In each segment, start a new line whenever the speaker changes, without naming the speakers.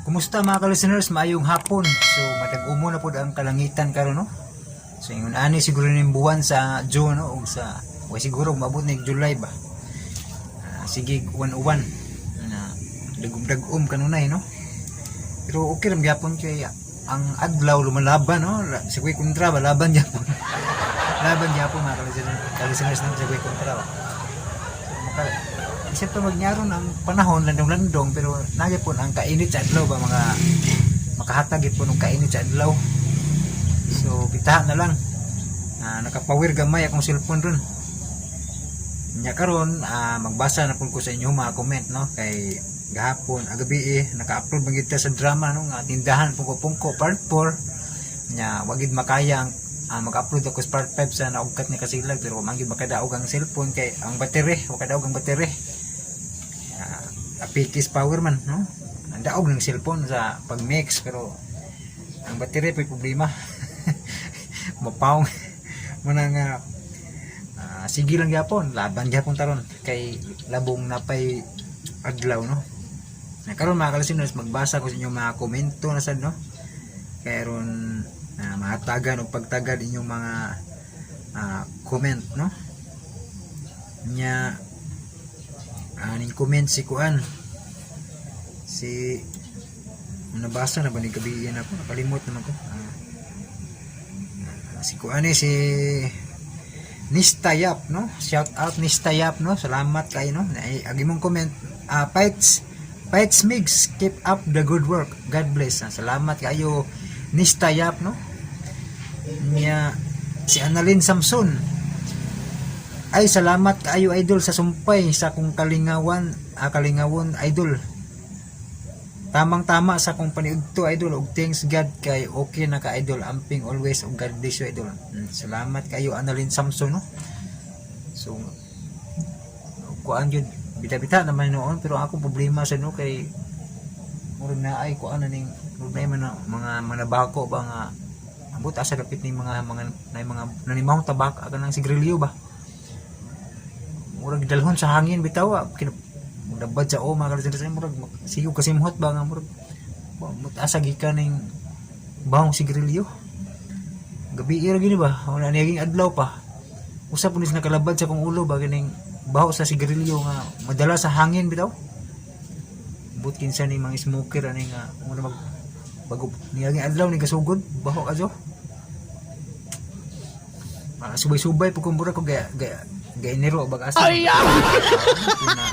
Kumusta, mga ka-listeners? Maayong hapon. So matag-umo na pud ang kalangitan karon, no. So ingon ani siguro ning buwan sa June, no, ug sa wa siguro maabot ni July ba. Sige, uwan-uwan na dagom-dagom kanunay, no. Pero okay lang gyapon kay ang adlaw lumalaban, no. Sa kuy kontra ba, laban gyapon. Laban gyapon, mga ka-listeners, no, sa kuy kontra ba. So maka isip pa magnyaron ang panahon, landong-landong, pero nagyapon ang kainit sa adlaw ba, mga makahatag gyud og kainit sa adlaw. So bitaha na lang. Nakapawir gamay akong cellphone ron. Nya karon, magbasa na pud ko sa inyo mga comment, no, kay gahapon agabi eh, naka-upload man gid ta sa drama, no, nga Tindahan Pungko-Pungko part 4. Nya wa gid makaya ang mag-upload ako sa part 5 sa naugkat ni kasilag, pero man gid makadaog ang cellphone kay ang battery, wa kadaog ang battery. Apikis power man, no. Ang daog ng cellphone sa pag-mix, pero ang battery pa problema, mapawng muna nga. Sige lang gyapon, laban gyapon taron kay labong napay adlaw, no. Na karon, mga ka-listeners, magbasa ko sa inyong mga komento na sad, no, kay aron mahatagan og pagtagad inyong mga comment, no. Nya aning comment si kuan, si nabasa na ba ni gabi ako, nakalimot naman ko. Si kuan eh, si Nistayap, no. Shout out Nistayap, no. Salamat kay, no. Ay, agi mong comment, fights fights Migs, keep up the good work, God bless. Salamat kayo, Nistayap, no. Nya si Annalyn Samson ay, "Salamat kaayo, idol, sa sumpay sa akong kalingawan, kalingawon, idol. Tamang tama sa akong paniudto, idol, ug thanks God kay okay na ka, idol. Amping always ug God bless you, idol." Salamat kayo, Annalyn Samson, no. So kuan jud, bita-bita naman noon, pero ako problema sa, no, kay murag na ay kuan na ning murag na man mga manabako ba nga ambot asa dapit ning mga na mga nanimahong tabak kanang sigarilyo ba, murag dalhon sa hangin bitaw, dabad sa o mga ka-listeners, murag sigo kasimhot ba nga murag mut asa gikan ning bahong sigarilyo. Gabi ra gini ba, wala niyaging adlaw pa, usa po nis nakalabad sa kong ulo ba, kining baho sa sigarilyo nga madala sa hangin bitaw. But kinsa ni mga smoker ani nga muna mag bago niyaging adlaw ni gasugod baho kadyo. Subay-subay pug kumbura ko gaya gaya gaya niro bag asa ay na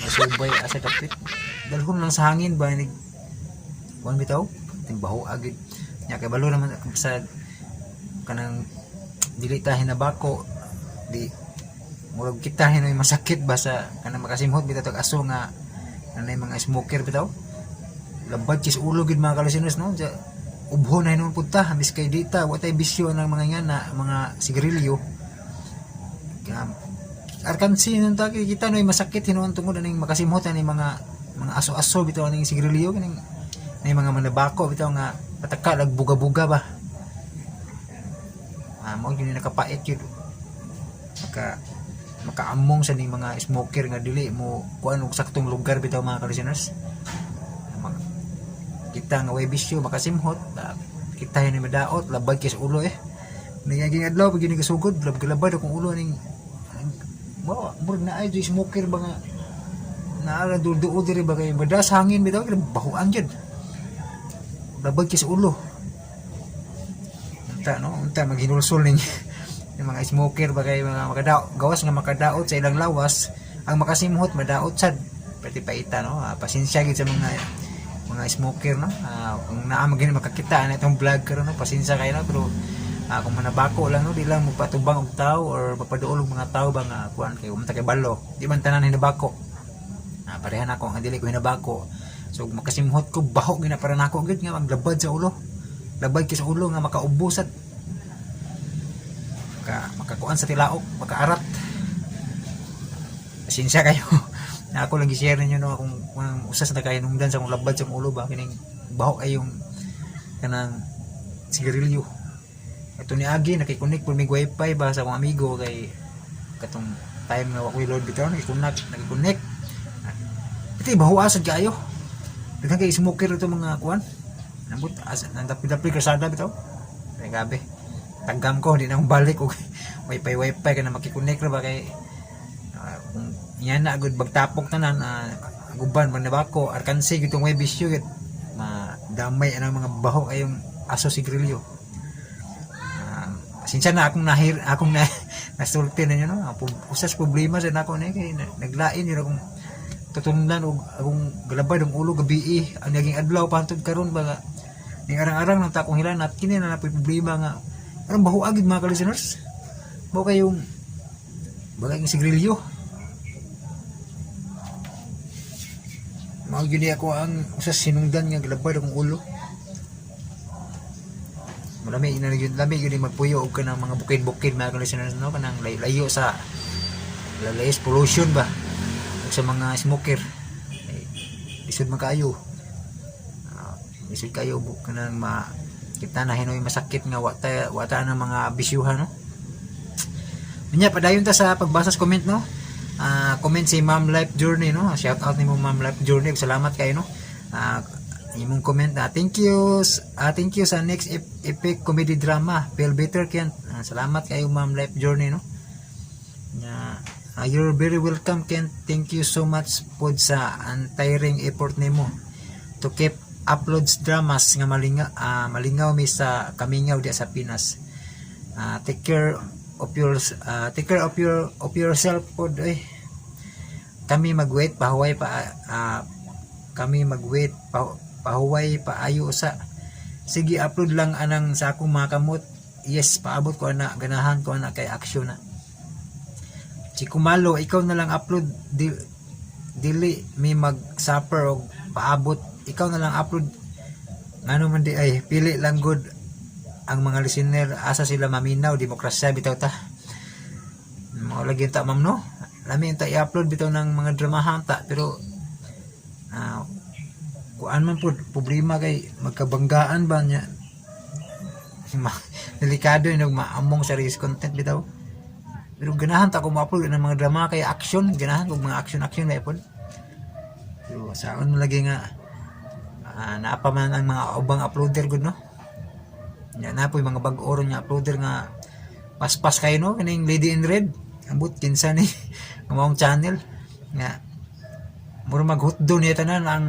masubay asa dapit, dalhon lang sa hangin ba ni kuan bitaw timbaho agid. Nya kay balo naman sa kanang dili ta hinabako, di murag kita hinoy masakit ba sa kanang makasimhot bitaw tag aso nga kanay mga smoker bitaw, labad kis ulo gid, mga ka-listeners, no. Diya, ubho na hinuon pud ta mis kay dita wa tay bisyo ng mga nga na mga sigarilyo. Kaya arkansi nun ta kita noy masakit hinuon tungod aning makasimhot ani mga aso-aso bitaw aning sigarilyo, kining nay mga manabako bitaw nga pataka buga-buga ba. Mao gyud ni nakapait yun, makaamong sa ning mga smoker nga dili mo kuan og saktong lugar bitaw, mga ka-listeners. Kita nga way bisyo makasimhot, kita yun madaot, labad kay sa ulo eh. Nagiging adlaw pag gini kasugod, labad akong ulo ning mo murag na ay smoker ba nga naara duol diri ba, kay madas hangin bitaw, kay bahuan jud, labad kay sa ulo. Unta, no, unta maghinulsol ning yung mga smoker ba, kay mga makadaot, gawas nga makadaot sa ilang lawas, ang makasimhot madaot sad pati paita, no. Pasensya gid sa mga smoker, no. Kung naa man makakita na itong vlog karon, no, pasensya kayo, no. Pero kung manabako lang, no, di lang magpatubang og tao or mapaduol og mga tao ba nga kuan, kay umta kay balo di man tanan hinabako. Parehan ako ang dili ko hinabako. So makasimhot ko, baho gina para nako gid nga maglabad sa ulo, labad kay sa ulo nga makaubo sad, makakuan sa tilaok, makaarat. Pasensya kayo na ako lang gi-share ninyo, no, kung usas na kayo nungdan sa kung labad sa ulo ba kining baho ay yung kanang sigarilyo. Ito ni agi nakikunik pud mig wifi ba sa akong amigo, kay katong time nga wa ko'y load bitaw, nakikunak nakikunik iti baho asad kaayo. Daghan kay smoker ito mga kuan. Nambot as nandapli-dapli kalsada bitaw. Ay, grabe. Tagam ko, di na akong balik og wifi wifi kana makikonnect ra ba kay kung yan na agad bagtapok tanan aguban man nabako arkansi gitong way bisyo gid madamay ang mga baho kayong aso sigrilyo. Pasensya na akong nahir akong na nasulti ninyo, no. Ang usas problema sa nako ni kay naglain yun akong tutundan og akong galabay ng ulo gabi eh. Ang naging adlaw pa hantod karon ba nga ning arang-arang ng takong hilanat kini na napoy problema nga arang baho agid, mga ka-listeners, mo kayong bagay ng sigrilyo. Mao gyud ni ako ang usas sinungdan nga galabay akong ulo. Lami ina gyud, lami gyud ni magpuyo og kanang mga bukid-bukid, mga ka-listeners, no, kanang layo sa layo sa pollution ba ug sa mga smoker. Eh, lisod man kaayo. Lisod kayo kanang ma kita na hinoy masakit nga wa ta ng mga bisyuhan, no. Unya, padayon ta sa pagbasa sa comment, no. Comment si Ma'am Life Journey, no. Shout out nimo, Ma'am Life Journey. Salamat kayo, no. Imong comment na thank you sa next epic comedy drama. Feel better, Kent. Salamat kayo, Ma'am Life Journey, no. Nya, you're very welcome, Kent. Thank you so much pod sa untiring effort nimo to keep uploads dramas nga malingaw mi sa kamingaw diya sa Pinas. Take care of yourself pod eh. Kami magwait pahuway pa kami magwait pa, pahuway paayo usa. Sige, upload lang anang sa akong mga kamot. Yes, paabot ko ana, ganahan ko ana kay action na. Chikumalo, ikaw na lang upload di, dili mi mag suffer og paabot. Ikaw na lang upload ngano man di ay pili lang good ang mga listener, asa sila maminaw? Demokrasya bitaw ta. Mao lagi ta, ma'am, no. Lami ta i-upload bitaw ng mga dramahan ta, pero kuan man pud problema kay magkabanggaan ba niya. Delikado yung maamong sa risk content bitaw, pero ganahan ta ko ma-upload ng mga drama kay action. Ganahan ko mga action action na pod, pero saon man lagi nga naa pa man ang mga ubang uploader gud, no. Nya na po yung mga bag-o ron nga uploader nga paspas kayo, no, kaning Lady in Red. Ambot kinsa ni nga maong channel nga mura maghutdo niya tanan ang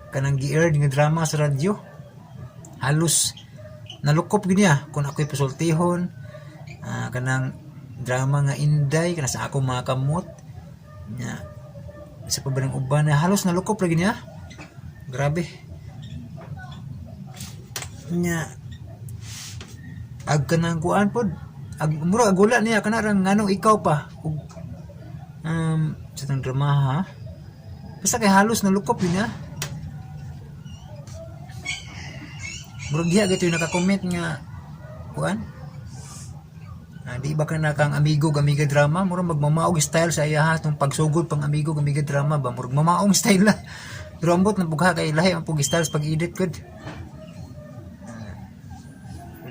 kanang gi-aired nga drama sa radyo. Halos nalukop gid niya kung ako'y pasultihon kanang drama nga Inday kana sa akong mga kamot nya sa pa ba ng uban na halos nalukop lagi niya. Grabe nya ag kanang kuan pod ag mura agula niya kanarang nganong ikaw pa ug sa tang drama ha. Basta kay halos nalukop yun niya. Murag diha gito yung naka-comment nga kuan. Di ba ka na kang amigo amiga drama, murag magmamaog style sa iya ha tong pagsugod pang amigo amiga drama ba, murag mamaong style la. Pero ambot na pugha kay lahi ang pug style sa pag-edit gud.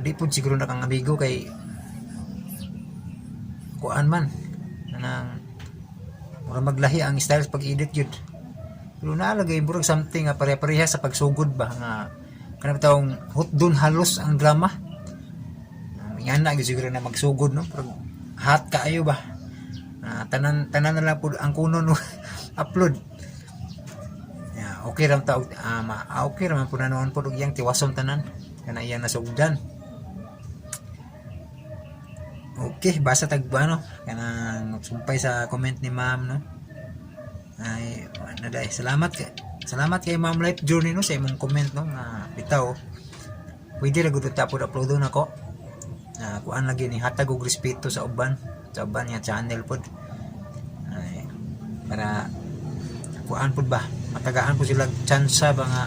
Di pud siguro na kang amigo kay kuan man nang murag maglahi ang style sa pag-edit gyud. Pero naalagay murag something nga pare-pareha sa pagsugod ba nga kanang bitawng hutdon halos ang drama. Yan na gyud siguro na magsugod, no, pero hot kaayo ba. Tanan tanan na lang pud ang kuno, no, upload. Yeah, okay ra ta okay ra man pud na noon pud og iyang tiwason tanan kana iyang nasugdan. Okay, basa tag ano kanang sumpay sa comment ni ma'am, no. Ay ano dai, salamat kay Ma'am Life Journey, no, sa imong comment, no, nga bitaw pwede ra gud ta pud uploadon ako. Kuan lagi ni hatag og respeto sa uban nga channel pod. Ay, para kuan pod ba matagaan po sila tsansa ba nga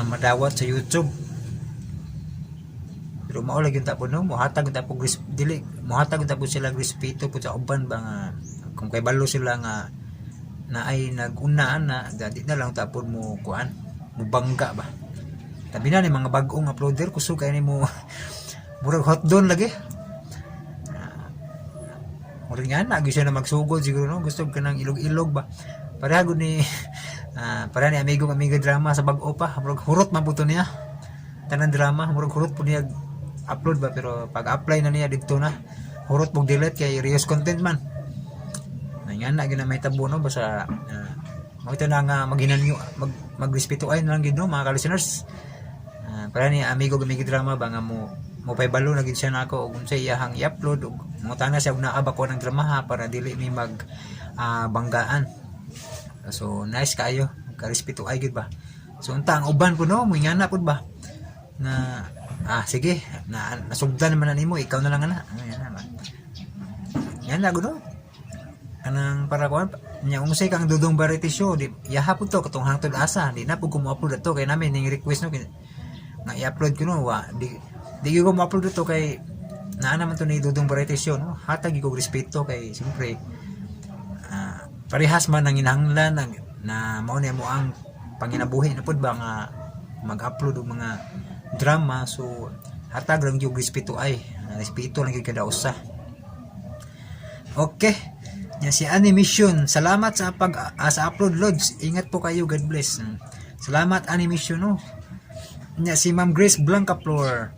madawat sa YouTube. Pero mao lagi ta po, no, mohatag ta po dili mohatag ta po sila respeto po sa uban ba nga kung kay balo sila nga na ay nag-una na dadi na lang tapon mo kuan mo bangga ba. Tabi na ni mga bag-ong uploader, kusog kay nimo, murag hot don lagi. Murag nga na gusto na magsugod siguro, no, gusto ka ng ilog-ilog ba. Pareha gud ni Para ni amigo amigo drama sa bag-o pa, murag hurot man pud to niya. Tanan drama murag hurot pud niya upload ba, pero pag apply na niya didto na hurot pug delete kay reuse content man. Na nga na gyud na may tabo, no? Basta mao ito na nga maghinanyo, magrespeto ay na lang gid, no, mga ka-listeners. Para ni amigo amigo drama ba nga mo paybalo na gid siya nako og unsay iyahang i-upload ug mangutana siya og naa ba ko ng dramaha para dili mi mag banggaan. So nice kaayo, karespeto ay gid ba. So unta ang uban po, no, moingana pud ba na sige na, nasugdan naman na nimo, ikaw na lang ana. Ano yan naman yan na no, kanang para kuan nya unsay kang Dudong Variety Show di yaha pud to katong Hangtod Asa, di na pud ko mo-upload ato kay namin ning request, no, nga i-upload ko, no. Wa di di gyud ko mo-upload ato kay naa naman to ni Dudong Variety Show, no. Hatag gyud ko respeto kay siyempre parehas man ang inahanglan na mao ni mo ang panginabuhi na pud ba nga mag-upload og mga drama. So hatag lang gyud respeto ay respeto lang gyud kada usa. Okay. Yan si Animation. Salamat sa pag sa upload, Lods. Ingat po kayo. God bless. Salamat, Animation, no. Nya si Ma'am Grace Blancaflor.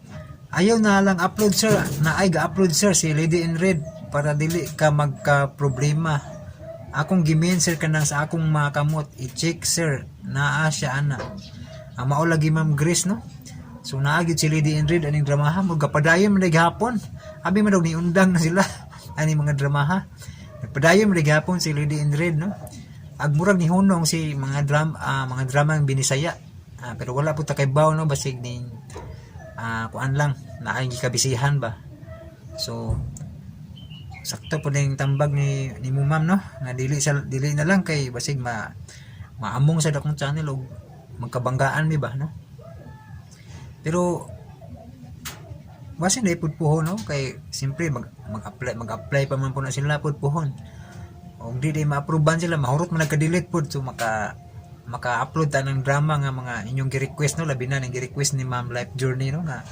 Ayaw na lang upload, sir. Na ay ga-upload, sir, si Lady in Red para dili ka magka problema. Akong gimen, sir, kanang sa akong mga kamot. I-check, sir. Naa siya ana. Ang mao lagi, Ma'am Grace, no. So naa gyud si Lady in Red aning dramaha mo gapadayon man gihapon. Abi man daw ni undang na sila ani mga dramaha. Nagpadayon man gihapon si Lady in Red, no. Ag murag ni hunong si mga drama ang Binisaya. Pero wala po ta kay baw, no, basig ning kuan lang naay gikabisihan ba. So sakto po ning tambag ni mo, ma'am, no, nga dili sa dili na lang kay basig ma maamong sa dakong channel og magkabanggaan mi ba, no. Pero basin na pud puhon, no, kay siyempre mag-apply pa man po na sila pud puhon og di ma-approvean sila, mahurot man nagka-delete pud. So maka maka-upload ta ng drama nga mga inyong gi-request, no, labi na ning gi-request ni Ma'am Life Journey, no, nga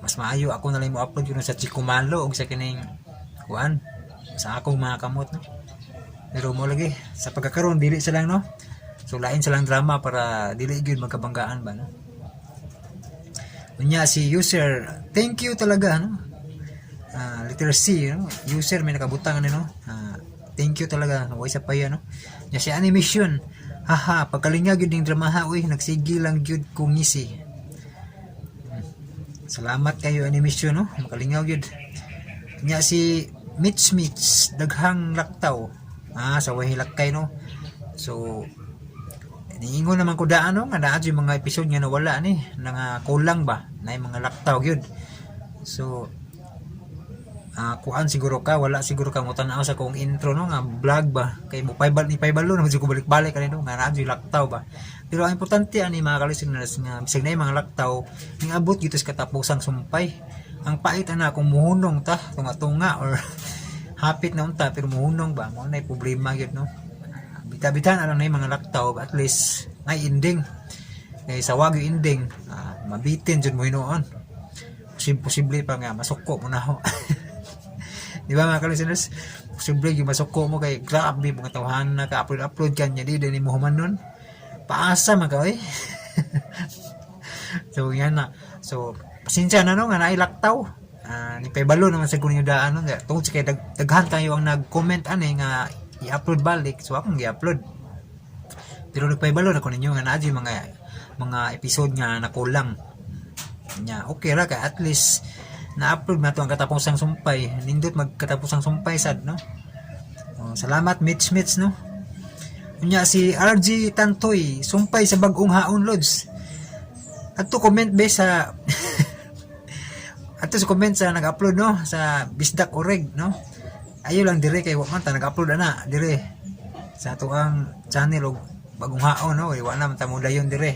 mas maayo ako na lang mo upload yun sa Chikumalo og sa kining kuan sa akong mga kamot, no. Pero mo lagi sa pagkakaroon dili sa lang, no. So lain sa lang drama para dili gyud magkabanggaan ba, no. Unya si user, thank you talaga, no. Letter C, no. User may nakabutang ano, no. Thank you talaga, way sa paya, no. Nya si Animation. Haha, pagkalinga gyud ning dramaha uy, nagsige lang gyud ko ngisi. Salamat kayo, Animation, no. Makalingaw gyud. Nya si Mitch Mitch, daghang laktaw. Sa way hilakay, no. So niingon naman ko daan, no, nga naa yung mga episode nga nawala ni nga kulang ba na yung mga laktaw gyud. So kuan siguro ka, wala siguro ka mo tan-aw sa kong intro, no, nga vlog ba kay mo paybal ni paybalo naman siguro balik-balik kanino nga naa yung laktaw ba. Pero ang importante ani, mga ka-listeners, nga bisag na yung mga laktaw ning abot gyud sa katapusang sumpay. Ang pait ana kung muhunong ta tunga-tunga or hapit na unta pero muhunong ba, mao na problema gyud, no. Bita-bitan ano na yung mga laktaw, at least may ending kay sa wag yung ending, mabitin jud mo hinuon. Posible pa nga masuko mo na ho, di ba, mga ka-listeners? Posible yung masuko mo kay grabe mga tawhan na ka upload upload ka niya di din mo human nun, paasa man ka oy. So yan na. So pasensya na, no, nga naay laktaw. Ni paybalo naman sa kuninyo daan, no, nga tungod sa kay daghan kayo ang nag-comment ani nga i-upload balik, so akong gi-upload. Pero nagpaybalo na ko ninyo nga naa yung mga episode nga nakulang nya. Okay ra kay at least na-upload na to ang katapusang sumpay. Nindot magkatapusang sumpay sad, no. Oh, salamat, Mitch Mitch, no. Unya si RG Tantoy, sumpay sa bag-ong haon, Lods. Adto comment be sa adto sa comment sa nag-upload, no, sa Bisdak Oreg, no. Ayo lang dire kay wa man ta nag-upload ana dire sa ato ang channel og bagong haon, no, wa na man ta mo dayon dire.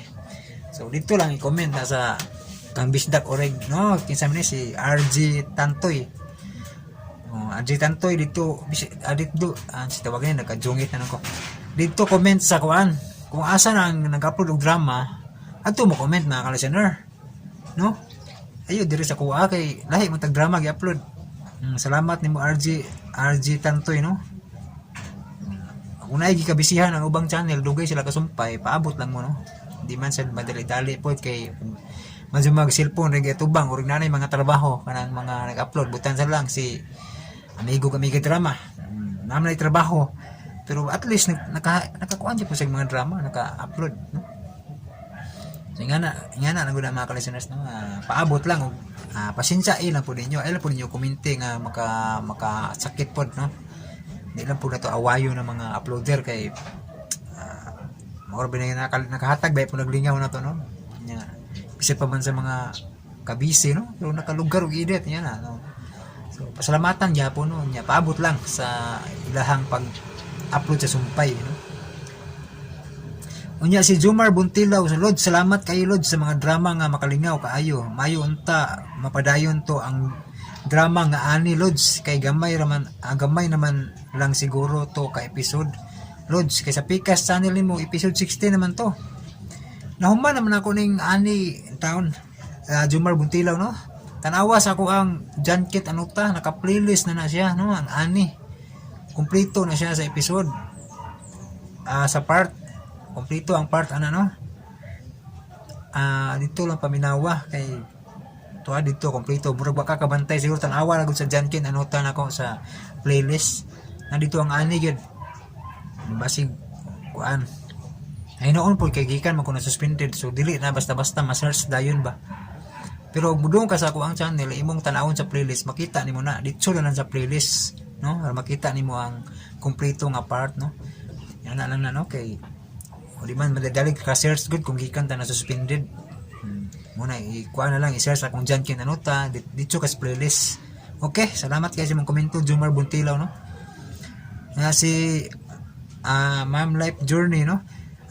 So dito lang i-comment na sa kang Bisdak Oreg, no. Kinsa man ni si RG Tantoy. Oh, RG Tantoy dito dito si tawagin nagkajungit na ko. Dito comment sa kuan kung asa na ang nag-upload og drama, adto mo comment, mga ka-listener, no. Ayo diri sa kuha kay lahi mo tag drama gi-upload. Salamat nimo, RG RG Tantoy, no. Kung naay gikabisihan ang ubang channel, dugay sila kasumpay, paabot lang mo, no. Di man sad madali-dali pod kay man mag cellphone rig tubang or nanay mga trabaho kanang mga nag-upload butan sa lang si amigo kami drama. Naman ay trabaho pero at least nakakuan siya po sa mga drama naka-upload, no. So nga na nang mga ka-listeners, no, paabot lang og pasensya lang po ninyo. Ay lang po ninyo kommente nga makasakit pod, no. Di lang po na to awayo ng mga uploader kay mao ra ba nakahatag ba po naglingaw na to, no. Nya bisa pa man sa mga kabisi, no, pero nakalugar og edit nya na, no. So pasalamatan gyapon, no. Nya paabot lang sa ilahang pag upload sa sumpay, no. Unya si Jumar Buntilaw sa Lod, salamat kayo Lod sa mga drama nga makalingaw kaayo. Mayo unta mapadayon to ang drama nga ani Lods kay gamay raman gamay naman lang siguro to ka episode. Lods kay sa Pikas channel nimo episode 16 naman to. Nahuman naman ako ning ani taon, Jumar Buntilaw, no. Tanawa sa ako ang Jankit Anuta, naka-playlist na na siya, no, ang ani. Kumpleto na siya sa episode. Sa part kompleto ang part ana, no. Dito lang paminawa kay tuwa dito kompleto murag wa ka kabantay siguro tan-awa ra gud sa Jankin Anuta nako sa playlist na dito ang ani gyud basig kuan ay noon po kay gikan man ko na suspended, so dili na basta-basta ma-search dayon ba. Pero og mudung ka sa ako ang channel, imong tan-awon sa playlist, makita nimo na dito na lang sa playlist, no, para makita nimo ang kumpleto nga part, no. Yan na lang na, no, kay o di man madadalig ka search good kung gikan ta na suspended. Muna ikuha na lang i-search akong Jankin Anuta dito ka sa playlist. Okay, salamat kayo sa mong komento, Jumar Buntilaw, no. Nga si Ma'am Life Journey, no.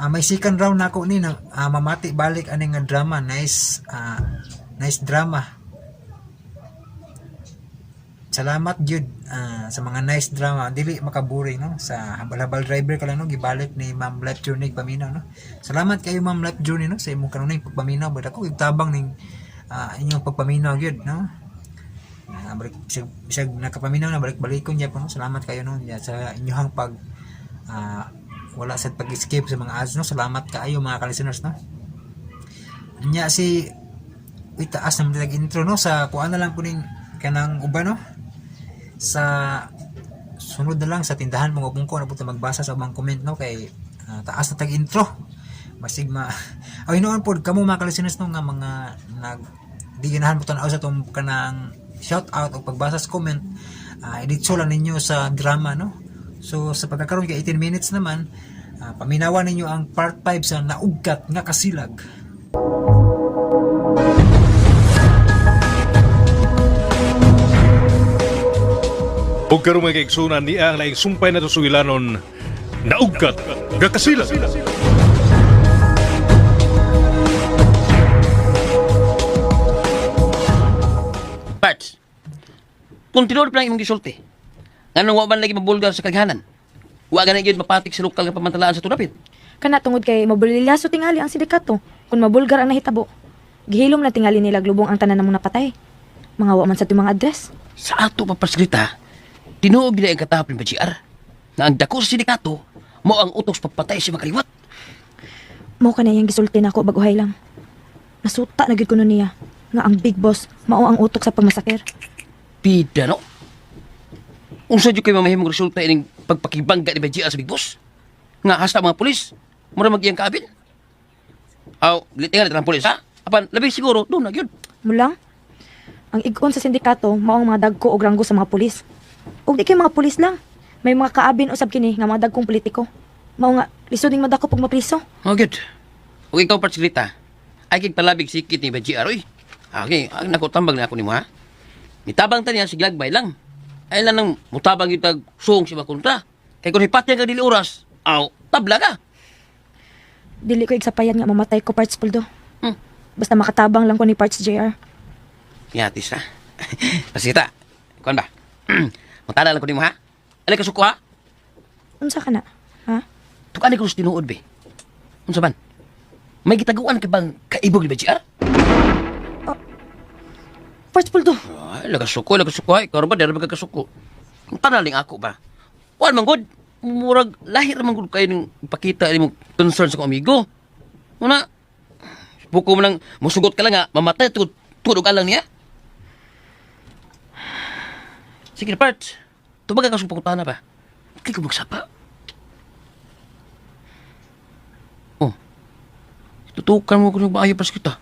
May second round na ako ni na, mamati balik ani nga drama, nice nice drama. Salamat gyud sa mga nice drama, dili makaboring, no. Sa habal-habal driver ka lang, no, gibalik ni Ma'am Life Journey paminaw, no. Salamat kayo Ma'am Life Journey, no, sa imong kanunay pagpaminaw ba ako tabang ning inyong pagpaminaw gyud, no. Balik bisag, bisag nakapaminaw na balik-balikon gyapon, no. Salamat kayo, no, ya, sa inyong pag wala sa pag-skip sa mga ads, no. Salamat kaayo mga ka-listeners, no. Nya si itaas naman nag intro, no, sa kuan na lang po ning kanang uban, no, sa sunod na lang sa tindahan mga ko na punta magbasa sa ubang comment, no, kay taas na tag intro basig ma ay noon pod kamo mga ka-listeners, no, nga mga nag di ganahan mo tan-aw sa tong kanang shout out o pagbasa sa comment, editso lang ninyo sa drama, no. So sa pagkakaroon kay 18 minutes naman, paminawan ninyo ang part 5 sa Naugkat nga Kasilag.
Ug karon mga kaigsunan niya ang laing sumpay na sugilanon, Naugkat nga Kasilag.
Parts. Kung tinuod pa lang imong gisulti, nganong wa man lagi mabulgar sa kaghanan? Wa gani gyud mapatik sa lokal nga pamantalaan sa Tunapit.
Kana tungod kay mabulilyaso tingali ang sindikato kung mabulgar ang nahitabo. Gihilom na tingali nila glubong ang tanan namong napatay. Mga wa man sa itong mga address.
Sa ato pa pasgrita, tinuod gid ang katahap ni BGR na ang dako sa sindikato mo ang utos pagpatay sa makaliwat.
Mao ka na iyang gisulti nako baguhay lang. Nasuta na gyud kuno niya nga ang big boss mao ang utok sa pagmasakir.
Bida no. Unsa jud kay mamahimong resulta ining pagpakibangga ni BGR sa Big Boss? Nga hasta mga pulis, mura mag iyang kaabin. Aw, gitingan ang pulis ha? Apan labi siguro doon na gyud.
Mulang, ang igon sa sindikato mao ang mga dagko og ranggo sa mga pulis. Ug di kay mga pulis lang. May mga kaabin usab kini nga mga dagkong politiko. Mao nga lisod ning madako pag mapriso.
Oh, good. Ug ikaw, Parts Grita, ay kig palabig sikit ni BGR, oy. Okay, ang nakutambag na ako nimo ha. Mitabang ta niya si Glagbay lang. Ay lang nang mutabang yung tag suong si makontra. Kay kung hipatya ka dili oras, aw, tabla ka.
Dili ko igsapayan nga mamatay ko, Parts Puldo. Basta makatabang lang ko ni Parts JR.
Yatis ha. Pasita, kuan ba? Mutala lang ko nimo ha. Alay ka suko ha.
Unsa ka na? Ha?
Tukan ko sa tinuod be. Unsa man? May gitaguan ka bang kaibog ni BGR?
Parts Puldo.
Ay, laga suko, ay. Karon ba, dara ba kasuko? Ang tanaling ako ba? Wan man good. Murag lahir man gud kayo ning ipakita nimo concern sa akong amigo. Una, buko mo lang musugot ka lang nga, mamatay tugod tugod og alang niya. Sige na, Parts. Tubaga ka sa pangutana ba? Kay ko magsapa. Oh. Tutukan mo kung maayo pas kita.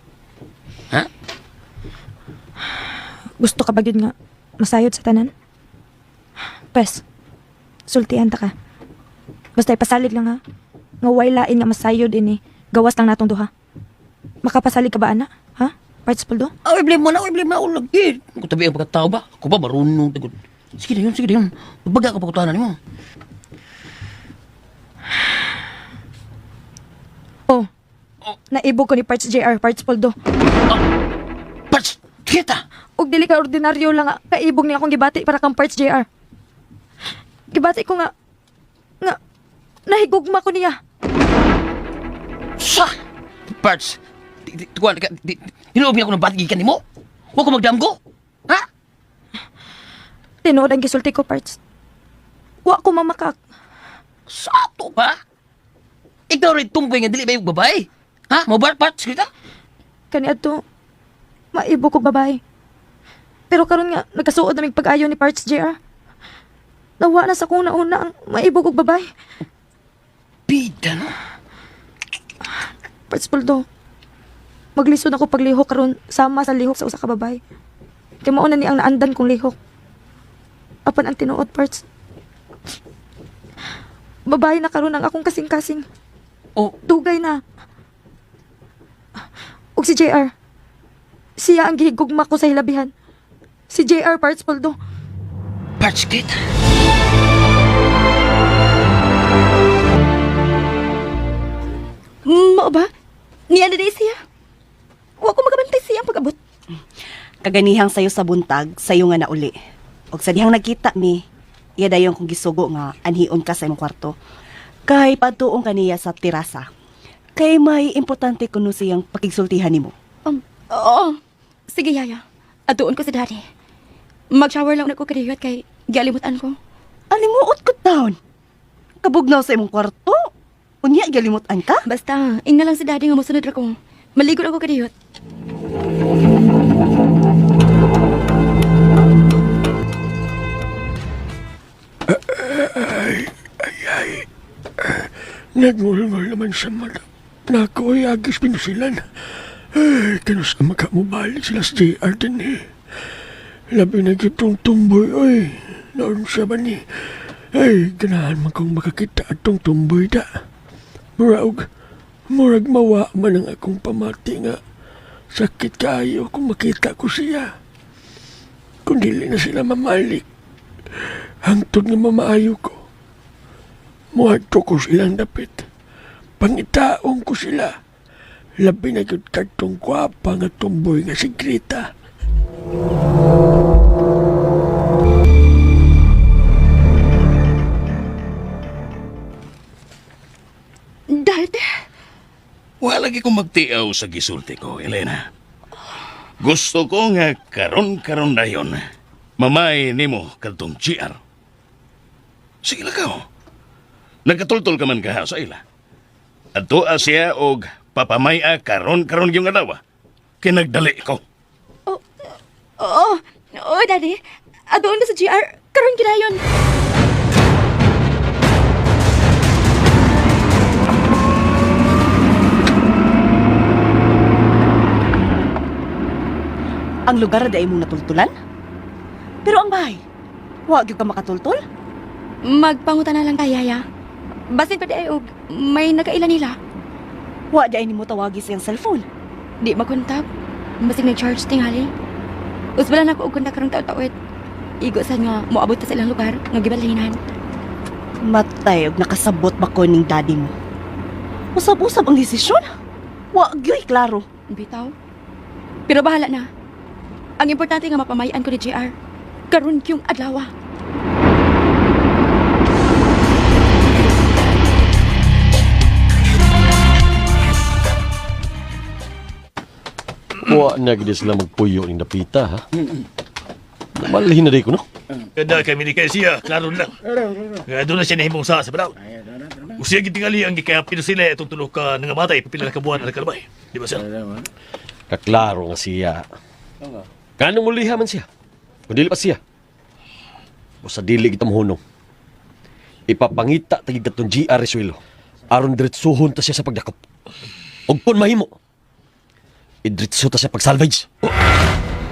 Ha?
Gusto ka ba gyud nga masayod sa tanan? Pes, sultian ta ka. Basta ipasalig lang ha. Nga way lain nga masayod ini. Gawas lang natong duha. Makapasalig ka ba ana? Ha? Parts Poldo?
Ah, problema na, problema na, ulag eh. Kung tabi ang pagkatao ba? Ako ba, marunong tagod. Sige na yun, sige na yun. Baga ka pagkutanan nimo.
Oh. Naibog ko ni Parts JR, Parts Poldo.
Parts, kita!
Og dili ka ordinaryo lang nga kaibog ni akong gibati para kang Parts JR. Gibati ko nga nga nahigugma ko niya.
Sa! Parts, tuwan, tinuog niya ako ng bati gikan nimo? Huwag ko magdamgo? Ha?
Tinuod ang gisulti ko, Parts. Wa ko mamakak.
Sa ato ba? Ikaw rin tumboy nga dili ba yung babae? Ha? Mo ba, Parts, kita?
Kani adto maibog kog babae. Pero karon nga nagkasuod na mig pag-ayo ni Parts JR. Nawa na sa kong nauna ang maibog og babae.
Bida, no?
Parts Poldo. Maglisod ako paglihok karon sama sa lihok sa usa ka babae. Kay mao na ni ang naandan kong lihok. Apan ang tinuod, Parts. Babae na karon ang akong kasing-kasing.
Oh,
Dugay na. Ug si JR. Siya ang gihigugma ko sa hilabihan. Si JR Parts Poldo.
Parts, kita.
Mao ba? Niya na di siya. Wa ko magabantay siya ang pag-abot.
Kaganihang sayo sa buntag, sayo nga nauli. Og sa dihang nagkita mi, iya dayon kong gisugo nga anhion ka sa imong kwarto. Kay patuong kaniya sa terasa. Kay may importante kuno siyang pakigsultihan nimo.
Oo. Sige, Yaya. Atuon ko si Daddy. Mag-shower lang na ko kadiyot kay gialimutan ko.
Alimuot ko taon. Kabugnaw sa imong kwarto. Unya galimutan ka?
Basta, ingna lang si Daddy nga mosunod ra ko. Maligo ra ko kadiyot.
Nagngulngul naman sa mata. Nako, ay agis pinusilan. Ay, kanus ang makamubalik sila sa JR din eh. Labi na gitong tumboy, oy. Noon siya ba ni? Ay, ganahan man kong makakita atong tumboy da. Murag, murag mawa man ang akong pamati nga. Sakit kaayo kung makita ko siya. Kung dili na sila mamalik. Hangtod nga mamaayo ko. Muadto ko silang dapit. Pangitaon ko sila. Labi na gyud kadtong gwapa nga tumboy nga si Greta.
Dad,
Wala lagi ko magtiaw sa gisulti ko, Elena. Gusto ko nga karon-karon dayon. Mamay nimo kadtong GR. Sige lang ka. Nagkatultol ka man kaha sa ila. Adtoa siya og papamay-a karon-karon yung adlaw. Kinagdali ko.
oo. Oo, Daddy. Atuon ko sa GR. Karon ginayon.
Ang lugar na imong natultulan? Pero ang bahay, wa gyud ka makatultol?
Magpangutan na lang kay Yaya. Basin pa di ay og may nakaila nila.
Wa di ay nimo tawagi sa iyang cellphone.
Di makontak. Basig nag-charge tingali. Usbala na ko og kontak karong taw-tawit. Igo sa nga moabot ta sa ilang lugar nga gibalhinan.
Matay og nakasabot ba ko ning daddy mo? Usab-usab ang desisyon. Wa gyud klaro.
Bitaw. Pero bahala na. Ang importante nga mapamayan ko ni JR. Karon yung adlaw.
Wa na gid sila magpuyo ning dapita ha. Malhin na day ko, no?
Kada kay minikay siya, klaro lang. Nga doon na siya nahimong sa balaw. Usiya gitingali ang gikayapin sila itong tulo ka nangamatay pipila na kabuan na kalabay. Di ba, sir?
Kaklaro nga siya. Kanong muliha man siya. Kung dili pa siya. Busa dili kita mohunong. Ipapangita tagig katong GR Risuelo. Aron diretsuhon ta siya sa pagdakop. Og kung mahimo, idretso ta siya pag-salvage.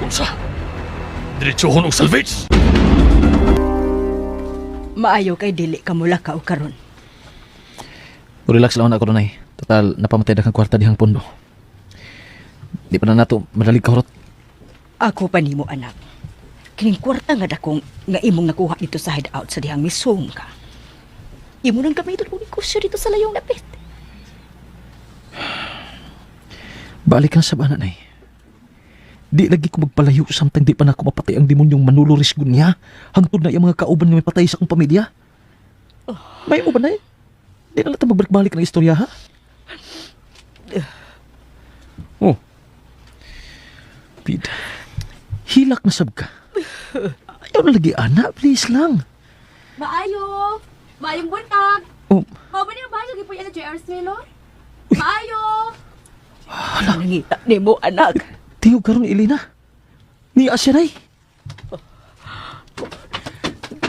Unsa? Diretsuhon og salvage.
Maayo kay dili ka mula ka karon.
Relax lang ako dunay. Total, napamatay na kang kwarta dihang pondo. Di pa na nato madalig kahurot.
Ako pa nimo anak. Kining kwarta nga dakong nga imong nakuha dito sa hideout sa dihang misong ka. Imo nang gamiton og negosyo dito sa layong dapit.
Balik ka na sa bana, nay. Di lagi ko magpalayo samtang di pa na ako mapatay ang demonyong manuloris gunya. Hangtod na yung mga kauban nga may patay sa akong pamilya. May mo ba, nay? Di na lang magbalik-balik ng istorya, ha? Oh. Pida. Hilak na sab ka. Ayaw na lagi, ana. Please lang.
Maayo! Maayong buntag!
Oh.
Mao ba niyo bayo gipuy sa JR Smilo? Maayo!
Nangita nimo anak.
Tingog karon Elena. Ni Asya nay.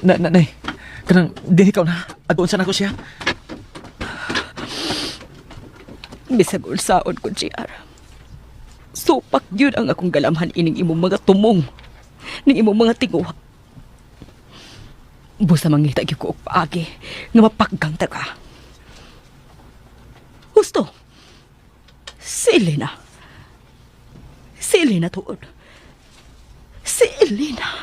Na na nay. Kanang di ikaw na. Aduan sa nako siya.
Bisag unsaon ko GR. Supak gyud ang akong galamhan ining imong mga tumong. Ning imong mga tinguha. Busa mangita gyud ko og paagi nga mapakgang ta ka. Husto. Si Elena. Si Elena tuod. Si Elena.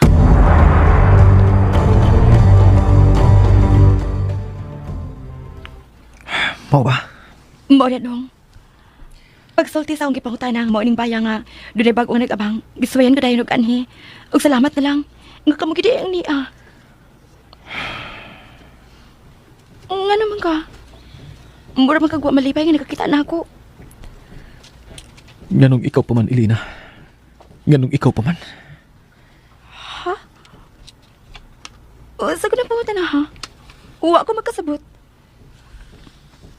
Mao ba?
Mao na dong. Pagsulti sa akong gipangutana mao ning baya nga dunay bag-o nag-abang. Gisuwayan ko dayon og anhi. Ug salamat na lang nga kamo gid ang niya. Nga naman ka. Mura man kag wa malipay nga nakakita na ako.
Nganong ikaw pa man, Elena. Nganong ikaw pa man.
O, sa ko na pangutana ha. Wa ko magkasabot.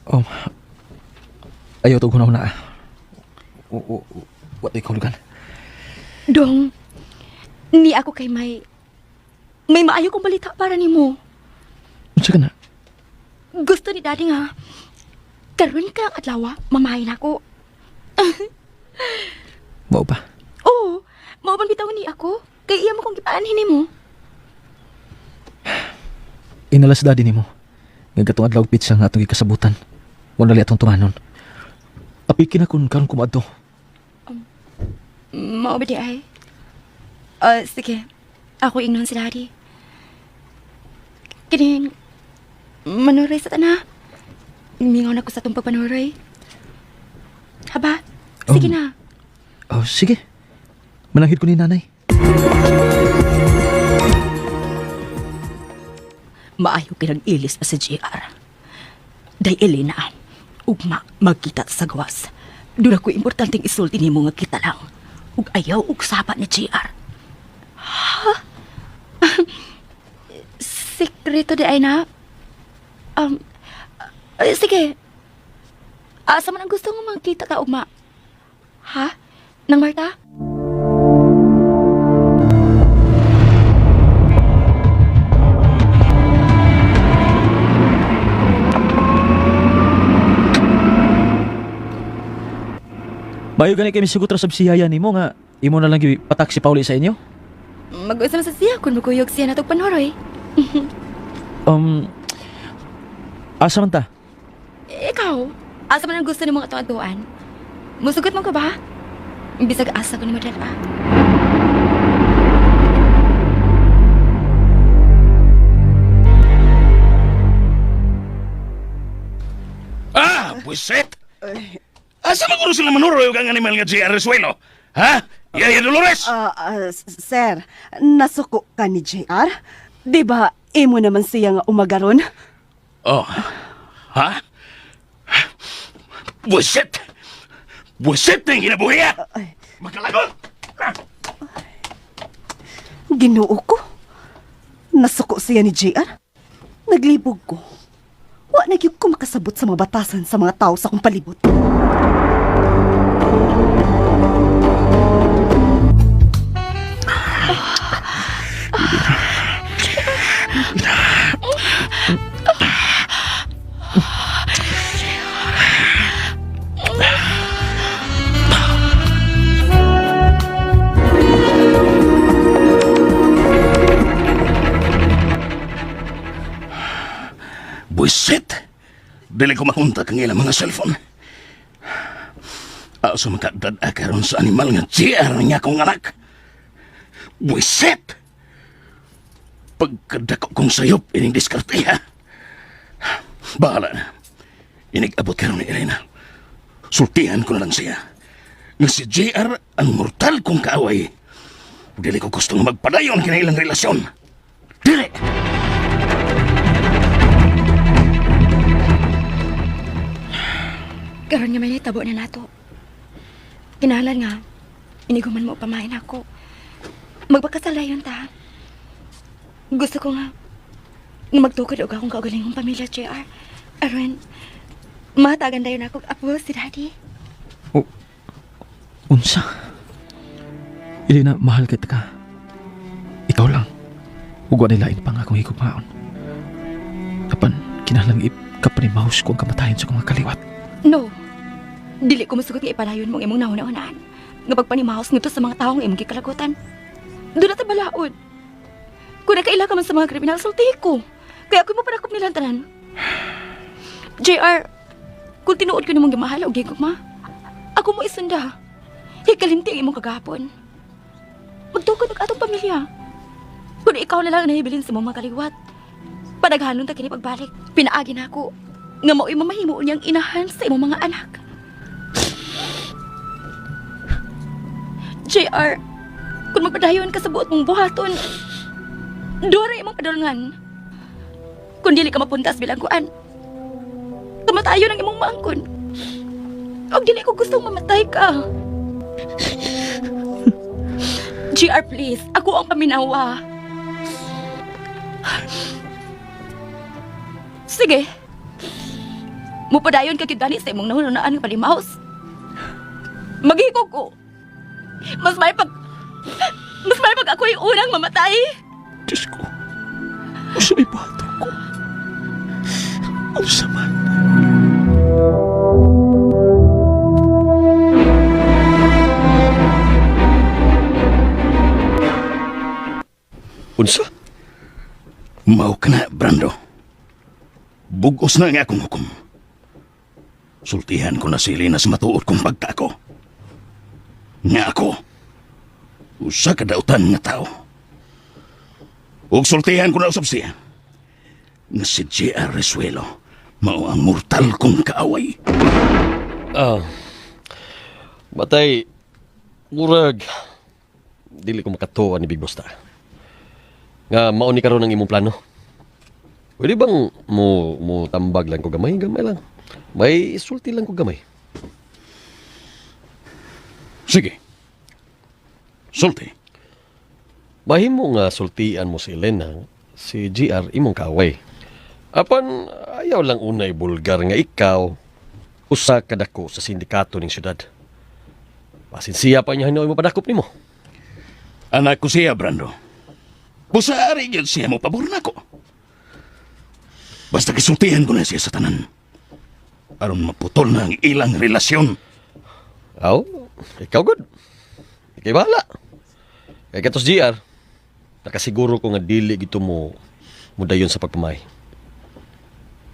Oh. Ayaw to na. O, wa to'y kahulugan.
Dong, ni ako kay may maayo kong balita para nimo.
Unsa ka na?
Gusto ni Daddy nga. Karon ka ang adlaw, mamahay na ako.
Mao ba?
Oo, mao man bitaw ni ako. Kay iya mo kong gipaanhin nimo.
Inalas daddy nimo. Nga katong adlaw pizza nga atong gikasabutan. Wala li atong tumanon. Apikin na kun karon kumadto.
Mao ba di ay? Sige. Ako ingnon si Daddy. Kining, manuray sa tana. Mingaw na ko sa itong pagpanuray. Haba, sige na.
Oh, sige. Mananghid ko ni nanay.
Maayo kay nag-ilis pa si JR. Day Elena, ugma magkita sa gawas. Doon ako importanteng isulti nimo nga kita lang. Ug ayaw og saba ni JR.
Sekreto di ay na. Um, sige. Asa man ang gusto nga magkita ta ugma? Ha? Nang Marta?
Bayo gani kay misugot ra sab siyaya nimo nga imo na lang gyud pataksi pauli sa inyo.
Mag-usa man sa siya kung maguyog siya na panoroy.
Asa man ta?
Ikaw, asa man ang gusto ni mga tuan-tuan? Musugot man ko ba? Bisag asa ko ni madala.
Ah, buset! Asa man kuno sila manuroy og ang animal nga GR Risuelo? Ha? Yaya Dolores!
Sir, nasuko ka ni JR? Di ba, imo naman siya nga umagaron?
Oh. Ha? Buset! Buset na yung kinabuhi, ha? Makalagot!
Ginoo ko. Nasuko siya ni JR. Naglibog ko. Wa na gyud ko makasabot sa mga batasan sa mga tao sa akong palibot.
Buisit! Dili ko makontak ang ilang mga cellphone. Asa makadad karon sa animal nga GR nga akong anak. Buisit! Pagkadako kong sayop, ining diskarte ha. Bahala na. Inig-abot karon ni Elena. Sultihan ko na lang siya. Nga si JR ang mortal kong kaaway. Dili ko gusto nga magpadayon kinailang relasyon. Dili!
Karon nga may nahitabo na nato. Kinahanglan nga iniguman mo pamain ako. Magpakasalayon ta. Gusto ko nga nga magtukod og akong kaugalingong pamilya, JR. Aron, matagan dayon ako og apo si Daddy.
Unsa? Elena, mahal kita ka. Ikaw lang. Ug wa nilain pa nga akong higugmaon. Apan, kinahanglan ikapanimahos ko ang kamatayon sa akong mga kaliwat.
No. Dili ko musugot nga ipalayon mong imong nahuna-hunaan. Nga pagpanimahos ngadto sa mga tawo nga imong gikalagutan. Doon na ta balaod. Kung nakaila ka man sa mga kriminal, sultihi ko. Kaya ako mo panakop nilang tanan. JR, kung tinuod ko nimong gimahal og gigugma, ako mo isunda. Hikalimti ang imong kagahapon. Magtukod og atong pamilya. Kung ikaw na lang ang nahibilin sa imong mga kaliwat, panaghanon ta kini pagbalik. Pinaagi na ako nga mao'y mamahimo niyang inahan sa imong mga anak. JR, kung magpadayon ka sa buot mong buhaton, duha ra imong padulngan. Kung dili ka mapuntas bilangguan, kamatayon ang imong maangkon. Og dili ko gustong mamatay ka. JR, please. Ako ang paminawa. Sige. Mupadayon ka gyud gani sa imong nahununaan nga palimaos. Maghikog ko. Mas may pag... Mas may pag ako'y unang mamatay.
Diyos ko, unsa may buhaton ko? Unsa man?
Unsa?
Mao ka na, Brando. Bugos na nga akong hukom. Sultihan ko na si Elena sa matuod kong pagkaako. Nga ako, usa ka dautan nga tao. Ug sultihan ko na usab siya. Nga si J.R. Resuelo, mao ang mortal kong kaaway.
Ah. Batay, murag dili ko makatuwa ni Big Boss ta. Nga mao ni karon ang imong plano. Pwede bang mo mo tambag lang ko gamay, gamay lang. May sulti lang ko gamay.
Sige. Sulti.
Bahimo nga sultian mo si Elena, si GR imong kaaway. Apan ayaw lang unay bulgar nga ikaw usa ka dako sa sindikato ning syudad. Basin siya pa niya hinoy mo padakop nimo.
Anak ko siya, Brando. Busa ari gyud siya mo pabor nako. Basta kisultihan ko na siya sa tanan. Aron maputol na ang ilang relasyon.
Aw, ikaw good. Ikay bahala. Kay katos GR, nakasiguro ko nga dili gito mo mudayon sa pagpamay.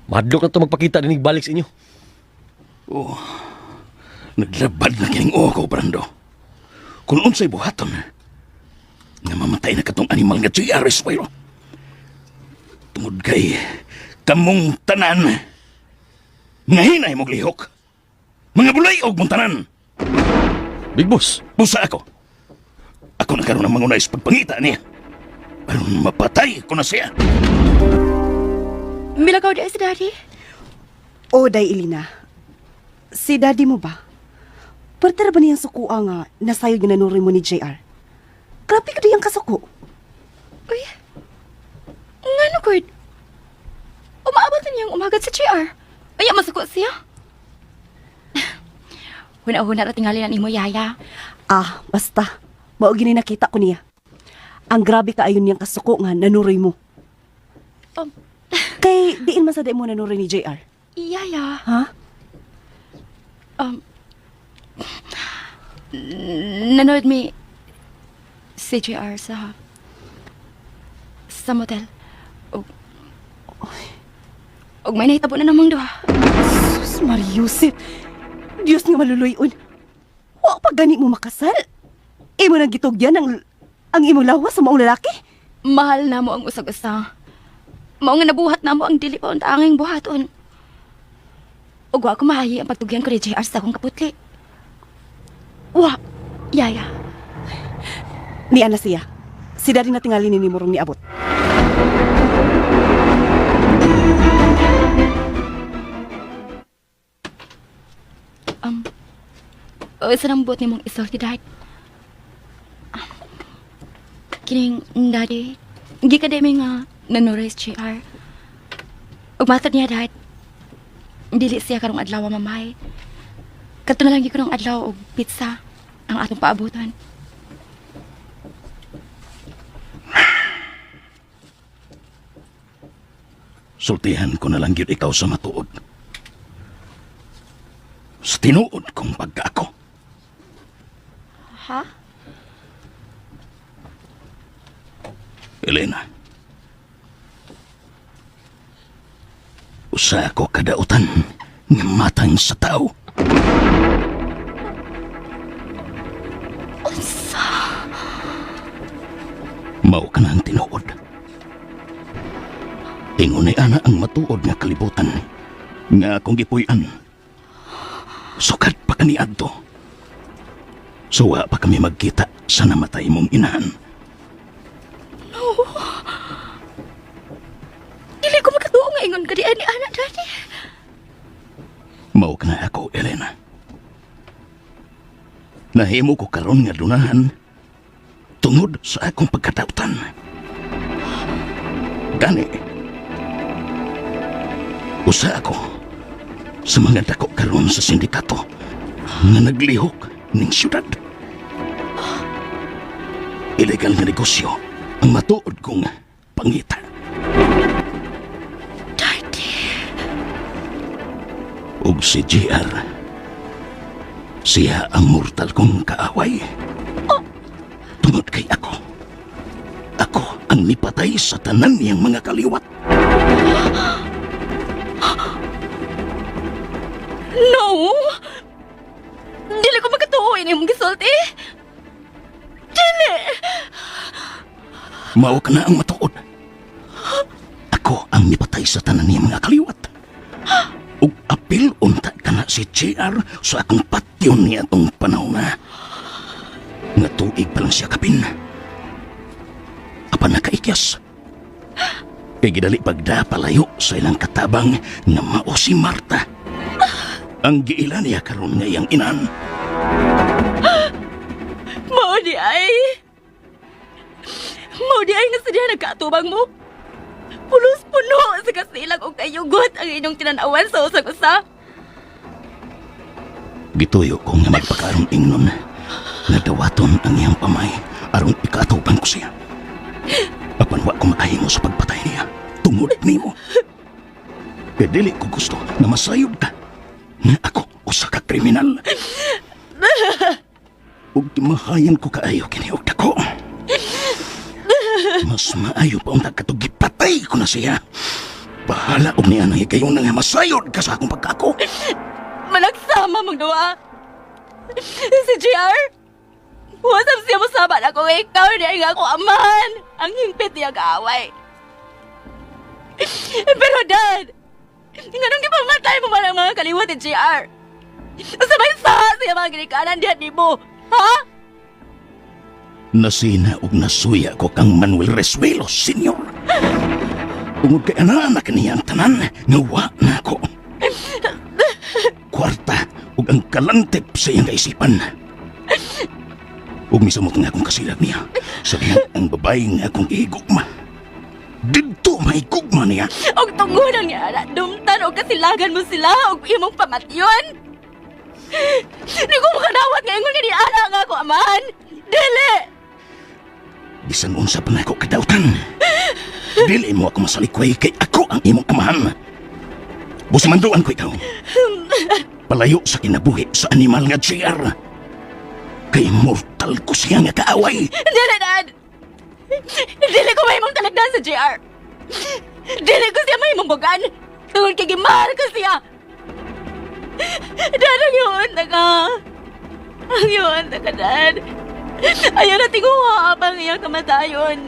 Mahadlok na to magpakita dinig balik sa inyo.
Oh, naglabad na kining uo ko, Brando. Kung unsay buhaton, nga mamatay na katong animal nga J.R. Espuelo. Tungod kay kamong tanan, nga hinay mong lihok, mga bulay og mong tanan.
Big Boss,
Busa ako. Ako na karon ang mangunay sa pagpangita niya. Aron mapatay ko na siya.
Milagaw di ay si Daddy.
O, Day Elena. Si daddy mo ba? Pwerte ra ba niyang sukua nga nasayod nga nanuroy mo ni JR? Grabe ka diyang kasuko.
Uy, ngano gud? Umaabot na niyang umagad sa JR. Ay, masuko siya. Huna-huna ra tingali na nimo, yaya.
Ah, basta. Mao gini nakita ko niya. Ang grabe kaayon niyang kasuko nga nanuroy mo. Kay diin man sa di mo nanuroy ni JR.
Yaya.
Ha?
Nanood mi si JR sa motel. Og, og may nahitabo na namang duha.
Sus, Mariusip. Diyos nga maluluyon. Wa pa gani mo makasal. Imo nang gitugyan ang imong lawas sa maong lalaki.
Mahal na mo ang usag-usa. Mao nga nabuhat na mo ang dili pa unta anging buhaton. Ug wa ko mahayi ang pagtugyan ko ni JR sa akong kaputli. Wa, yaya.
Ni ana siya. Si daddy na tingali ni Murong niabot.
Sa nang buot nimong isulti, Dad. Kining, Daddy, gi ka mi nga nanuray si JR. Ug matod niya, Dad, dili siya karong adlaw mamay. Kadto na lang gyud karong adlaw og pizza ang atong paabutan.
Sultihan ko na lang gyud ikaw sa matuod. Sa tinuod kong pagkaako.
Ha?
Elena. Usa ako kadautan nga matang sa tao.
Unsa?
Mao ka na ang tinuod. Ingon ni ana ang matuod nga kalibutan nga akong gipuy-an. Sukad pa kaniadto. Suwa pa kami magkita sa namatay mong inahan.
No. Dili ko makatuo nga ingon ka di ani ana, Daddy.
Mao ka na ako, Elena. Nahimo ko karon nga dunahan tungod sa akong pagkatautan. Gani, usa ako sa mga dako karon sa sindikato nga naglihok ning syudad. Ilegal nga negosyo ang matuod kong pangita.
Daddy.
Ug si JR, siya ang mortal kong kaaway. Tungod kay ako, ako ang mipatay sa tanan niyang mga kaliwat.
No! Dili ko makatuo ini imong gisulti. Dili!
Mao ka na ang matuod. Ako ang mipatay sa tanan niyang mga kaliwat. Ug apil unta ka na si JR sa akong patyon niya atong panahon na. Nga tuig pa lang siya kapin. Apan nakaikyas. Kay gidali pagda palayo sa ilang katabang nga mao si Marta. Ang giila niya karon nga iyang inan.
Mao di ay. Mao di ay nga sa diha nagkaatubang mo. Pulos puno sa kasilag og kayugot ang inyong tinanawan sa usag-usa.
Gituyo ko nga magpakaroon ingnon nga dawaton ang iyang pamay aron ikaatubang ko siya. Apan wa ko makahimo sa pagpatay niya tungod nimo. Kay dili ko gusto na masayod ka nga ako usa ka kriminal. Ug gimahayan ko kaayo kini og dako. Mas maayo pa unta katong gipatay ko na siya. Bahala og niya nang higayon nga masayod ka sa akong pagkaako.
Managsama mong duha. Si JR, wasap siya mo sama na kung ikaw niya nga ako amahan. Ang hingpit niya kaaway. Pero Dad, nganong gipamatay mo man ang mga kaliwat ni JR? Sabay sa siya mga ginikanan diyan nimo. Ha?
Nasina og nasuya ko kang Manuel Resuelo, Senior. Tungod kay anak niya ang tanan, nga wa na ako. Kwarta ug ang kalantip sa iyang kaisipan. Ug misamot nga akong kasilag niya. Sa dihang ang babae nga akong gihigugma. Didto may gugma niya.
Og tungunan nga ana, dumtan og kasilagan mo sila og imong pamatyon. Di ko makadawat nga ingon nga ni ana nga ako amahan. Dili!
Bisan unsa pa nako kadautan. Dili mo ako masalikway kay ako ang imong amahan. Busa manduan ko ikaw. Palayo sa kinabuhi sa animal nga JR. Kay mortal ko siya nga kaaway.
Dili, Dad! Dili ko mahimong talagdan sa JR. Dili ko siya mahimong bugan. Tungod kay gimahal ko siya. Dad, ang yun na ka. Ang yun na ka, Dad. Ayaw na tinguha pang iyang kamatayon.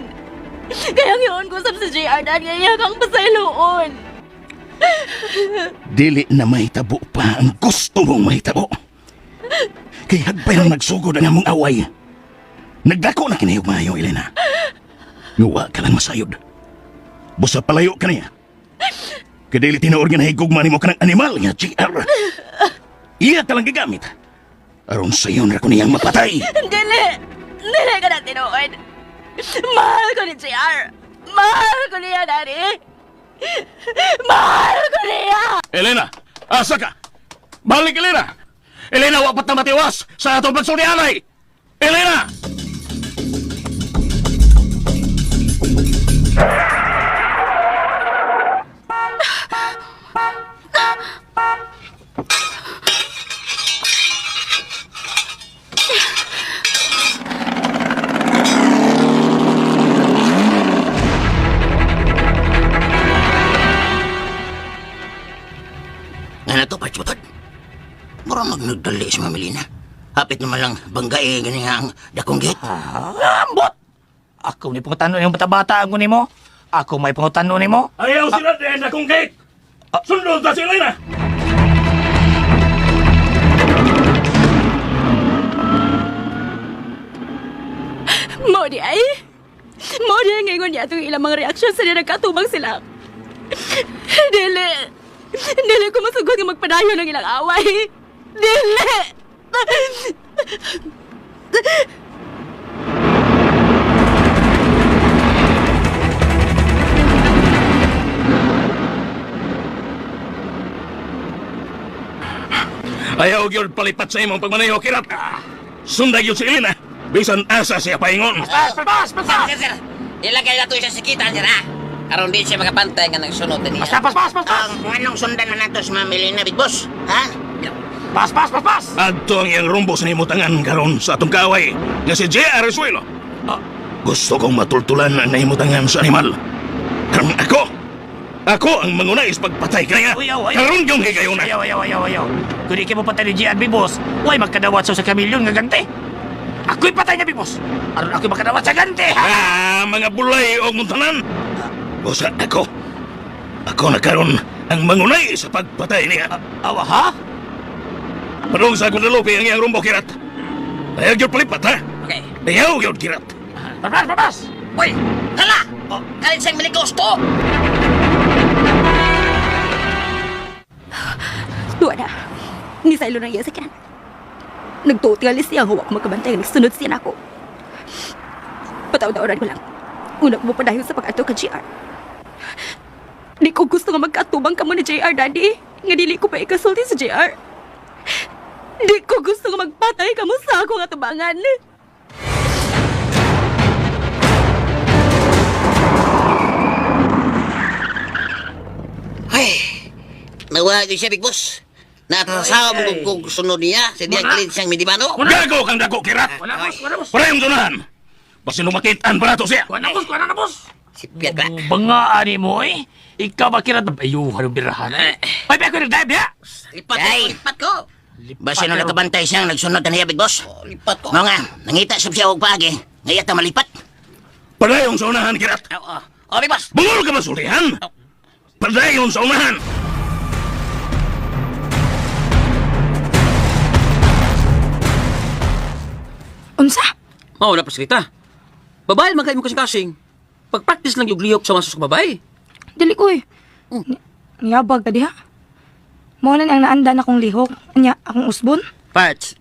Kaya ang yun ko sab sa JR, Dad, nga iya kang pasayloon.
Dili na mahitabo pa ang gusto mong mahitabo. Kay hagbay ang nagsugod ang among away. Nagdako na kinahig maayo, Elena. Nguwa ka lang masayod. Busa palayo ka niya. Kay dili tinuod nga nahigugma nimo kanang animal nga GR. Iya ka lang gigamit. Aron sayon ra ko niyang mapatay.
Dili! Dili ka na tinuod. Mahal ko ni JR. Mahal ko niya, Daddy. Mahal ko niya!
Elena, asa ka? Balik, Elena! Elena, wapat na matiwas sa atong pagsultianay! Elena!
Nga na to, Parts Butod. Mura magnagdali si Mamelina. Hapit naman lang banggae gani nga ang dakong gate.
Ambot! Ako ni pangutano yung bata-bata ang nimo. Ako may pangutano nimo.
Ayaw sila din akong gate! Sundon ta si Elena!
Mo di ay. Mo di ay ngayon niya itong ilang mga reaksyon sa niya nagkatubang sila. Dili. Dili ko masugot nga magpadayon ng ilang away. Dili.
Ayaw gyud palipat sa imong pagmaneho, Kirat! Sunday gyud si Elena! Bisan asa siya paingon!
Pas, pas, pas, pas!
Sir, sir, ilagay na to siya sa kita, sir, ha? Aron di siya makapantay nga nagsunod na niya.
Pas, pas, pas, pas, pas!
Ang anong sundan na nato si Mamelina, Big Boss? Ha?
Pas, pas, pas, pas!
Adto ang iyang rumbo sa nimutangan karon sa atong kaaway nga si J.R. Suelo. Gusto kong matultulan ang nahimutangan sa animal. Karon ako, ako ang mangunay sa pagpatay kaniya.
Uy, ayaw, ayaw.
Karon yung higayuna.
Ayaw, ayaw, ayaw, ayaw. Kung di ka mo patay ni GRB, boss, way magkadawat sa kamilyon nga gante. Ako'y patay niya, boss. Aron ako'y makadawat sa gante, ha?
Ah, mga bulay o muntanan. Busa ako, ako na karon ang mangunay sa pagpatay niya.
Awa, ha?
Padung sa Guadalupe ang iyang rumbo, Kirat. Ayaw gyud palipat, ha?
Okay.
Ayaw gyud, Kirat.
Pas, pas, pas, pas!
Uy, hala! Oh. Kalit siyang milikos to!
Duwa na. Ni sa ilo na iya sa kanan. Nagtuot nga siya ang huwag magkabantay nagsunod siya nako. Pataw-tawaran ko lang. Una ko mo padayon sa pag-ato ka JR. Di ko gusto nga magkaatubang kamo ni JR, Daddy. Nga dili ko pa ikasulti sa JR. Di ko gusto nga magpatay kamo sa akong atubangan.
Ay, nawag siya, Big Boss. Natasawa mo kung sunod niya sa diyang kalit siyang midibano.
Gago kang dako, Kirat.
Wala, boss, wala, boss.
Parehong sunahan. Basin lumakitaan pa nato siya.
Wala, boss, wala na, boss.
Sipyat ba?
Banga ani mo, eh. Ikaw ba kirat? Ayaw, harong birahan. Ay, pa ako nag-dive, ha?
Lipat ko, lipat ko. Basin nung nakabantay siyang nagsunod na niya, Big Boss. Lipat ko. Mga nga, nangita sab siya og paagi. Ngayat na malipat.
Padayon sa unahan, Kirat.
Oo. Oh, Big Boss.
Bungol ka ba sultihan? Padayon sa unahan.
Unsa?
Mao na pasrita. Babae man kayo mo kasing-kasing. Pag-practice lang yung lihok sa masos babae.
Dili ko eh. Niyabag ka diha. Mo na ang naanda na akong lihok. Anya, akong usbon.
Parts.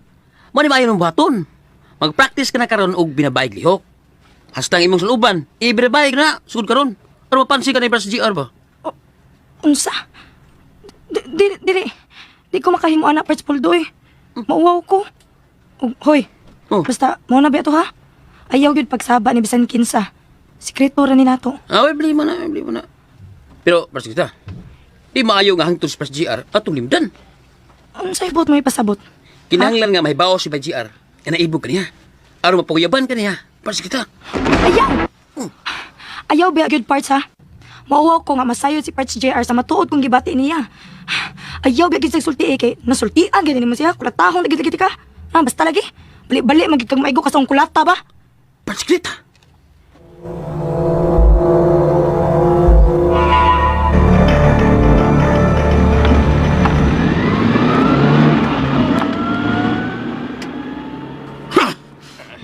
Mo ni maayo ng buhaton. Magpractice ka na karon og binabaig lihok. Hasta ang imong suluban, ibinabaig na sugod karon. Aron mapansin ka ni Parts GR ba?
Unsa? Dili, dili. Di ko makahimo ana parts Poldo eh. Mauwaw ko. Ug, hoy.
Oh.
Basta mo na ba to ha? Ayaw gyud pagsaba ni bisan kinsa. Sikreto ra ni nato.
Ah, way blame na, way blame na. Pero Parts kita. Di maayo nga hangtod sa Parts GR atong limdan.
Unsay buot mo ipasabot?
Kinahanglan nga mahibaw si Parts GR. Nga naibog ka niya. Aron mapaguyaban ka niya. Parts kita.
Ayaw! Ayaw biya gyud parts ha. Mauwaw ko nga masayod si Parts JR sa matuod kong gibati niya. Ayaw biya gyud sa sulti eh, kay nasultian gyud nimo siya, kulatahong lagi lagi ka. Ah, basta lagi. Bali-bali man gyud kang maigo ka sa akong kulata ba?
Parts kita.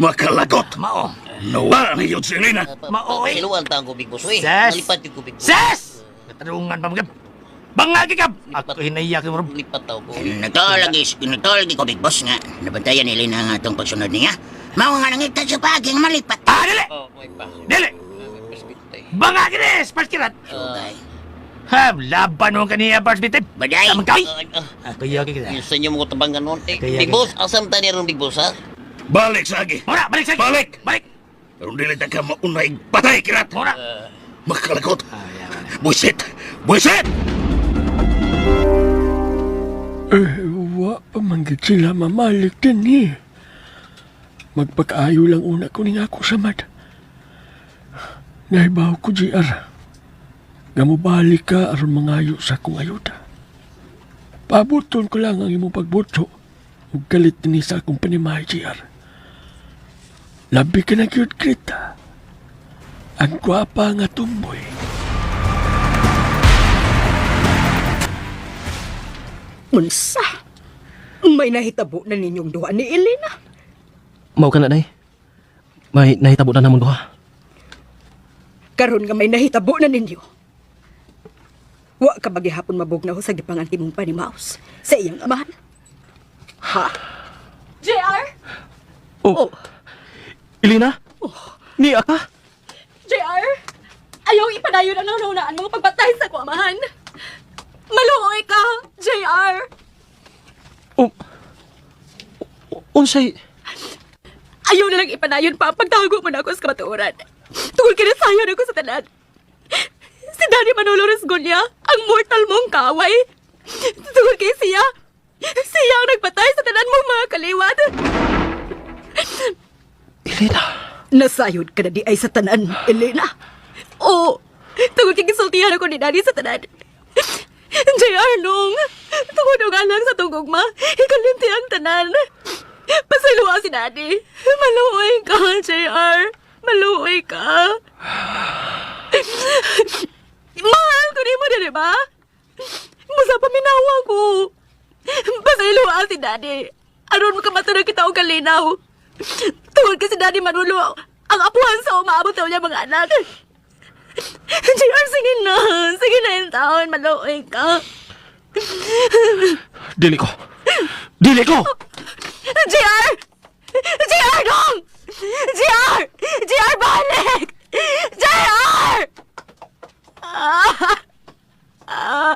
Makalagot!
Mao.
Nawala na yun si Elena.
Mao eh.
Siluan ta ang kubig boss, uy.
Ses!
Nalipat yung kubig.
Ses! Katarungan pa mga. Bangagi ka! Ako hinaiyak yung
Lipat tao ko.
Nagtawag ko, Big Boss nga. Nabantayan nila na nga itong pagsunod niya. Mao nga nangita sa paging malipat.
Ah, dili!
Oh, may pa.
Dili! Bangagi ni! Parts kirat!
Okay.
Ha, laban mo kaniya, Parts Bitib.
Baday!
Tamang kay! Ako yaki kita.
Yung sa inyo mo tabangan nun. Eh,
Kaya
Big Boss, asam ta niya ron, Big Boss, ha?
Balik sa agi.
Mura, balik sa
Balik!
Balik!
Aron dili ta ka maunay patay kirat.
Mura!
Makalagot. Buisit! Buisit!
Eh, wa pa man gid sila mamalik din eh. Magpakaayo lang una ko ning ako samad. Nahibaw ko, GR. Nga mobalik ka aron mangayo sa akong ayuda. Pabuton ko lang ang imong pagbuto ug galit ni sa akong panimahay, GR. Labi ka na gyud, Greta. Ang gwapa nga tumboy.
Unsa? May nahitabo na ninyong duha ni Elena.
Mao ka na, Nay. May nahitabo na namong duha.
Karon nga may nahitabo na ninyo. Wa ka bagihapon mabugnaw sa gipanganti mong panimaos sa iyang amahan. Ha?
JR?
Oh. Elena? Niya ka?
JR? Ayaw ipadayon ang naunaan mo pagpatay sa kuamahan. Maluoy ka, JR!
Oh. Unsay
Ayaw na lang ipanayon pa ang pagtago mo na ako sa kamatuoran. Tungkol kinasayon ako sa tanan. Si Danny Manolo Resgonya, ang mortal mong kaway. Tungkol kay siya, siya ang nagpatay sa tanan mong mga kaliwat.
Elena?
Nasayod ka na di ay sa tanan, Elena.
Oo, tungkol kay gisultihan ako ni Danny sa tanan. JR nung, tungkol nga lang sa tungkog ma, ikalinti ang tanan. Pasayloa si Daddy. Maluoy ka, JR. Maluoy ka. Mahal ko ni mo na, di ba? Musa paminawa ko. Pasayloa si Daddy. Aron makamaturo kita og kalinaw. Tungod kasi Daddy Manolo, ang apuhan sa umaabot sa unya mga anak. JR, sige na. Sige na yung taon. Maluoy ka.
Dili ko. Dili ko!
JR! JR, dong! JR! JR, balik! JR! Ah! Ah!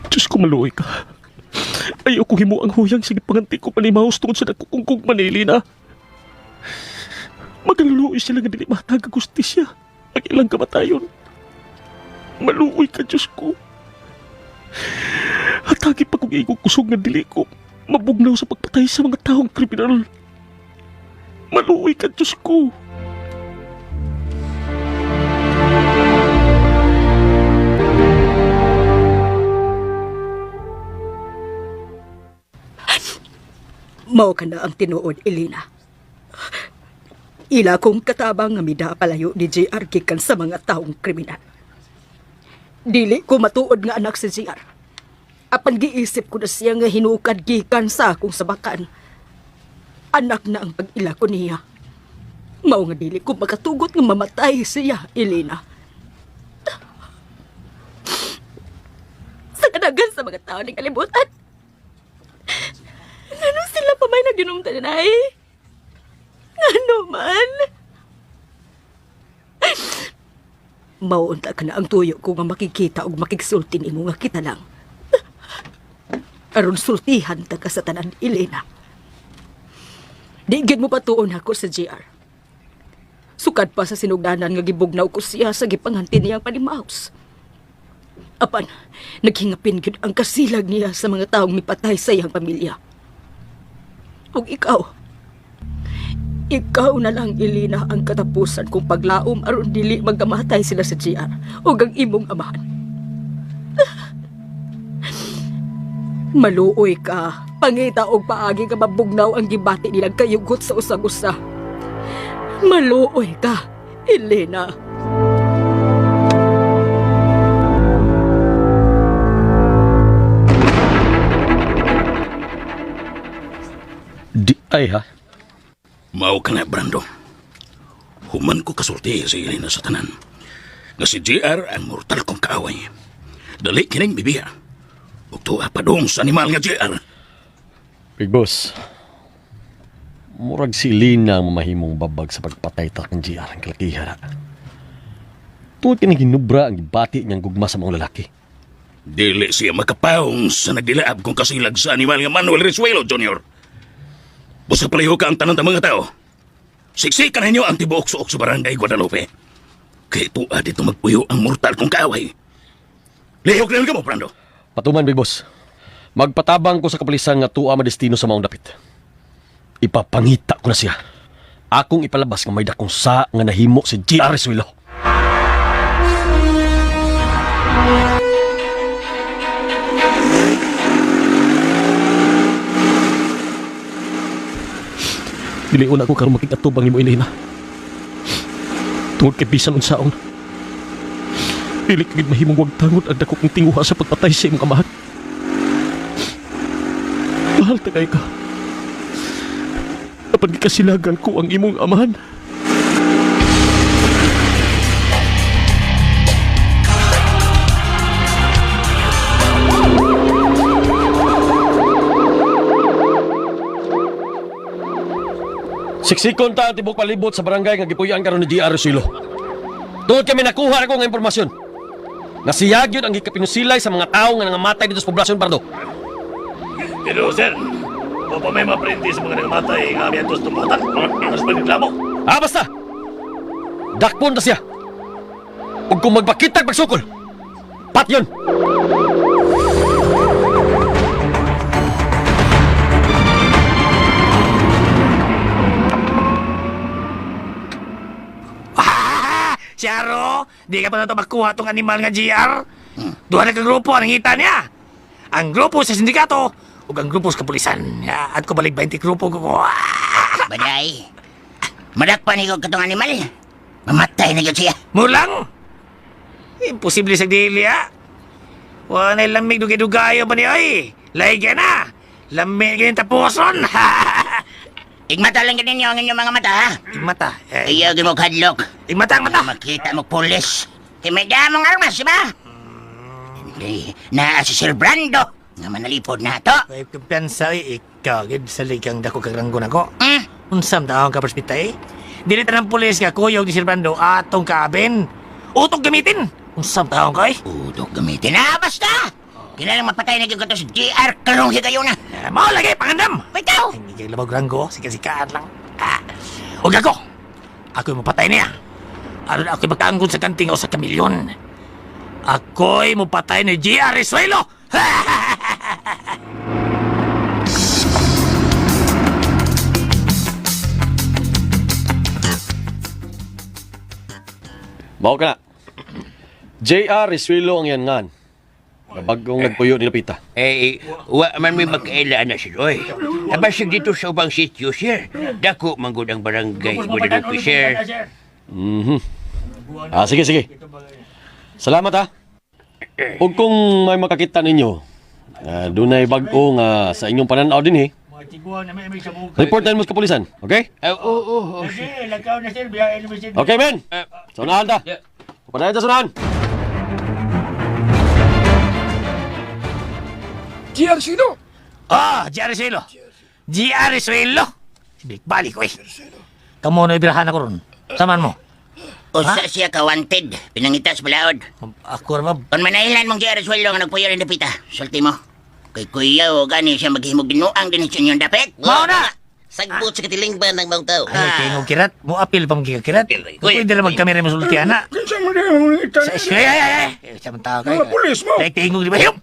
Diyos ko, maluoy ka. Ayaw ko himo ang huyang sige panganti ko panimaos tungod sa nagkukungkong manili na. Magaluluoy sila nga dili matag ang gustisya ang ilang kamatayon. Maluoy ka, Diyos ko. Hatagi pa kong igong kusog nga dili ko mabugnaw sa pagpatay sa mga taong kriminal. Maluoy ka, Diyos ko.
Mao ka na ang tinuod, Elena. Ila kong katabang nga mida palayo ni JR gikan sa mga taong kriminal. Dili ko matuod nga anak si JR. Apan giisip ko na siya nga hinukad gikan sa akong sabakan. Anak na ang pag-ila ko niya. Mao nga dili ko makatugot nga mamatay siya, Elena. Sa
Kadagan sa mga tao ng kalibutan. Ngano sila pa may naginumtan na eh? Ngano man? Mauunta ka na ang tuyo ko nga makikita og makigsulti nimo nga kita lang. Aron sultihan ta ka sa tanan, Elena. Di gyud mo patuon ako sa JR. Sukad pa sa sinugdanan nga gibugnaw ko siya sa gipanganti niyang panimaus. Apan, naghingapin gyud ang kasilag niya sa mga taong mipatay sa iyang pamilya. Ug ikaw, ikaw na lang, Elena, ang katapusan kong paglaom aron dili magkamatay sila sa GR ug ang imong amahan. Maluoy ka. Pangita og paagi nga mabugnaw ang gibati nilang kayugot sa usag-usa. Maluoy ka, Elena.
Di ay ha.
Mao ka na, Brando. Human ko kasulti sa Elena sa tanan. Nga si JR ang mortal kong kaaway. Dali kining bibiya. Ug tuwa pa dong sa animal nga JR.
Big Boss. Murag si Lina ang mamahimong babag sa pagpatay ta kang GR ang kalakihan. Tungod kini ginubra ang gibati niyang gugma sa mga lalaki.
Dili siya makapaong sa nagdilaab kong kasilag sa animal nga Manuel Rizuelo Jr. Busa palayo ka ang tanan ta mga tao. Siksikan ninyo ang tibuok suok sa barangay Guadalupe. Kay tuwa dito magpuyo ang mortal kong kaaway. Lihok na yun ka mo, Brando.
Patuman, Big Boss. Magpatabang ko sa kapulisan nga tuwa madestino sa maong dapit. Ipapangita ko na siya. Akong ipalabas nga may dakong sa nga nahimo si G.R. Suelo.
Dili una ko karon makikatubang nimo, Elena. Tungod kay bisan unsaon. Dili ka gid mahimong wagtangon ang dako kong tinguha sa pagpatay sa imong amahan. Mahal ta kay ka. Apan gikasilagan ko ang imong amahan.
Siksikon ta ang tibok palibot sa barangay nga gipuy-an karon ni G.R. Suelo. Tungod kami nakuha ako nga impormasyon. Nga siya gyud ang gikapinusilay sa mga tawo nga nangamatay dito sa poblasyon Bardo.
Pero sir, kung pa may maprindi sa mga nagmatay nga miyantos tumbutan, mas pagreklamo.
Ah, basta! Dakpon ta siya. Ug kung magpakitag pagsukol, pat yun!
Siyaro, di ka pa na ito makuha tong animal nga GR. Duha na ka grupo ang nangita niya. Ang grupo sa sindikato ug ang grupo sa kapulisan. Ya, at ko balik 20 grupo ko.
Baday, madakpan ikaw katong animal. Mamatay na gyud siya.
Mulang! Imposible sa dili, ha? Wala na lamig dugay-dugayo ba niya, ay? Laigyan na! Lamig ganyan tapuson!
Igmata lang ganin ang inyong mga mata, ha?
Igmata? Eh,
Ayaw mo kadlok.
Igmata ang mata!
Makita mo pulis. Kay may damong armas, di ba? Hindi, naa si Sir Brando nga manalipod na to.
May kumpiyansa, eh, ikaw, gid sa ligang dako kag ranggon ako.
Hmm?
Unsam taong ka perspita, eh? Dili tanang pulis nga kuyog ni Sir Brando atong kaabin. Utok gamitin! Unsam taong ka, eh?
Utok gamitin na, basta! Kailangan mapatay na gyud ko to si JR karong higayon na.
Eh, mao lagi, pangandam!
Ikaw!
Hindi kayo labag ranggo, sika-sikaan lang. Ah. Huwag ako! Ako'y mapatay niya. Aron ako'y makaanggon sa kanting o sa kamilyon. Ako'y mapatay ni G.R. Risuelo!
Mao ka na. J.R. Risuelo ang yan ngan. Nga bagong nagpuyo ni Lupita.
Eh, wa man may magkailaan na sir, oy. Abasig dito sa ubang sityo, sir. Dako manggod ang barangay Guadalupe, sir.
Mhm. Ah, sige, sige. Salamat ha. Ug kung may makakita ninyo, dunay bag-o nga sa inyong pananaw din eh. Report na mo sa kapulisan, okay?
Oo, oo, oo.
Okay, men. Sa unahan ta. Padayon ta sa unahan.
GR sino?
Ah, GR Suelo. GR Suelo. Balik oy. Kamo na ibirahan ako ron. Saman mo.
Usa siya ka wanted. Pinangita sa balaod.
Ako ra ba?
Kung manailan mong GR Suelo nga nagpuyo rin dapita, sulti mo. Kay kuya o gani siya maghimog binuang din sa inyong dapit.
Mao na!
Sagbot sa katiling ba ng mga tao?
Ay, kay ngog kirat. Mo apil pa mong kirat. Pwede ra magkamera mo sulti ana.
Kinsa mo din ang ita?
Sa ay ay ay. Sa man tao kay.
Mga pulis mo.
Ay tingog di ba? Yup.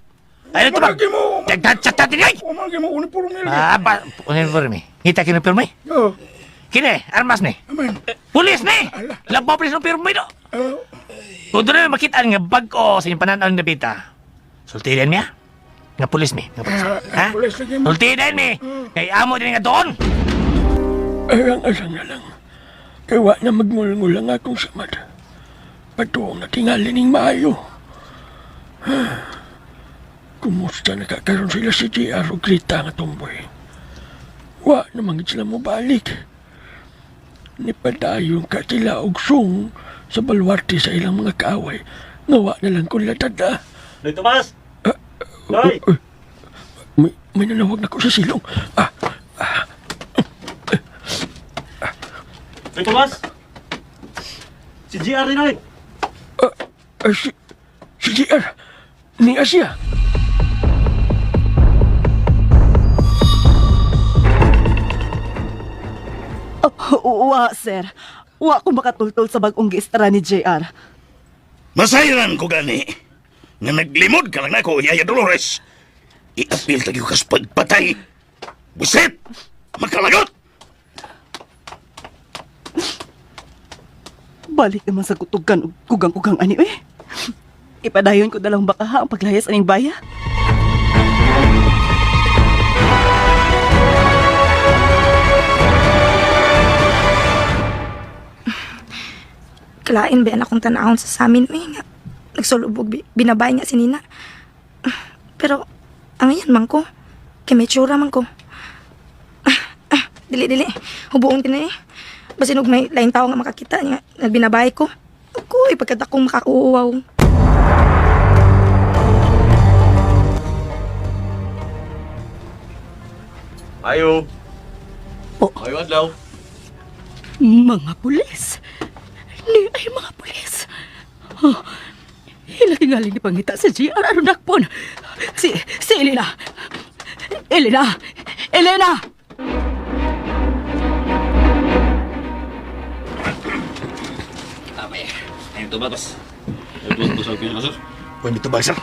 Ay ito ba?
Malagi mo.
Tagtatsa din ay.
Umagi mo uniforme.
Ah, pa uniforme. Ngita kini pirmi.
Oh.
Kini, armas ni.
Amen.
Pulis ni. Labaw pulis ng pirmi do.
Oh.
Kung doon na makita nga bag-o sa inyong pananaw ng dapita, sultihan niya. Nga pulis mi. Nga pulis. Ha?
Pulis lagi mo.
Sultihan mi. Kay amo din nga doon.
Arang-arang na lang. Kay wa na magngulngul ang akong samad. Patuong na tingali ning maayo. Kumusta nakakaroon sila si JR o Grita nga tumboy? Wa na mangit sila mo balik. Nipadayon ka sila og sung sa balwarte sa ilang mga kaaway. Nga wa na lang kung latad ah.
Noy Tomas! Noy!
May nanawag na ko sa silong. Ah,
Noy Tomas! Si GR ni Noy!
si JR. Ni Asia.
Oh, wa, sir. Wa ko makatultol sa bagong giistara ni JR.
Masayran ko gani. Nga naglimod ka lang nako, Yaya Dolores. Iapil tayo kas pagpatay. Buset! Makalagot!
Balik naman sa kutugan ug kugang-kugang ani eh. Ipadayon ko dalang baka ha ang paglayas aning baya.
Kalain ba yan akong tanahon sa samin eh nga. Nagsulubog binabay nga si Nina. Pero ang yan man ko. Kay may tsura man ko. Dili dili. Hubuon kini eh. Basin og may laing tao nga makakita nga nagbinabay ko. Ako ipagkadakong makauwaw.
Ayo!
Oh.
Ayo adlaw!
Mga pulis. Ni ay mga pulis. Oh, ila tingali ni pangita sa GR aron dakpon. Si Elena. Elena. Elena.
Tama eh. Ayun to ba, boss?
Pwede ito ba, sir?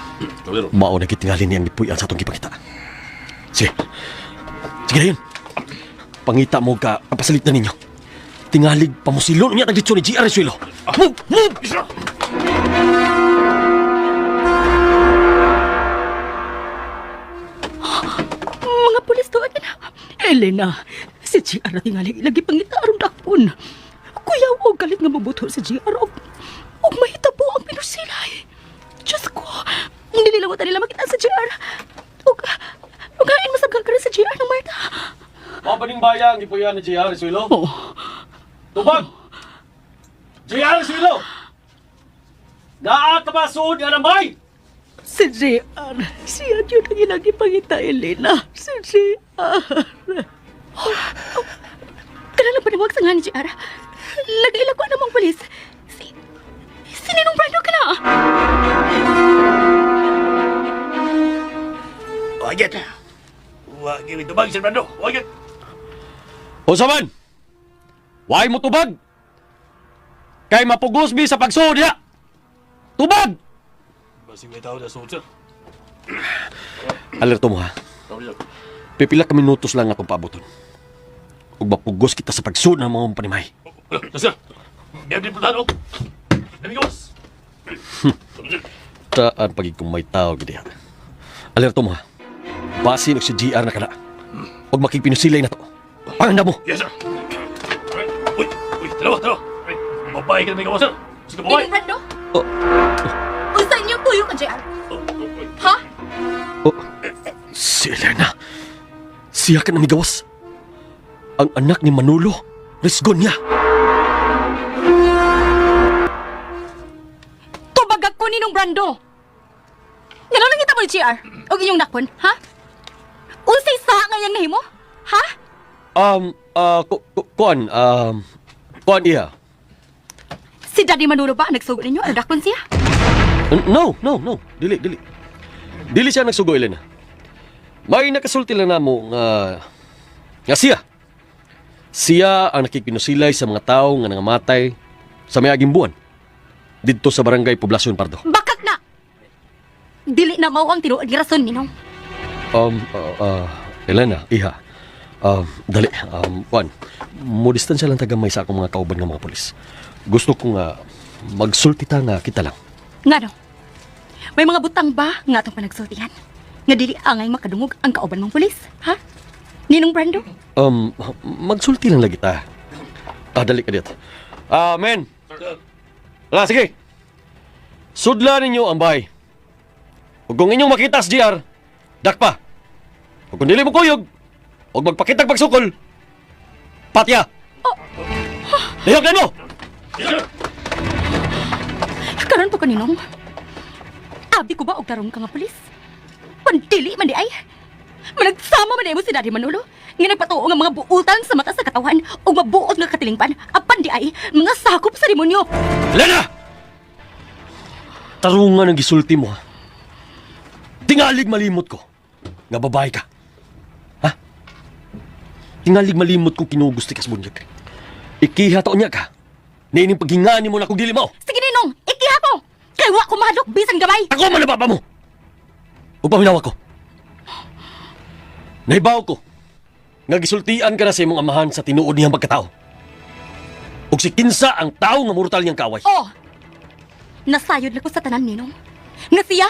Mao na gitingali niyang nipuy-an sa atong gipangita. Sige. Sige na yun. Pangita mo ka ang pasalit na ninyo. Tingalig pamusilon niya nagditso ni GR Suelo. Move! Move!
Mga pulis to na. Elena, si GR na tingali lagi pangita aron dakpon. Kuya, og galit nga mabuto si GR og og mahitabo ang pinusilay. Diyos ko, nililawatan nila makita sa GR. Og og hain masabgan ka rin sa GR ng Marta.
Mao ba ning bayang gipuy-an ni GR Suelo?
Oh.
Tubag! GR Suelo! Naa ka ba suod nga nambay?
Si JR, siya yun ang ilagi pangita, Elena. Si JR. Oh, Kanang lang panawag sa nga ni JR. Nag-ilag ko namang pulis. Si Ninong Brando ka na.
Wagit! Wagit ito ba, Sir Brando? Wagit!
Unsa man? Why mo tubag? Kay mapugos mi sa pagsuod niya. Tubag!
Basig may tao na suod, sir.
Alerto mo ha. Pipila ka minutos lang atong paaboton. Ug mapugos kita sa pagsuod ng mga panimay.
Sir! Meron din plano! Amigos!
Taan pagig kung may tao gid diha. Alerto mo ha. Basin og si GR na kana. Ug makigpinusilay na to. Panganda mo.
Yes, sir! Alright. Uy! Uy! Dalawa! Dalawa! Alright. Babae ka na may gawa, sir! Sige, babae!
Ninong Brando?
Oh.
Unsa inyong tuyo ka, JR? Ha?
Oh, si Elena. Siya ka na migawas. Ang anak ni Manolo, Risgon niya.
Tubag ako Ninong Brando. Ngano nangita mo ni JR? Og inyong dakpon, ha? Unsay sa nga yang nahimo? Ha?
Kuan, kuan iya.
Si Daddy Manolo ba ang nagsugo ninyo? Ano dakpon siya?
No, no, no. Dili, dili. Dili siya nagsugo, Elena. May nakasulti lang namo nga nga siya. Siya ang nakikinusilay sa mga tao nga nangamatay sa may aging buwan didto sa Barangay Poblacion Pardo.
Bakak na! Dili na mao ang tinuod nga rason ninong.
Elena, iha. Dali, kuan. Mo distansya lang tagamay sa akong mga kauban nga mga pulis. Gusto ko nga magsulti ta nga kita lang.
Ngano? May mga butang ba nga atong panagsultihan? Nga dili angay makadungog ang kauban mong pulis, ha? Ninong Brando?
Magsulti lang lagi ta. Ah, dali ka dito. Ah, men. Ala, sige. Sudla ninyo ang bahay. Ug kung inyong makita sa GR, dakpa. Ug kung dili mo kuyog, ug magpakitag pagsukol, patya. Lihok na mo!
Karon po ka, Ninong. Abi ko ba og tarong ka nga pulis? Pandili man di ay. Managsama man di mo si Daddy Manolo. Nga nagpatuo nga mga buutan sa mata sa katawan ug mabuot nga katilingban apan di ay mga sakop sa demonyo.
Lena! Tarungan ang gisulti mo, ha? Tingalig malimot ko. Nga babae ka. Ha? Tingalig malimot kong kinugusti ka sa bunyag. Ikiha taon niya ka. Niining paghingaan mo na kung dili mo.
Sige Ninong, ikiha ko. Kay wa ko mahadlok bisan gamay.
Ako man ang papa mo! Ug paminawa ko. Nahibaw ko. Nga gisultian ka na sa imong amahan sa tinuod niyang pagkatao. Ug si kinsa ang tao nga mortal niyang kaaway.
Oh. Nasayod na ko sa tanan Ninong. Nga siya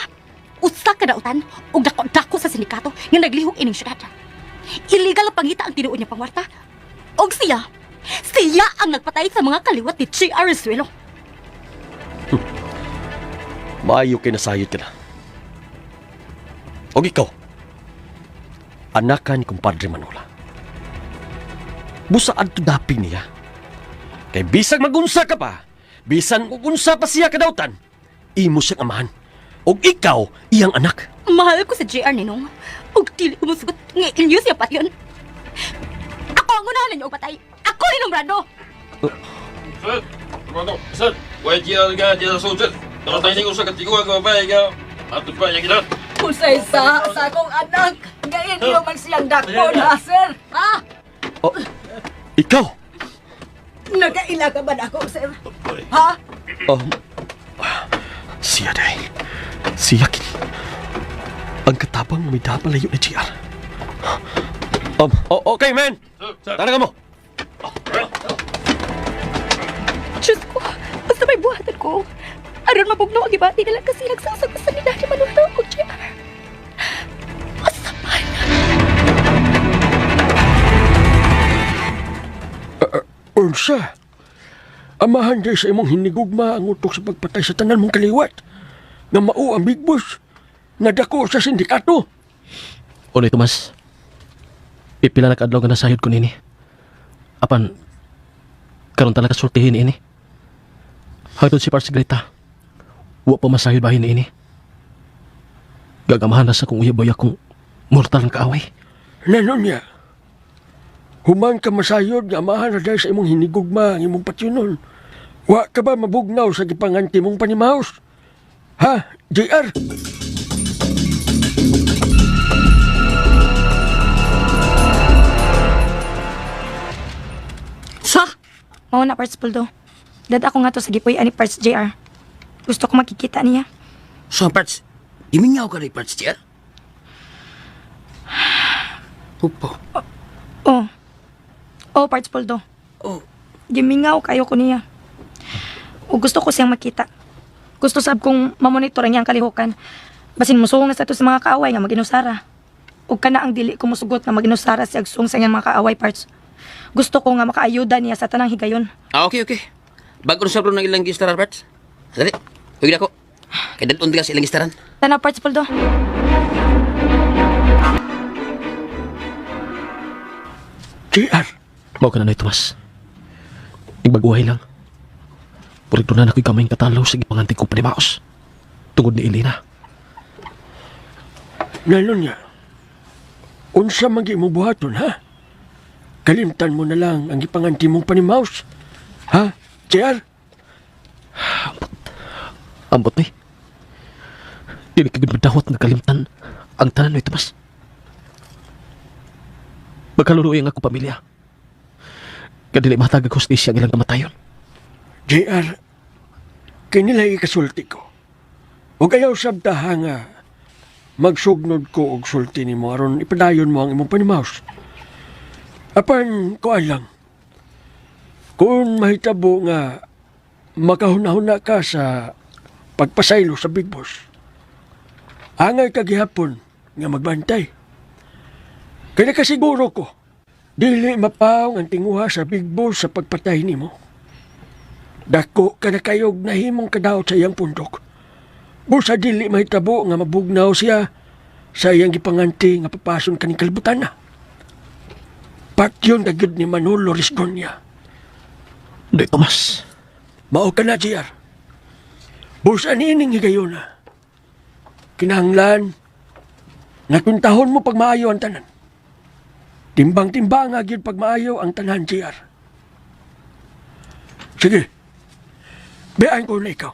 usa ka dautan ug dako-dako sa sindikato nga naglihok ining syudad. Illegal ang pangita ang tinuod niya pangwarta. Og siya, siya ang nagpatay sa mga kaliwat ni G.R. Suelo.
Maayo kay nasayod ka na. Og ikaw, anak ka ni kumpadre Manola. Busa adto daping niya. Kay bisag magunsa ka pa, bisan ugunsa pa siya kadautan, imo siyang amahan. Og ikaw, iyang anak.
Mahal ko si JR Ninong. Ug dili ko musugot nga inyo siya patyon. Ako ang unahan ninyo og patay. Ako Ninong Brando.
Sir, Brando, sir, way GR ka diya sa sir. Nakatay niyo sa katiguan ko ba ka? Ato pa yang gilan.
Usay sa akong anak. Ngayon iyo man siyang dakpon, ha, sir? Ha?
Oh, ikaw!
Nagaila ka ba ako, sir? Ha?
Siya day. Siya kin. Ang katabang may dapalayo ni GR. Okay, man! Tara ka mo!
Diyos ko, basta may buhatan ko. Aron mabugnaw ang ibati nila kasi nagsasagasan ni Daddy Manolo og JR. Masaman.
Unsa? Amahan day sa imong hinigugma ang utok sa pagpatay sa tanan mong kaliwat. Nga mao ang big boss. Nadako sa sindikato.
Uloy, Tomas. Pipila na kaadlaw nga nasayod ko nini. Apan, karon talaga sultihin ini. Hangtod si Parts Greta, wa pa masayod bahin ini. Gagamahan na sa kong uyab akong mortal nga kaaway.
Nanon niya. Human ka masayod nga amahan na day sa imong hinigugma ang imong patyonon. Wa ka ba mabugnaw sa gipanganti mong panimaos? Ha, JR?
Sa?
Mao na Parts Poldo. Dad ako nga to sa gipuy ani Parts JR. Gusto ko makikita niya.
So, Parts, imingaw ka rin, Parts GR? Upo.
Oh. Oh, Parts Poldo.
Oh.
Gimingaw kayo ko niya. O gusto ko siyang makita. Gusto sab kong mamonitor ang iyang kalihukan. Basin musuong na sa to sa mga kaaway nga maginusara. Ug kana ang dili ko musugot nga maginusara si agsung sa iyang mga kaaway parts. Gusto ko nga makaayuda niya sa tanang higayon.
Ah, okay, okay. Bago na sa ng ilang gistaran, Parts. Dali, huwag na ako. Kay dalton ka sa ilang gistaran.
Tanaw Parts Poldo.
JR,
Mao ka na na, Tomas. Igbaguhay lang. Purig na ako'y kamay katalaw sa gipanganti ko panimaos. Tungod ni Elena.
nanon niya. Unsa man gyud imong buhaton, ha? Kalimtan mo na lang ang gipanganti mong panimaus. Ha, JR?
Ambot eh. Dili ka gud madawat nga kalimtan ang tanan ni Tomas. Magkaluluoy ang akong pamilya. Kadili matag ang hustisya ang ilang kamatayon.
JR, kinilay ikasulti ko. Ug ayaw sabtaha nga magsugnod ko og sulti nimo aron ipadayon mo ang imong panimaus. Apan kuan lang. Kung mahitabo nga makahuna-huna ka sa pagpasaylo sa Big Boss, angay ka gihapon nga magbantay. Kaya nakasiguro ko, dili mapaw ang tinguha sa Big Boss sa pagpatay nimo. Dako ka na kayog nahimong kadaot sa iyang pundok. Busa dili mahitabo nga mabugnaw siya sa iyang gipanganti nga papason kaning kalibutan na. Patyon na gyud ni Manolo Risgonya.
Di, Tomas.
Mao ka na, JR. Busa niining higayuna. Kinahanglan, nakuntahon mo pagmaayo ang tanan. Timbang-timbang nga gyud pagmaayo ang tanan, JR. Sige. Bayaan ko na ikaw.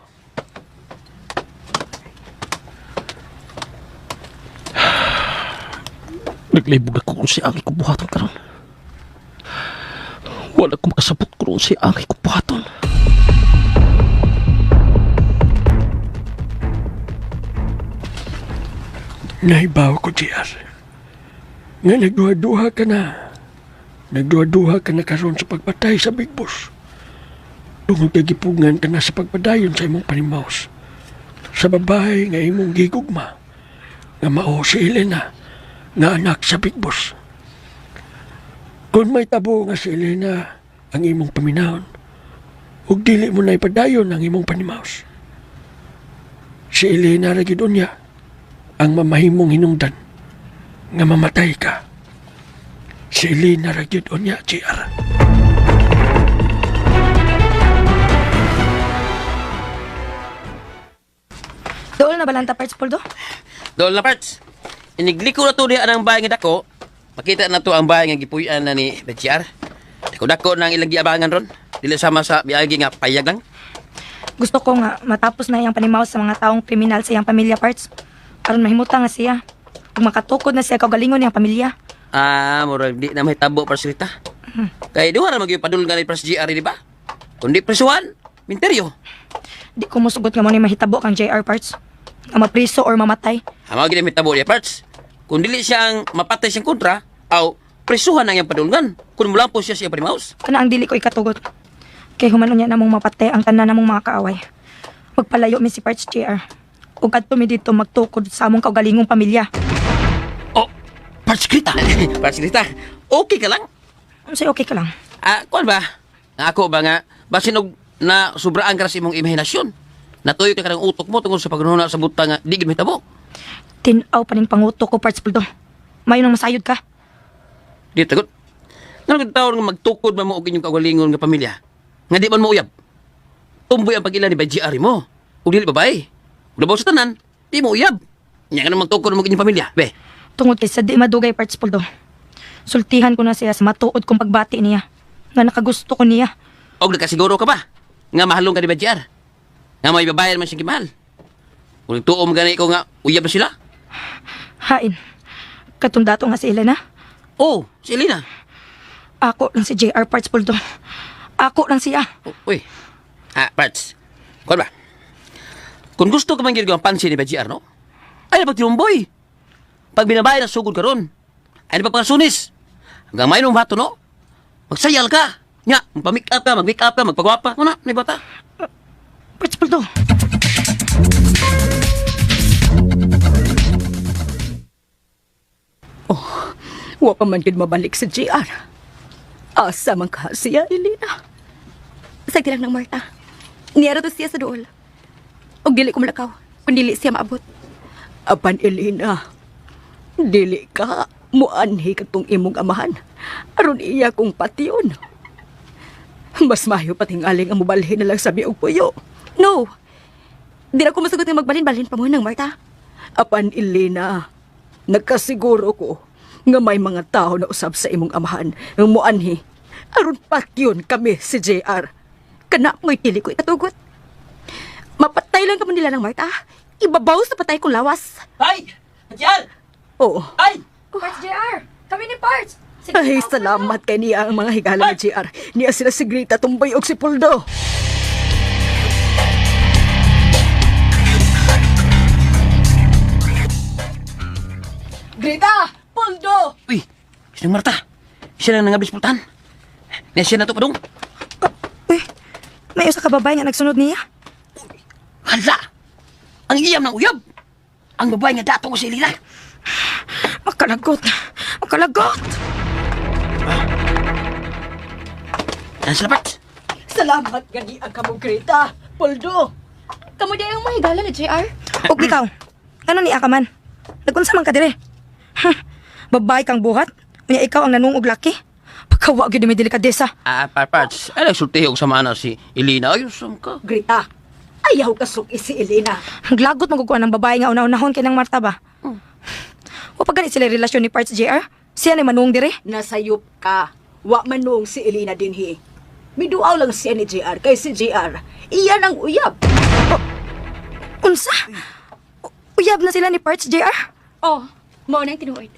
Naglibog ako kung siya ang ikubuhaton karon. Wala ko makasabot kung siya ang ikubuhaton.
Nahibaw ko, JR. Nga nagduha-duha ka na. Nagduha-duha ka na karon sa pagpatay sa Big Boss. Tungod kay gipugngan ka na sa pagpadayon sa imong panimaus. Sa babae nga imong gigugma, nga mao si Elena, nga anak sa Big Boss. Kung may tabo nga si Elena ang imong paminahon, ug dili mo na ipadayon ang imong panimaus. Si Elena ra gyud unya ang mamahimong hinungdan nga mamatay ka. Si Elena ra gyud unya, JR.
Dool na balanta parts Poldo?
Dool na parts. Inigliko na to diha ang bahay nga dako. Makita na to ang bahay nga gipuy-an na ni BGR. Dako-dako na ang ilang giabangan ron. Dili sama sa biagi nga payag lang.
Gusto ko nga matapos na iyang panimaw sa mga taong kriminal sa iyang pamilya parts. Aron mahimuta nga siya. Ug makatukod na siya kaugalingon niyang pamilya.
Ah, murag di na mahitabo para sa Rita. Kay duha ra magyud padulngan ni Pres GR, di ba? Kundi presuhan, minteryo.
Di ko musugot nga mo ni mahitabo kang JR parts. Nga mapriso or mamatay.
Hama gid mahitabo diya parts. Kung dili siya ang mapatay siyang kontra, aw presuhan ang iyang padulngan. Kung mulampos siya siya panimaus.
Kana ang dili ko ikatugot. Kay human unya namong mapatay ang tanan namong mga kaaway. Magpalayo mi si parts JR. Ug adto mi didto magtukod sa among kaugalingong pamilya.
Oh, Parts Grita. Parts Grita, okay ka lang?
Unsay okay ka lang?
Ah, kuan ba? Nga ako ba nga basin og na sobraan ka sa imong imahinasyon. Natuyo ka karang utok mo tungkol sa paghunahuna sa butang nga di gid mahitabo.
Tin-aw pa ning pangutok ko parts Poldo. Mayo nang masayod ka.
Di tagot. Ngano gid taon nga magtukod man mo og inyong kaugalingon nga pamilya? Nga di man mo uyab. Tumboy ang pag-ila ni BGR mo. Ug dili babae. Ug labaw sa tanan, di mo uyab. Nya nga magtukod mo og inyong pamilya, be.
Tungod kay sa di madugay parts Poldo. Sultihan ko na siya sa matuod kong pagbati niya. Nga nakagusto ko niya.
Og nakasiguro ka ba? Nga mahalong ka ni BGR. Nga may babae man siyang gimahal. Kung tuom gani ko nga uyab na sila.
Hain. Katundato nga si Elena.
Oh, si Elena.
Ako lang si JR Parts Poldo. Ako lang siya.
Uy. Ah, Parts. Kuan ba? Kung gusto ka man gyud ang pansin ni BGR, no? Ay, napagtinumboy. Pag binabay na sugod karon. Ay, napagpangasunis. Hanggang may nung bato, no? Magsayal ka. Nya, magpa-make up ka, mag-make up ka, magpagwapa. Ano na, may bata.
Parts Poldo.
Oh, wa pa man gid mabalik sa JR. Asa man ka siya, Elena?
Sagdi lang ng Marta. Niyara to siya sa duol. Og dili ko malakaw, kung dili siya maabot.
Apan, Elena, dili ka muanhi katong imong amahan. Aron iya kong patyon. Mas mayo patingaling ang mubalhin na lang sa og puyo.
No! Di na ko masagot nga magbalin-balin pa mo ng Marta.
Apan, Elena, nagkasiguro ko Nga may mga tao na usab sa imong amahan nga muanhi. Aron patyon kami si JR. Kana mo'y dili ko ikatugot. Mapatay lang kamo nila ng Marta. Ibabaw sa patay kong lawas.
Ay! JR!
Oo.
Ay!
Parts JR! Kami ni Parts!
Ay, salamat kay niya ang mga higala ni JR. Niya sila si Greta, Tumbay og si Puldo. Greta! Puldo!
Uy, sinong Marta? Siya lang nangabis pultahan. Niya siya na to padung.
Uy, may usa ka babae nga nagsunod niya.
Hala! Ang iyam ng uyab! Ang babae nga dato ko si Elena.
Makalagot! Makalagot!
Yan sila, Parts.
Salamat gani ang kamo, Greta! Puldo!
Kamo di ang mahigala ni JR.
Ug ikaw, ano ni ka man? Nagunsa man ka dire? Huh, babae kang buhat? Unya ikaw ang nanungog laki? Pagkawa gyud may delikadesa.
Ah, Parts. Ay, nagsultihi og sama na si Elena. Ay, usam ka.
Greta, ayaw ka suki si Elena.
Ang lagot magukuha ng babae nga una-unahon kay nang Marta ba? Wa pa gani sila relasyon ni Parts JR? Siya ni manung dire?
Nasayop ka. Wa manong si Elena dinhi. Miduaw lang siya ni JR kay si JR. Iyan ang uyab.
Unsa? Uyab na sila ni Parts JR?
Oh, mao na ang tinuod.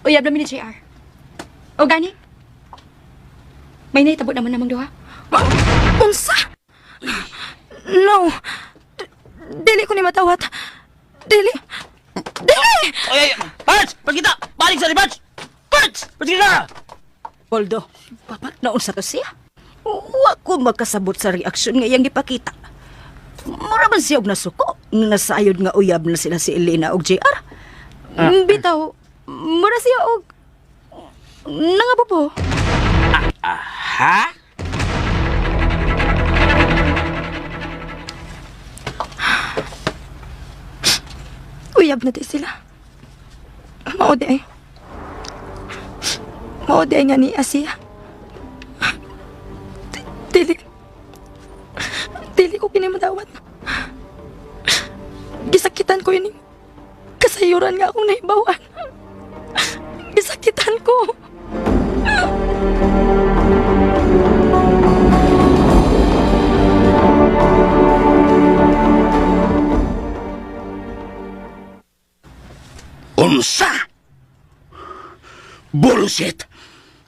Uyab namin ni JR. O gani? May nahitabo naman namang duha.
Unsa? No. Dili ko ni matawat. Dili. Dili!
Ay, ay, Parts! Pagkita! Balik sa ni Parts! Parts! Pagkita!
Poldo, naunsa to siya? Wa ko makasabot sa reaksyon nga iyang gipakita. Mura man siya og nasuko. Nasayod nga uyab na sila si Elena og JR.
Bitaw, mura siya og nangabubo.
Ha?
Uyab na di sila. Mao di ay. Mao di ay nga ni Asiya. Dili. Dili ko kini madawat. Gisakitan ko ini. Kasayuran nga akong nahibawan. Gisakitan ko.
Unsa? Bullshit!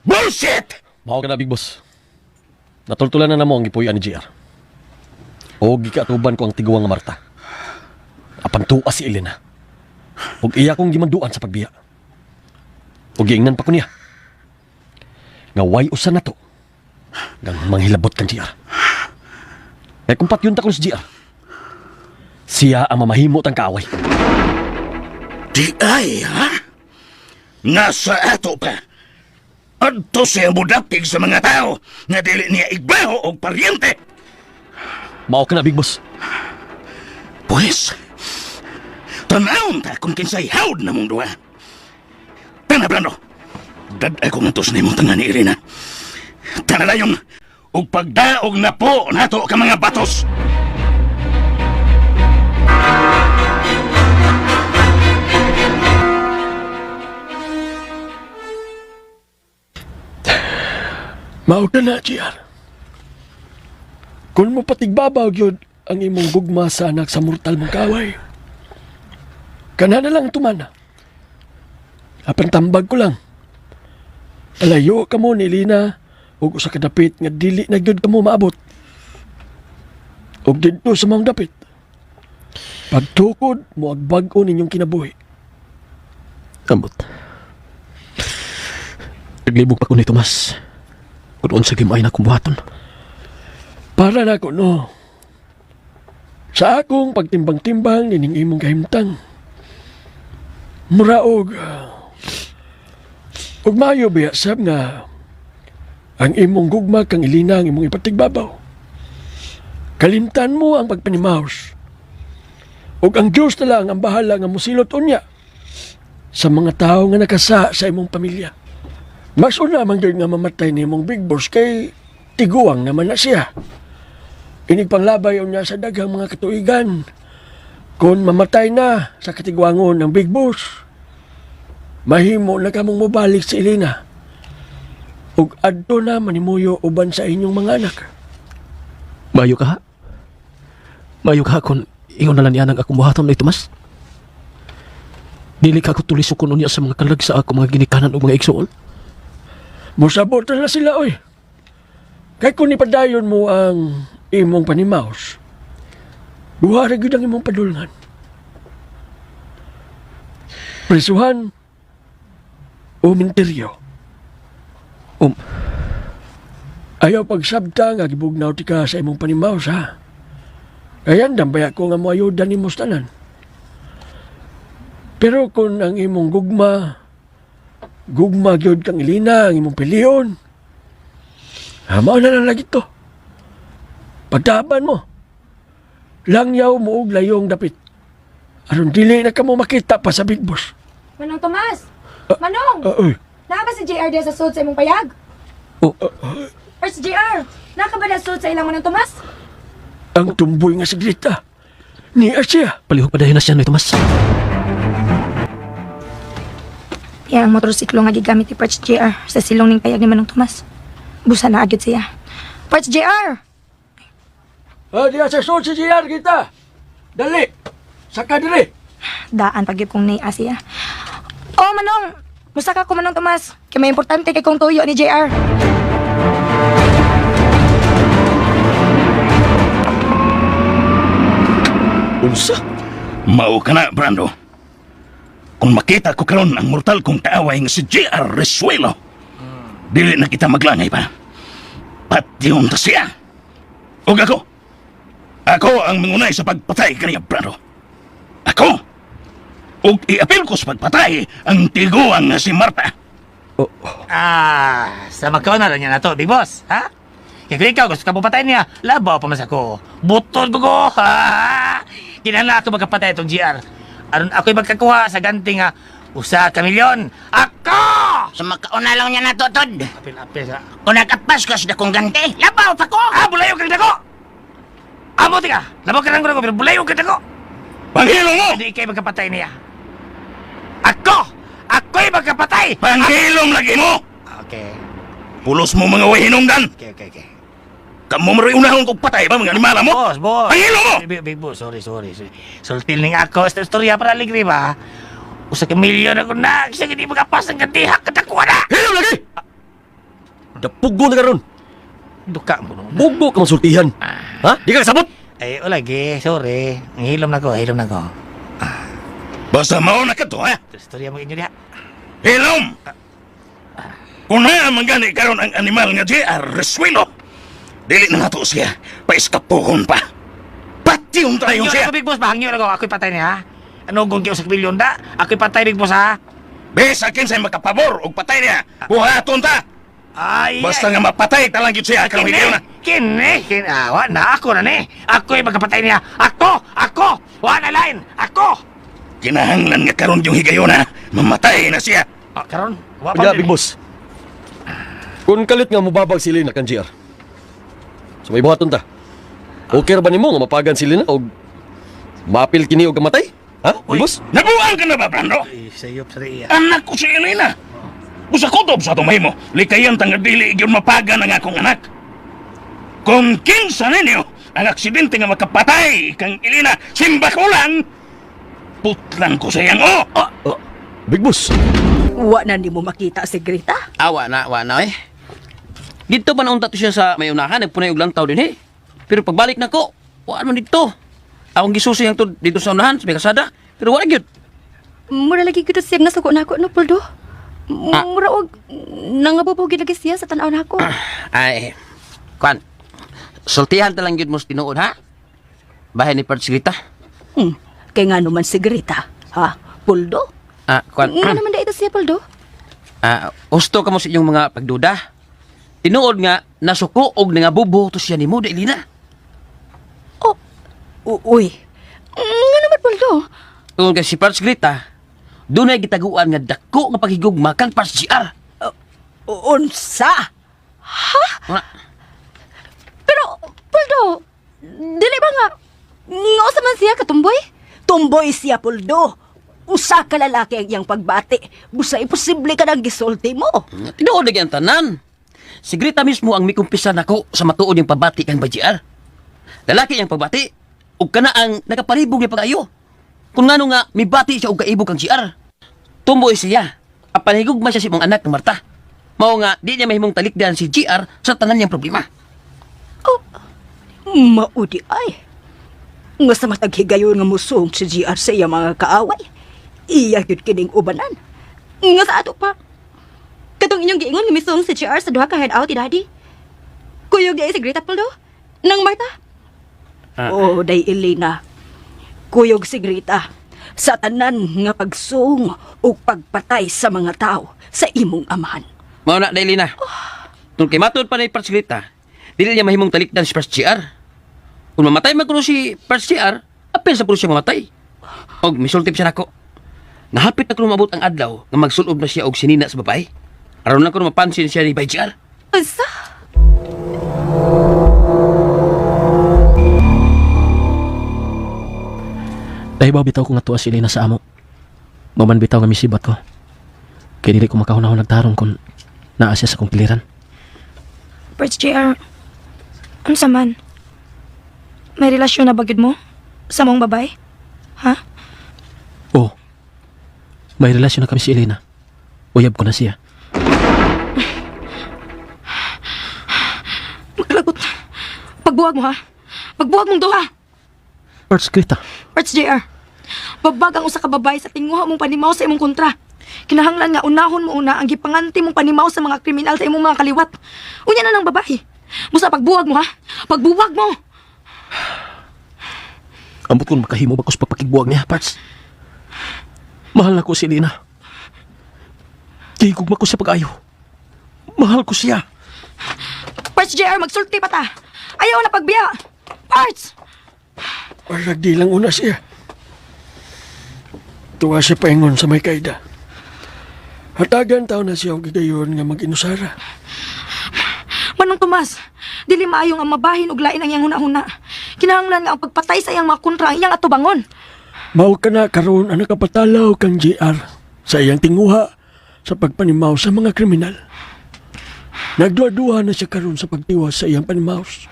Bullshit!
Mao ka na, Big Boss. Natultulan na namo ang gipuy-an ni JR. O gikaatuban ko ang tiguang nga Marta. Apan tuwa si Elena. Ug iya kong gimanduan sa pagbiya. Ug giingnan pa ko niya. Nga way usa na to. Gang manghilabot kang JR. Kay kung patyon ta ko si JR, siya ang mamahimo tang kaaway.
Di ay, ha? Nasa ato pa. Adto siya mudapig sa mga tao nga dili niya igbaho og paryente.
Mao ka na, Big Boss.
Pwes, tanawon ta kung kinsay hawd na mong duha. Tana, Brando. Dad-ay kong antos na imong tanga ni Irina. Tana dayon, ug pagdaog na po nato ka mga batos.
Mao ka na, GR. Kung mo patigbabaw yun ang imong gugma sa anak sa mortal mong kaway. Kana na lang tumana. Apan tambag ko lang. Alayo ka mo ni Lina ug usa ka dapit nga dili na gyud kamo maabot. Ug didto sa maong dapit. Pagtukod mo agbag-o ninyong kinabuhi.
Ambot. Naglibog pa ko ni Tomas. Kung unsa gyud ay na akong buhaton.
Para na ko, no. Sa akong pagtimbang-timbang nining imong kahimtang. Mura og og maayo biya sab nga ang imong gugma kang Elena ang imong ipatigbabaw. Kalimtan mo ang pagpanimaos. Og ang Diyos na lang ang bahala nga mosilot unya sa mga tao nga nakasa sa imong pamilya. Mas una man gyud nga mamatay ni imong big boss kay tiguang naman na siya. Inigpanglabay unya sa daghang mga katuigan. Kung mamatay na sa katigwangon ng big boss, Mahimo na kamong mobalik si Elena. Ug adto na manimuyo uban sa inyong mga anak.
Maayo ka ha? Maayo ka kung ingon na lang niya ang akong buhaton na Tomas. Dili ka ako tulisok kuno niya sa mga kalag sa ako mga ginikanan o mga igsuon.
Musabot na sila, oy. Kay kung ipadayon mo ang imong panimaos, duha ra gyud ang imong padulngan. Prisuhan o minteryo. Ayaw pagsabta nga gibugnaw ti ka sa imong panimaos, ha? Kaya dambaya ko nga moayuda nimo sa tanan. Pero kung ang imong gugma, gugma gyud kang Elena, ang imong pilion, mao na lang lagi to. Pagtaban mo. Langyaw mo og layong dapit. Aron dili na kamo makita pa sa Big Boss.
Manong Tomas! Manong!
Uy.
Naa ba si JR diya sa sud sa imong payag?
Oh.
Or si JR, naa ka ba na sud sa ilang Manong Tomas?
Ang tumboy nga si Greta. Niya siya.
Palihog pa dayon na siya, Noy Tomas.
Iya ang motorsiklo nga gigamit ni Parts JR sa silong ning payag ni Manong Tomas. Busa na agad siya. Parts JR!
Ah, diya sa sud si JR kita. Dali. Saka diri.
Daan pag kong ni siya. Oh, Manong! Musa ka ko, Manong Tomas. Kay may importante kay kong tuyo ni JR.
Unsa?
Mao ka na, Brando. Kung makita ko karon ang mortal kong kaaway nga si J.R. Resuelo, dili na kita maglangay pa. Patyon ta siya. Ug ako, ako ang mangunay sa pagpatay kaniya, Brando. Ako! Ug iapil ko sa pagpatay ang tiguang nga si Marta.
Ah, sa magkaon na lang niya na to, Big Boss, ha? Kaya kung ikaw gusto ka pupatay niya, labaw pa mas ako. Butol ko ko! Ha? Kinahanglan ako magkapatay itong GR. Aron ako'y magkakuha sa ganti nga 1 milyon. Ako!
Sa makauna lang niya na to, Tod.
Apil-apil sa...
Kung nakapas ka sa dakong gante, labaw pa ko!
Ah, bulayo kang dako! Amo tika! Labaw ka lang ko pero bulayo kang dako!
Panghilom mo!
Hindi kayo magkapatay niya. Ako! Ako'y magkapatay!
Panghilom lagi mo!
Okay.
Pulos mo mga wahinungdan!
Okay.
Kamo maroy unahon kog patay ba mga animala mo?
Boss, boss.
Panghilom mo!
Big, big boss, sorry, sorry. sorry. Sultil ning ako. Sa istorya para aligri ba? 1 milyon ako na. Kasi hindi makapas ang gantihak. Katakuha na!
Hilom lagi! Dapugo na karon.
Duka mo no.
Bugo ka masultihan. Ha? Di ka kasabot?
Ay, o lagi. Sorry. Ang hilom na ko, hilom na ko.
Basta mao na ka to, ha?
Istorya mo inyo diha.
Hilom! Kung naa man gani karon ang animal nga JR Resuelo, dili na nato siya paiskapuhon pa. Patyon tayo
Hangyo
siya.
na ko, big boss. Bahangyo na ko. Ako'y patay niya, ha? Ano kung 1 milyon da? Ako'y patay, big boss, ha?
Bisa kinsay makapabor og patay niya, buhaton ta.
Ay,
Basta nga mapatay ta lang gyud siya karong higayon na.
Kini, kini, ah, wa na ako na ni. Ako'y magkapatay niya. Ako, ako, wa na line. Ako.
Kinahanglan nga karon yung higayon na, mamatay na siya.
Ah, karon, wa pa.
Unya, Big Boss. Kung kalit nga mubabag si Lina kan GR. So may buhaton ta. Okay ra ba nimo nga mapagan si Lina og maapil kini og kamatay? Ha? Big Boss?
Nabuang ka na ba, Brando?
Ay, sayop sa iya.
Anak ko si Elena. Usa kutob sa atong mahimo, likayan tang dili gyud mapagan ang akong anak. Kung kinsa ninyo ang aksidente nga makapatay kang Elena, simba ko lang, putlan ko sa iyang o.
Oh, Big Boss.
Wa na nimo makita si Greta.
Ah, wa na eh. Dito pa naunta to siya sa may unahan, nagpunay og lantaw din eh. Pero pagbalik na ko, wa man dito. Akong gisusi ang to dito sa unahan, sa may kasada. Pero wala gyud.
Mura lagi gud siyang nasuko nako no, Poldo.
Ah.
Mura og nangabubo gid lagi siya sa tan-aw nako.
Ay, kwan. Sultihan ta lang gyud mo sa tinuod ha. Bahay ni Parts Grita.
Kay nga naman si Greta, ha? Poldo?
Ah, kwan.
Nga naman da ito siya, Poldo.
Ah, husto ka mo sa inyong mga pagduda. Tinuod nga nasuko og nangabubo to siya nimo, Elina.
Uy,
Nga naman, Poldo.
Tungod kay si Parts Grita, dunay gitaguan nga dako nga paghigugma kang Parts GR.
Unsa?
Ha?
Wala.
Pero, Poldo, dili ba nga nga usa man siya katumboy?
Tumboy siya, Poldo. Usa ka lalaki ang iyang pagbati. Busa imposible ka nang gisulti mo.
Tinuod lagi ang tanan. Si Greta mismo ang mikumpisa nako sa matuod yung pabati kang BGR. Lalaki ang pagbati, ug kana ang nakaparibog niya pag-ayo. Kung ngano nga, mibati siya og kaibog kang GR. Tumboy siya, apan higugma siya sa imong anak ng Marta. Mao nga, di niya mahimong talikdan si GR sa tanan niyang problema.
Maudi ay. Nga sa matag higayon nga musong si GR sa iya mga kaaway. Iya gyud kining ubanan.
Nga sa ato pa. Katong inyong giingon nga misong si GR sa duha ka hideout ti Daddy. Kuyog di ay si Greta Paldo. Nang Marta.
Oh, day Elena. Kuyog si Greta sa tanan nga pagsuong ug pagpatay sa mga tao sa imong amahan.
Mao na, Dailina. Tungkol kay matod pa ni Parts Greta, dili niya mahimong talikdan si Parts GR. Kung mamatay man kuno si Parts GR, apel sa pulo siya mamatay. Og misultip siya nako. Nahapit na kuno maabot ang adlaw nga magsulob na siya og sinina sa babae. Aron lang kuno mapansin siya ni Bay GR.
Unsa?
Dahibaw bitaw ko nga tuwa si Elena sa amo. Maman bitaw nga misibat ko. Kaya dili ko makahunahon nagtarong kung naa siya sa kong piliran.
Parts JR, unsa man? May relasyon na ba gyud mo? Sa mong babae? Ha?
Oo. Oh, may relasyon na kami si Elena. Uyab ko na siya.
Maglagot. Pagbuwag mo ha? Pagbuwag mong duha!
Parts Greta,
Parts JR, babag ang usa ka babae sa tinguha mong panimaw sa imong kontra. Kinahanglan nga unahon mo una ang gipanganti mong panimaw sa mga kriminal sa imong mga kaliwat. Unya na ng babae. Musa pagbuwag mo ha? Pagbuwag mo!
ambot ko makahimo ba ko sa pagpakigbuwag niya, Parts. Mahal na ko si Elena. Gihigugma ko siya pag-ayo. Mahal ko siya.
Parts JR, magsulti pa ta. Ayaw na pagbiya. Parts!
Parang di lang una siya. Tuwa siya paingon sa may kaida. Hatagan tao na siya og gigayon nga mag-inusara.
Manong Tomas, dili maayong ang mabahin og lain ang iyang huna-huna. Kinahanglan nga ang pagpatay sa iyang mga kontra ang iyang atubangon.
Mao ka na karon ang nakapatalaw kang JR sa iyang tinguha sa pagpanimaw sa mga kriminal. Nagduha-duha na siya karon sa pagtiwas sa iyang panimaws.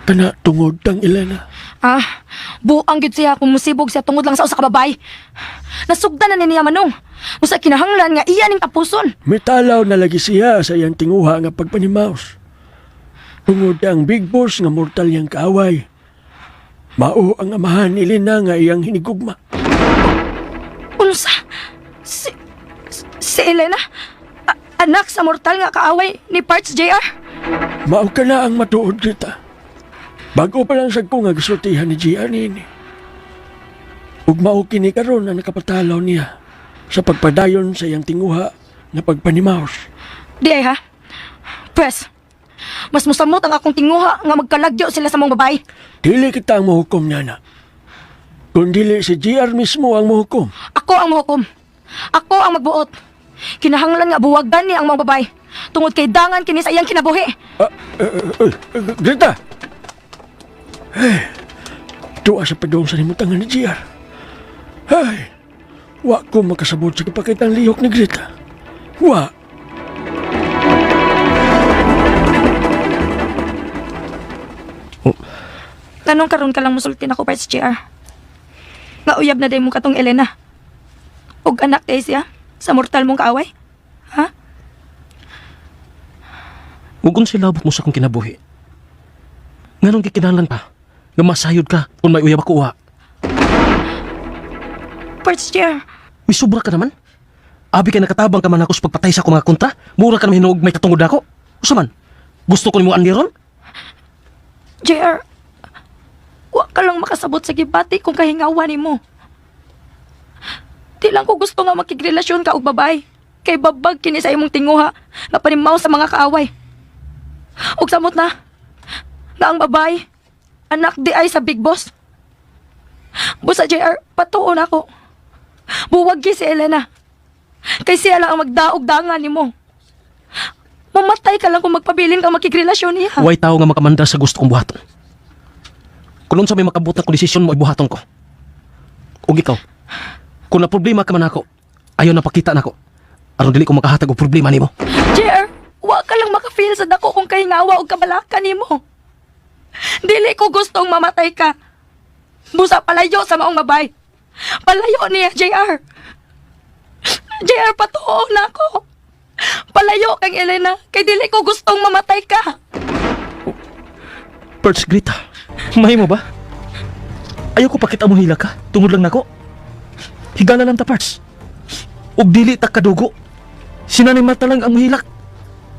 Kana tungod kang Elena.
Ah, buang gyud siya kung musibog siya tungod lang sa usa ka babae. Nasugdan na ni niya manong. Usa kinahanglan nga iya ning tapuson.
Mitalaw na lagi siya sa iyang tinguha nga pagpanimaws. Tungod ang big boss nga mortal niyang kaaway. Mao ang amahan ni Elena nga iyang hinigugma.
Unsa? Si, si Elena? Anak sa mortal nga kaaway ni Parts JR?
Mao ka na ang matuod kita. Bago pa lang sa ko nga gisultihan ni GR niini. Ug mao kini karon ang nakapatalaw niya sa pagpadayon sa iyang tinguha nga pagpanimaws.
Di ay ha? Pwes, mas musamot ang akong tinguha nga magkalagyo sila sa mong babae.
Dili kita ang mohukom niya na. Kung dili si GR mismo ang mohukom.
Ako ang mohukom. Ako ang magbuot. Kinahanglan nga buwagan niya ang mga babae. Tungod kay dangan kini sa iyang kinabuhi.
Greta! Eh, tuwa sa padong sa nimutangan ni GR. Ay, wa ko makasabot sa kipakitang lihok ni Greta. Wa.
Tanong karon ka lang musulti nako Parts JR. Nga uyab na day mo katong Elena. Og anak kay siya sa mortal mong kaaway. Ha?
Ug unsa labot mo sa akong kinabuhi? Nganong gikinahanglan pa? Nga masayod ka kung may uyab ako uwa.
Parts JR.
May sobra ka naman. Abi ka nakatabang ka man ako sa pagpatay sa akong mga kontra. Mura ka naman hinuog may katungod ako. Usa man, gusto ko nimo aniron?
JR, wa ka lang makasabot sa gibati kung kahingawa nimo. Di lang ko gusto nga makigrelasyon ka og babae. Kay babag kini sa imong tinguha na panimaw sa mga kaaway. Og samot na, na ang babae, anak di ay sa big boss. Busa JR, patuon ako. Buwag gi si Elena. Kay siya lang ang magdaog-dangan nimo. Mamatay ka lang kung magpabilin ka makigrelasyon niya.
Way tao nga makamanda sa gusto kong buhaton. Kung unsa may makabot na desisyon mo ay buhaton ko. Ug ikaw, Kung na problema ka man ako, ayaw na pakita nako. Aron dili ko makahatag og problema nimo.
JR, wa ka lang makafeel sa dako kung kahingawa og kabalaka nimo. Dili ko gustong mamatay ka. Busa palayo sa maong mabay. Palayo niya, JR. JR, patuo na ako. Palayo kang Elena, kay dili ko gustong mamatay ka.
Perch Greta, mahimo ba? Ayaw ko pakita mo hila ka, tungod lang nako. Higala lang ta, Parts. Ug dili ta kadugo. Sinanay mata lang ang hilak.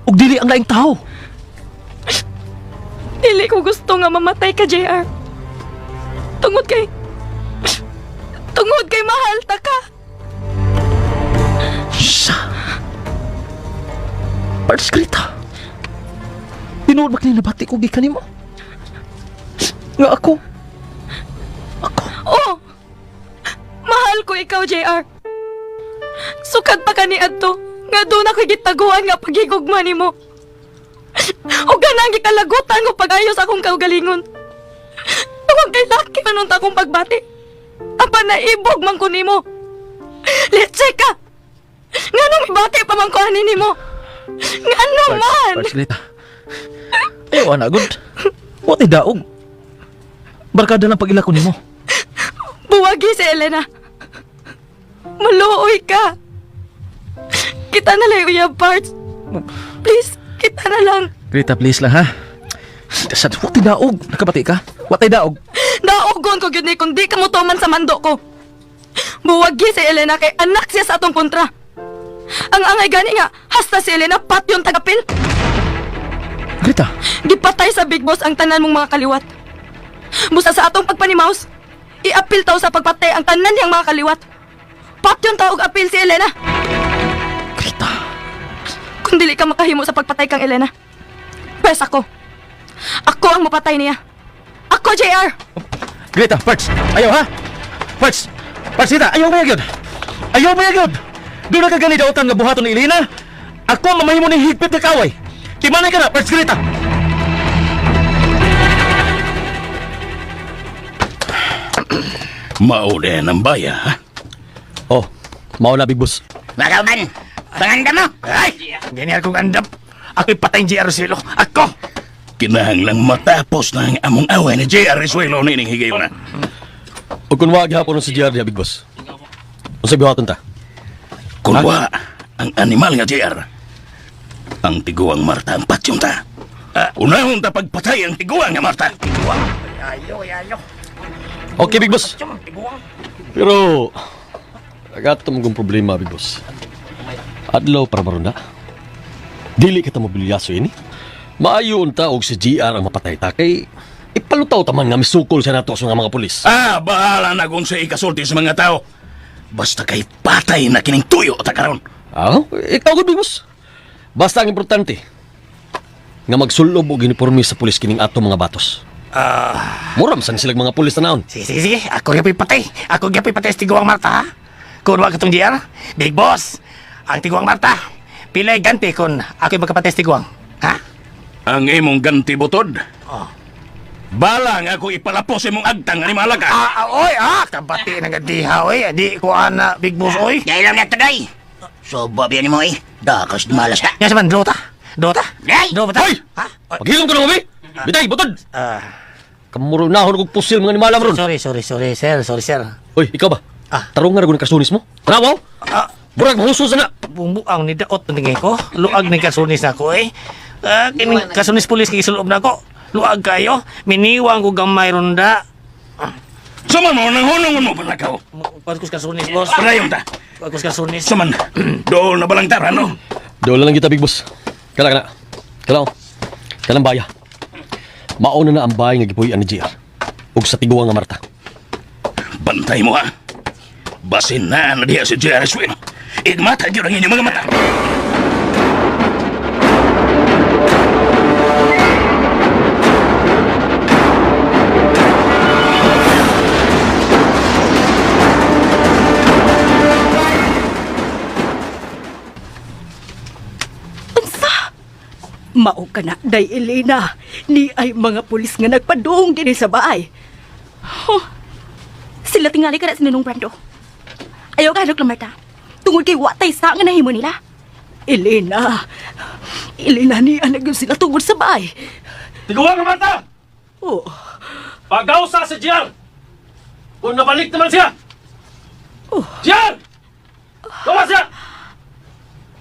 Ug dili ang laing tao.
Dili ko gusto nga mamatay ka, JR. Tungod kay... Tungod kay mahal ta ka.
Sa. Parts Greta. Tinuod ba kini nabati ko gikan nimo? Nga ako.
Oh! Mahal ko ikaw, JR. Sukad pa ka ni Adto. Nga doon ako gitaguan nga pagigugma nimo. O ganang gikalagutan ko pag-ayos akong kaugalingon. Tungod kay laki man unta akong pagbati. Apan naibog man ko nimo. Let's ka! Nga nung ibati pa man ko ani nimo. Nga man!
Parts Greta. Ayaw ana good. What daog? Barkada lang pag-ila ko nimo.
Buwagi si Elena. Maluoy ka. Kita na lang yung parts. Please, kita na lang.
Greta, please lang ha. Sad, what daog? Nakabati ka? What daog?
Daogon ko gyud ni kung di ka mo tuman sa mando ko. Buwagi si Elena kay anak siya sa atong kontra. Ang angay gani nga, hasta si Elena patyon tagapil.
Greta,
Gipatay sa Big Boss ang tanan mong mga kaliwat. Busa sa atong pagpanimaus, iapil taw sa pagpatay ang tanan niyang mga kaliwat. Patyon tao og apil si Elena.
Greta.
Kung dili ka makahimo sa pagpatay kang Elena, pwes ako. Ako ang mapatay niya. Ako, JR!
Greta, Parts. Ayaw ha? Parts. Parts, Greta, ayaw ba yun? Ayaw ba yun? Doon na ka gani dautan nga buhaton ni Elena. Ako ang mamahimo ni higpit na kaway. Timanay ka na, Parts Greta.
Mao din ang baya, ha?
Oh, mao na Big Boss.
Mga panganda mo.
Ay! Ganyan akong andam. Ako'y patay JR Risuelo. Ako!
Kinahanglang matapos na ang among away ni JR Risuelo nining higayon na.
Ug kun wa gihapon si GR diha Big Boss. Unsa buhaton ta?
Kung wa ang animal nga JR, ang tiguang Marta ang patyon ta. Unahon ta pagpatay ang tiguang nga Marta.
Ayo, ayo.
Okay, Big Boss.
Tiguang.
Pero agato mo kong problema, Big Boss. Adlaw para maron na. Dili kita mobilyaso ini. Maayo unta og si GR ang mapatay ta kay ipalutaw ta man nga misukol siya nato sa mga pulis.
Ah, bahala na kung sa ikasulti sa mga tao. Basta kay patay na kining tuyo ta karon.
Ah, ikaw gud Big Boss. Basta ang importante nga magsulob og uniforme sa pulis kining ato mga batos. Ah, Mura man silang mga pulis tanawon.
Sige, sige, sige. Ako gyapon patay. Ako gyapon patay sa tiguang Marta, ha? Kung wag katong JR, Big Boss, ang tiguang Marta. Pilay ganti kung ako'y magkapatay sa tiguang. Ha?
Ang imong ganti butod.
Oh.
Bala nga ako ipalapos imong agtang animal ka.
Ah, ah, oy, ah, kabati na nga diha, oy. Di ko ana, Big Boss, oy.
Dahil lang na today. So, babi mo eh. Dakas malas ka.
Nga sa man, Dota. Dota.
Day!
Dota.
Hoy!
Ha?
Paghilom ka na mabi! Bitay, butod!
Ah,
Kamuro na ako og pusil mga animal ron.
sorry, sorry, sorry, sir. Sorry, sir.
Hoy, ikaw ba?
Ah.
Tarong nga ra gud ang kasunis mo. Tanaw.
Ah.
Murag mahusos na.
Bumuang ni daot na tingin ko. Luag ni kasunis na ko, eh. Ah, kining kasunis pulis kay sulob na ko. Luag kayo. Miniwang ko gamay ronda.
Suman mo nang hunong mo palakaw.
Kuan ko sa kasunis, boss.
Padayon ta.
Kuan ko sa kasunis.
Suman, dool na balang tara, no?
Doon lang kita, Big Boss. Kala kana. Kala. Kalang baya. Mauna na ang bahay nga gipuy-an ni GR. Ug sa tiguang nga Marta.
Bantay mo ha. Basin na na diha si JR Swin. Igmata gyud ang inyong mga mata.
Unsa? Mao ka na, Day Elena. Ni ay mga pulis nga nagpadung dinhi sa baay.
Huh. Sila tingali ka na si Ninong Brando. Ayaw ka hadlok lang, Marta. Tungod kay watay sa nga nahimo nila.
Elena. Elena ni anak yun sila tungod sa bahay.
Tiguan ka, Marta!
Oh.
Pagawsa si JR! Kung nabalik naman siya!
Oh.
JR! Gawa siya!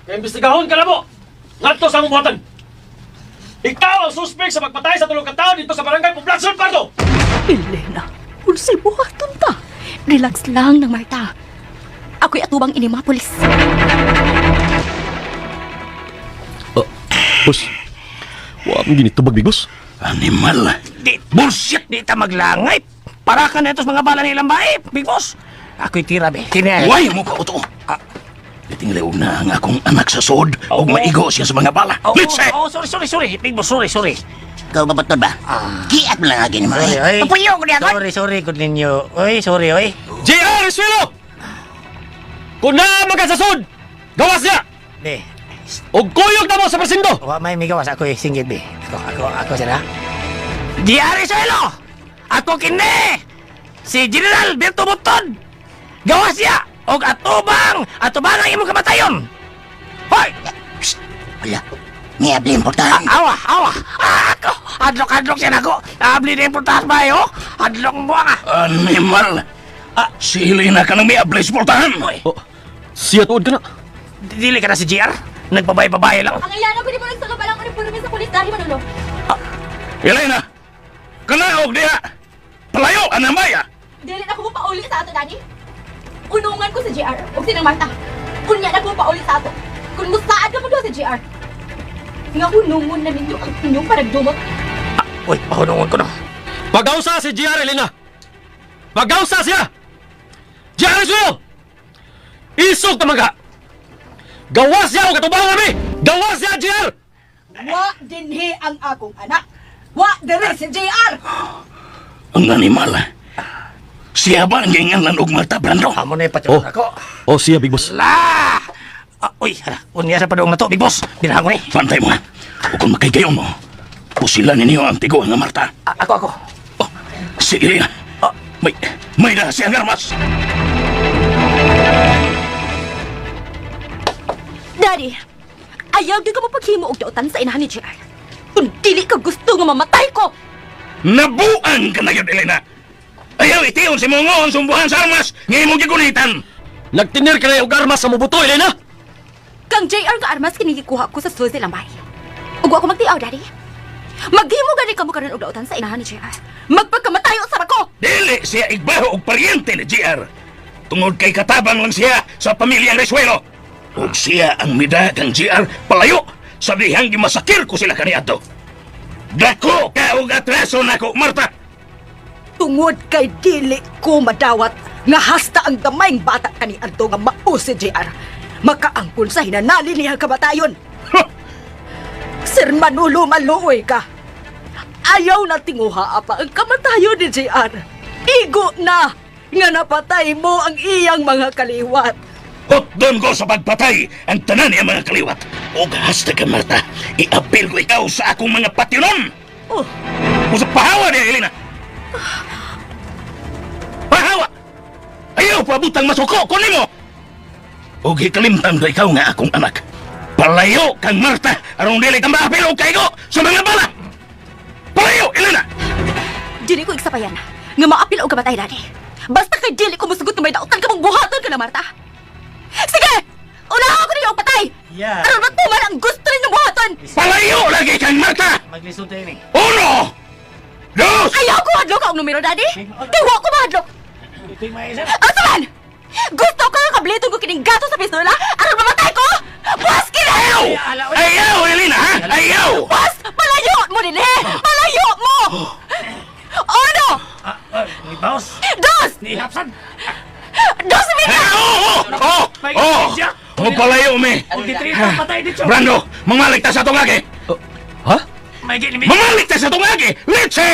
Kaya imbestigahon ka na mo! Ngadto sa among buhatan! Ikaw ang suspek sa pagpatay sa tulong katao dito sa barangay Poblacion Pardo!
Elena, unsay buhaton ta?
Relax lang ng Marta. Ako'y atubang ini mga pulis.
Boss, wa mo ginitubag, big boss.
Animal.
Di,
Bullshit!
Di ta maglangay. Para ka na ito sa mga bala nilang bae, Big Boss. Ako'y tira, be. Kine.
Why mo pa uto? Gitingleog na ang akong anak sa sod ug maigo siya sa mga bala.
Oh,
Litse!
oh, sorry, sorry, sorry. Big Boss, sorry, sorry.
Ikaw ba ba? Giat mo lang agi ni mo.
Sorry, oy.
Papuyo ko niya.
Sorry, sorry, good ninyo. Oy, sorry, oy.
JR Isuelo! Kung naa magkasasod, gawas niya!
Be,
O kuyog na mo sa presinto!
wa may migawas ako eh, singgit be. Ako, ako, ako sila. Diari Suelo! Ako kini! Si General Berto Buton! Gawas siya! Og atubang! Atubang ang imong kamatayon! Hoy!
Psst! Wala. May abli importante.
Awa! Awa! Ah, ako! Adlok, adlok siya nako! Abli na importante ba eh, oh? Adlok mo ah!
Animal! Si Helena ka nang may ablis portahan!
Oy!
Oh, siya tuod ka na.
Dili ka na si GR? Nagbabae-babae lang.
Ang iyana ko di mo nagsulong ang uniforme sa pulis dahil Manolo.
Helena! Kanaog diha! Palayo ang namaya!
Dili na ko pauli sa ato, Dani. Unungan ko si JR ug sinang Marta. Unya na ko pauli sa ato. Kung musaad ka mo si JR. Nga hunungon na ninyo ang inyong panagdumot.
Uy, pahunungon ko no.
Pagawsa si JR Elena! Pagawsa siya! JR Isuelo! Isog ta mga! Gawas siya o katubang kami! Gawas siya, JR!
Wa dinhi ang akong anak. Wa diri si JR.
Ang animal! Siya ba ang gingalan og Marta Brando?
Amo na ipatyon
Oh.
ako.
Oh, siya, big boss.
La! Ah, uy, hala, unya sa padung na to, Big Boss. Binahan ko ni.
Pantay mo ha! O kung makaigayon mo, pusilan ninyo ang tigo nga Marta.
Ah, ako, ako.
Oh, si Elena! May na siyang armas!
Daddy, ayaw gyud ka mo paghimo og dautan sa inahan ni JR. Kung dili ka gusto nga mamatay ko.
Nabuang ka na yun, Elena! Ayaw itiyon si Mongo ang sumbuhan sa armas nga imong gigunitan!
Nagtinir ka na og armas sa mubuto, Elena!
Kang JR nga armas kini gikuha ko sa sulod silang bahay. Ug wa ko magtiaw, Daddy. Maghimo gani ka mo karon og dautan sa inahan ni JR. Magpagkamatayo sa ko.
Dili siya igbaho og paryente ni GR. Tungod kay katabang lang siya sa pamilyang Resuelo. Ug siya ang mida kang GR palayo sa dihang gimasakir ko sila kaniadto. Dako ka og atraso nako, Marta.
Tungod kay dili ko madawat nga hasta ang gamayng bata kani adto nga mao si JR. Makaangkon sa hinanali niya kamatayon. Sir Manolo, maluoy ka. Ayaw na tinguha pa ang kamatayon ni JR. Igo na nga napatay mo ang iyang mga kaliwat.
Hotdon ko sa pagpatay ang tanan niya mga kaliwat. Ug hasta ka, Marta, iapil ko ikaw sa akong mga patinon.
Oh.
Kung sa pahawa niya, Elena. Pahawa! Ayaw pabutang masuko, kunin mo! Ug hikalimtan ko ikaw nga akong anak. Palayo kang Marta, aron dili ka maapil og kaigo sa mga bala! Palayo, Elena!
Dili ko igsapayan nga maapil og kamatay, Daddy. Basta kay dili ko musugot nga may dautan ka mong buhaton ka na, Marta. Sige! Unahan ko ninyo og patay!
Yeah.
Aron matuman ang gusto ninyong buhaton!
Palayo lagi kang Marta!
Maglisod tayo ni.
Uno! Dos!
Ayaw ko hadlok ang numero, Daddy! Kay wa ko mahadlok!
Ito'y may isa.
Asa man? Gusto ka nga kabliton ko kining gato sa pistola aron mamatay ko? Buwas kini!
Ayaw! Ayaw, Elena, ha? Ayaw!
Buwas! Palayo mo dinhi! Palayo mo! Uno!
Ah, ah, ni boss.
Dos!
Ni hapsan.
Dos mil!
Oo! Oo! Oo! Oh, palayo, me!
Og gitrito patay dito.
Brando, mamalik ta sa atong agi!
Ha?
May gini.
Mamalik ta sa atong agi! Litse!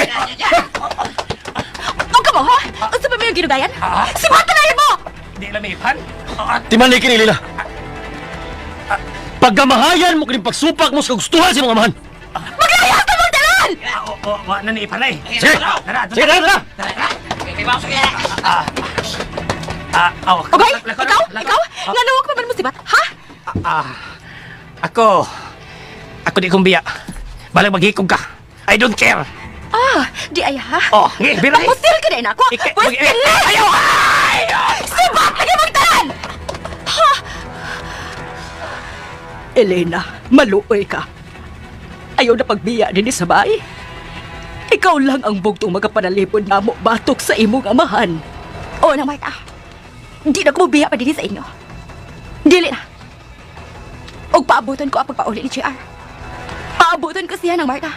O ka mo, ha? Unsa pa may ginugayan? Sibat na mo!
Di lang ipan. Ah,
Timani kini, Elena. Pagkamahayan mo kining pagsupak mo sa kagustuhan sa mga amahan.
Maglayas na mong tanan!
ah, oh, oh, wa na ni ipan ay.
Sige!
Tara,
Sige, tara, tara!
Ah, oh,
Okay, ikaw, ikaw, nga wa pa man mo sibat, ha?
Ah, ako, ako di kong biya. Balag maghikog ka. I don't care.
Ah, di ay ha?
Oh, ngi, biray.
Papusil ka na ako. Pwes
Ayaw! Ay!
Sibat lagi magtanan! Ha?
Elena, maluoy ka. Ayaw na pagbiya din sa bahay. Ikaw lang ang bugtong magapanalipod namo batok sa imong amahan.
Oo na, Marta. Di na ko mubiya pa din sa inyo. Dili na. Og paabuton ko ang pagpauli ni JR. Paabuton ko siya ng Marta.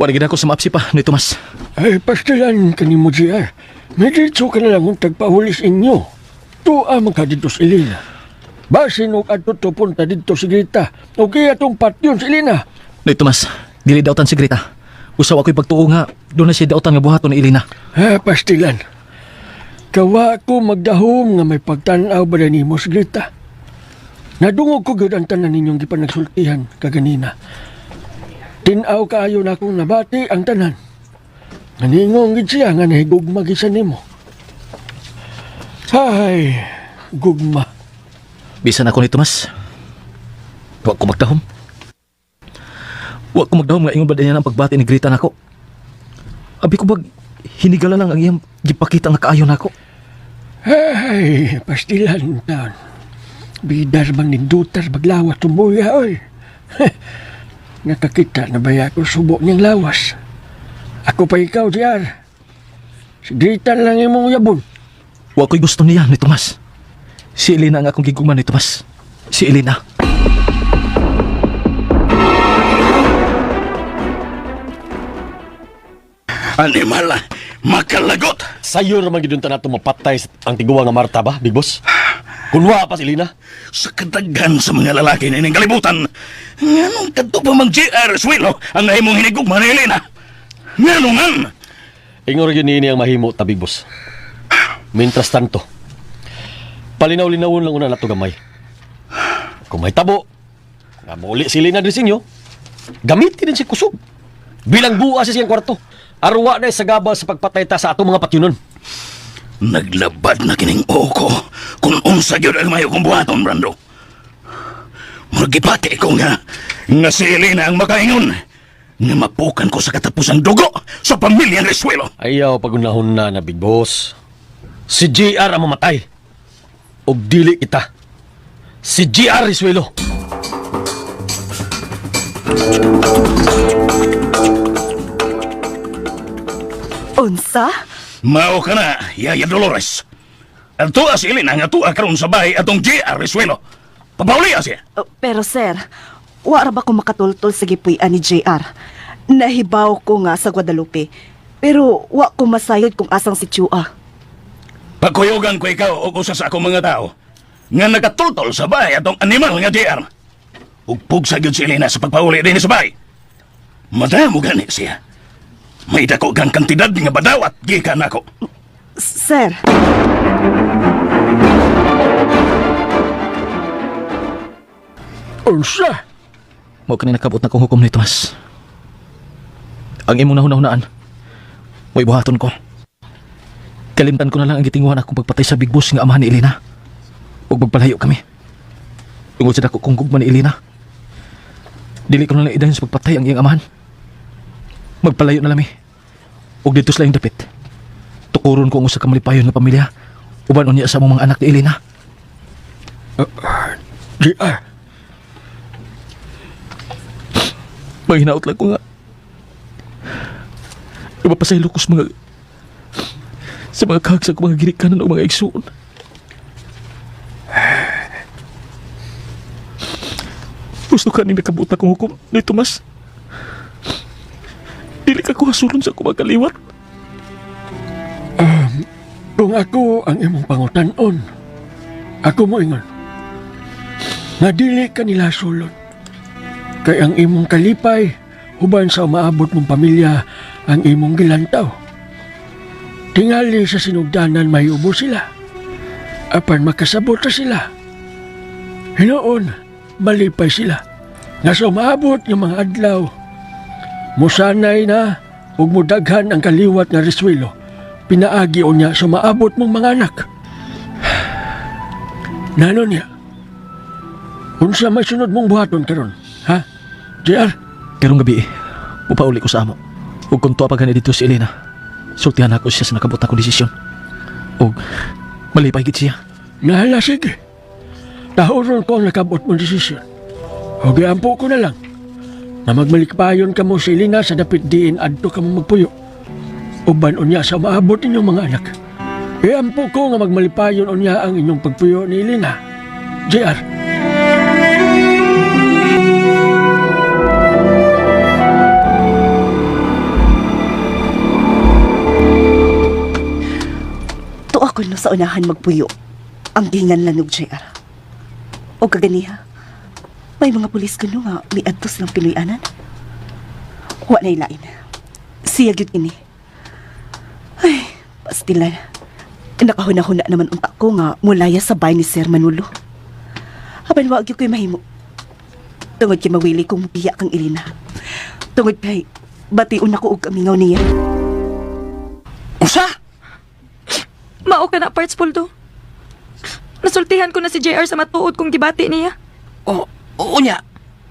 Wala gid ako sa maapsi pa ni Tomas.
Ay, pastilan kanimo, JR. May diretso ka na lang kung tagpahulis inyo. Tuwa man ka dito sa Elena. Basin og adto to punta dito si Grita. O kaya tong patyon si Elena.
Noy Tomas, dili dautan si Greta. Usaw ako'y pagtuo nga, doon na siya dautan nga buhaton ni Elena.
Ha, pastilan. Kawa ko magdahom nga may pagtanaw ba na nimo si Grita. Nadungog ko gyud ang tanan ninyong gipanagsultihan kaganina. Tinaw kaayo na akong nabati ang tanan. Naningong gid siya nga nahigugma gid siya nimo. Ay, gugma.
Bisan ako ni Tomas. Wa ko magdahom. Wa ko magdahom nga ingon ba niya ang pagbati ni Greta nako. Abi ko bag hinigala lang ang iyang gipakita nga kaayo nako.
Ay, pastilan taon. Bidar bang nindutar baglawas tumuya, oy. Nakakita na ba ako subo niyang lawas? Ako pa ikaw, JR. Si Grita lang imong yabon.
Wa ko'y gusto niya ni Tomas. Si Elena ang akong gigugma ni Tomas. Si Elena.
Animal, makalagot!
Sayo naman gid unta nato mapatay ang tiguang nga Marta ba, Big Boss? Kunwa pa si Elena.
Sa kadaghan sa mga lalaki na ining kalibutan, nganong kadto pa mang J.R. Suelo ang nahimong hinigugma ni Elena? Nganong?
Ingon ra gyud niini ang mahimo ta, Big Boss. Mientras tanto, palinaw-linawon lang una nato gamay. Kung may tabo, nga mauli si Elena diri sa inyo, gamitin din si kusog. Bilang buwa sa siyang kwarto. Arwa na sa gabal sa pagpatay ta sa atong mga patyunon.
Naglabad na kining oko kung unsa gyud ang mayo kong buhaton, Brando. Murgipati ko nga nga si Elena ang makaingon nga mapukan ko sa katapusang dugo sa pamilyang Resuelo.
Ayaw pagunahon na na, Big Boss. Si JR ang mamatay. Og dili kita. Si JR Risuelo.
Unsa?
Mao ka na, Yaya Dolores. Atua si Elena nga tuwa karon sa bahay atong J.R. Risuelo. Papauliya siya.
Oh, pero sir, wa ra ba ko makatultol sa gipuy-an ni JR? Nahibaw ko nga sa Guadalupe. Pero wa ko masayod kung asang si Chua.
Pagkuyugan ko ikaw o usa sa akong mga tao nga nakatultol sa bahay atong animal nga JR. Ug pugsa gyud si Elena sa pagpauli din sa bahay. Madamo gani siya. May dako kang kantidad nga badawat gikan nako.
Sir,
Unsa?
Mao kani nakabot na kong hukom ni Tomas. Ang imong nahuna-hunaan, mo'y buhaton ko. Kalimtan ko na lang ang gitinguhan akong pagpatay sa Big Boss nga amahan ni Elena. Ug magpalayo kami. Tungod sa dako kong gugma ni Elena. Dili ko na lang idayon sa pagpatay ang iyang amahan. Magpalayo na lang mi. Ug dito sa laing dapit. Tukuron ko ang usa ka malipayon nga pamilya. Uban unya sa among mga anak ni Elena.
JR,
Manghinaot lang ko nga. Mapasaylo ko sa mga kahag sa mga ginikanan o mga igsuon. Gusto ka ni nakabot akong hukom ni Tomas. Dili ka ko hasulon sa akong mga kaliwat.
Kung ako ang imong pangutan-on, ako mo ingon, nga dili ka nila sulod. Kay ang imong kalipay, uban sa umaabot mong pamilya, ang imong gilantaw. Tingali sa sinugdanan may ubo sila. Apan makasabot ra sila. Hinuon, malipay sila. Nga sa umaabot ng mga adlaw, Musanay na ug mudaghan ang kaliwat nga Risuelo. Pinaagi unya sa maabot mong mga anak. Nano niya? Unsa may sunod mong buhaton karon? Ha? JR?
Karong gabi, mupauli ko sa amo. Ug kung tuwa pa gani dito si Elena, sultihan ako siya sa nakabot akong desisyon. Ug malipay gid siya.
Nahala, sige. Tahuron ko ang nakabot mong desisyon. O giampo ko na lang na magmalikpayon ka mo sa Elena sa dapit diin adto ka mo magpuyo. Uban unya sa maabot ninyong mga anak. Iampo ko nga magmalipayon unya ang inyong pagpuyo ni Elena. JR.
Tuwa ko no sa unahan magpuyo. Ang gihingan lang og JR. O kaganiha, may mga pulis kuno nga miadto silang Pinoy-anan. Wa na ilain. Siya gyud ini. Ay, pastilan. Nakahuna-huna naman unta ko nga mulaya sa bay ni Sir Manolo. Apan wa gyud ko'y mahimo. Tungod kay mawili kong biya kang Elena. Tungod kay bation ako og kamingaw niya.
Usa?
Mao ka na, Parts Poldo. Nasultihan ko na si JR sa matuod kong gibati niya.
O, oo niya.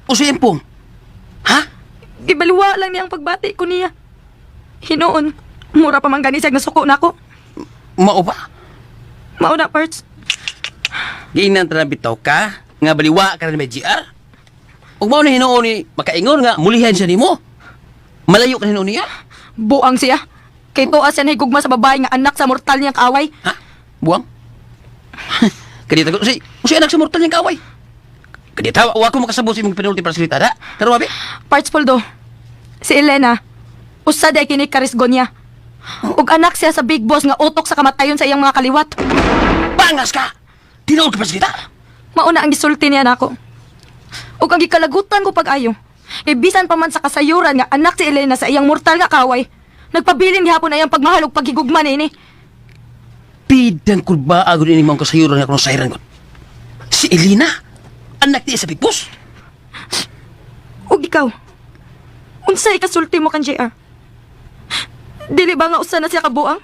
Usa yung pong. Ha?
Gibaliwa lang niya ang pagbati ko niya. Hinoon, mura pa man gani siya nasuko na ako.
Mao ba?
Mao na, Parts.
Giinan ta na bitaw ka, nga baliwa ka na ni may GR. Ug mao na hinuon ni makaingon nga mulihan siya nimo. Malayo ka na hinuon niya.
Buang siya. Kay tuwa siya nahigugma sa babae nga anak sa mortal niyang kaaway.
Ha? Buang? Kadita ko, si, si anak sa mortal niyang kaaway. Kadita, wa ko makasabot sa imong penalty para sa da. Pero abi,
Parts Poldo, si Elena, usa day kini karisgo niya. Ug anak siya sa big boss nga utok sa kamatayon sa iyang mga kaliwat.
Bangas ka! Tinuod ka pa sa
Mauna ang gisulti niya nako. Ug ang gikalagutan ko pag-ayo. Kay bisan pa man sa kasayuran nga anak si Elena sa iyang mortal nga kaway, nagpabilin gihapon ang iyang pagmahal ug paghigugma niini.
Pidang ko ba agad ini mong kasayuran nga kung sayran ko. Si Elena, anak niya sa big boss.
Ug ikaw, unsay ikasulti mo kan JR? Dili ba nga usa na siya kabuang?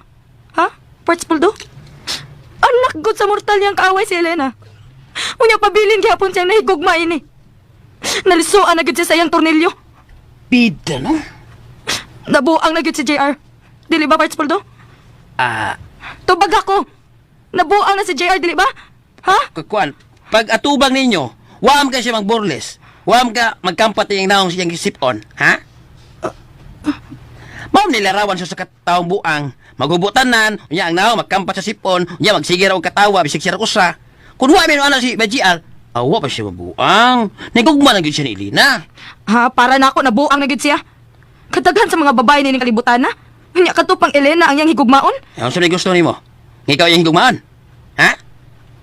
Ha? Parts Poldo? Anak gud sa mortal niyang kaaway si Elena. Unya pabilin gihapon siyang nahigugma ini. Nalisuan na gud siya sa iyang tornilyo.
Pida no?
Nabuang na gud si JR. Dili ba, Parts Poldo?
Ah,
Tubag ako. Nabuang na si JR, dili ba? Ha?
Kuan, pag atubang ninyo, waam ka siya magborles. Waam ka magkampat iyang naong siyang isipon, ha? Mao nilarawan siya sa kataong buang, magubutanan, unya ang naong magkampat sa sipon, unya magsigir og katawa bisig siya ra usa. Kun wa man ana si BGR, awa pa siya mabuang. Nigugma na gyud siya ni Elena.
Ha, para na ako nabuang na gud siya. Kadaghan sa mga babae nining kalibutan na. Unya katupang Elena ang iyang higugmaon.
Ang sa may gusto nimo? Nga ikaw iyang higugmaan. Ha?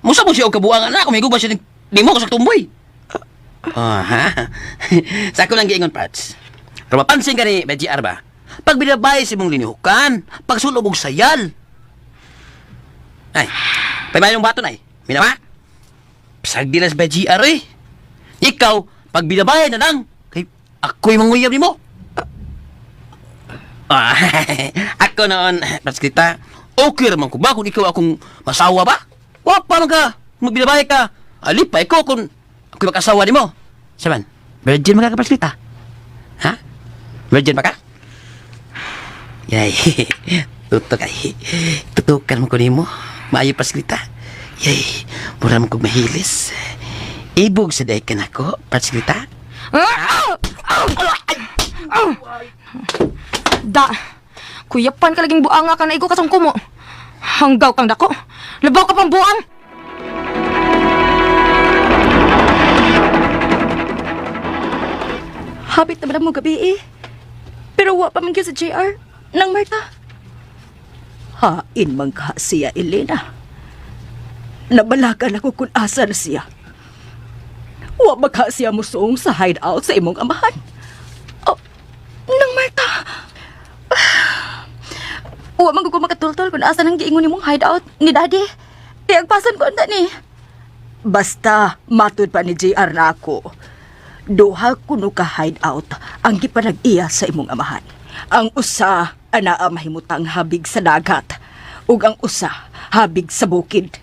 Musa mo siya og kabuangan na kung higugma siya nimo sa tumboy. Oh, ha? Sa ako lang giingon, Parts. Pero mapansin ka ni BGR ba? Pag binabay si mong linihukan, pagsulob og sayal. Ay, paymayong bato na eh. Minama? Pasag dilas BGR eh. Ikaw, pag binabay na lang, kay ako'y manguyab nimo. Ah, ako noon, Parts kita, okay raman ko ba kung ikaw akong masawa ba? Wa pa man ka, magbinabay ka. Alipay ko kung ako'y makasawa nimo. Saman, virgin man ka Parts kita? Ha? Virgin ba ka? Yay, tutok ay. Tutukan mo ko nimo. Maayo pasglita. Yay, mura mo kog mahilis. Ibog sa day ka nako, pasglita.
Da. Kuyapan ka laging buanga ka na igo kasong kumo. Hanggaw kang dako. Labaw ka pang buang.
Hapit naman mo gabi eh. Pero wa pa man gyud sa JR. Nang Marta.
Hain man ka siya, Elena. Nabalakan ako kung asa na siya. Wa ba ka siya musuong sa hideout sa imong amahan?
Oh, Nang Marta. Wa man gud ko makatultol kung asa nang giingon nimong hideout ni Daddy. Kay agpasan ko anda ni.
Basta matud pa ni JR na ako. Duha kuno ka hideout ang gipanag-iya sa imong amahan. Ang usa anaa mahimutang habig sa dagat ug ang usa habig sa bukid.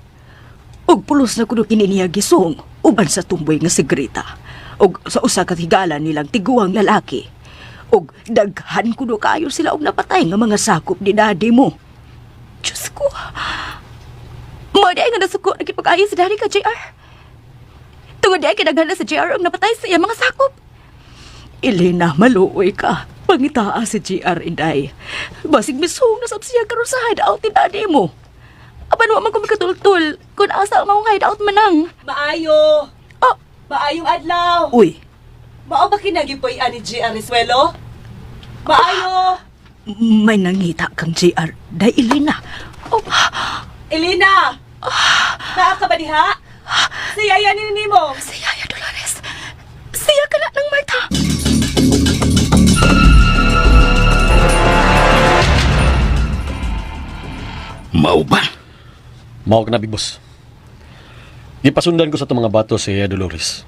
Ug pulos na kuno kini niya gisong uban sa tumboy nga si Greta ug sa usa ka higala nilang tiguang lalaki. Ug daghan kuno kaayo sila og napatay nga mga sakop ni daddy mo.
Diyos ko. Mao di ay nga nasuko nagipag-ayo sa daddy ka, JR. Tungod di ay kinaghala sa JR ang napatay sa iyang mga sakop.
Elena, maluoy ka. Pangitaa si GR Inday. Basig misong nasab siya karon sa hideout ni daddy mo.
Apan wa man ko makatultul kung asa ang maong hideout manang.
Maayo!
Oh!
Maayong adlaw!
Uy,
Mao ba kinagipoy-an ni G.R. Risuelo? Maayo!
may nangita kang JR. Day, Elena.
Oh,
Elena! Naa ka ba diha? Si Yaya ni nimo.
Si Yaya Dolores. Siya ka na ng Marta.
Mao ba?
Mao ka na, Big Boss. Gipasundan ko sa itong mga bato si Yaya Dolores.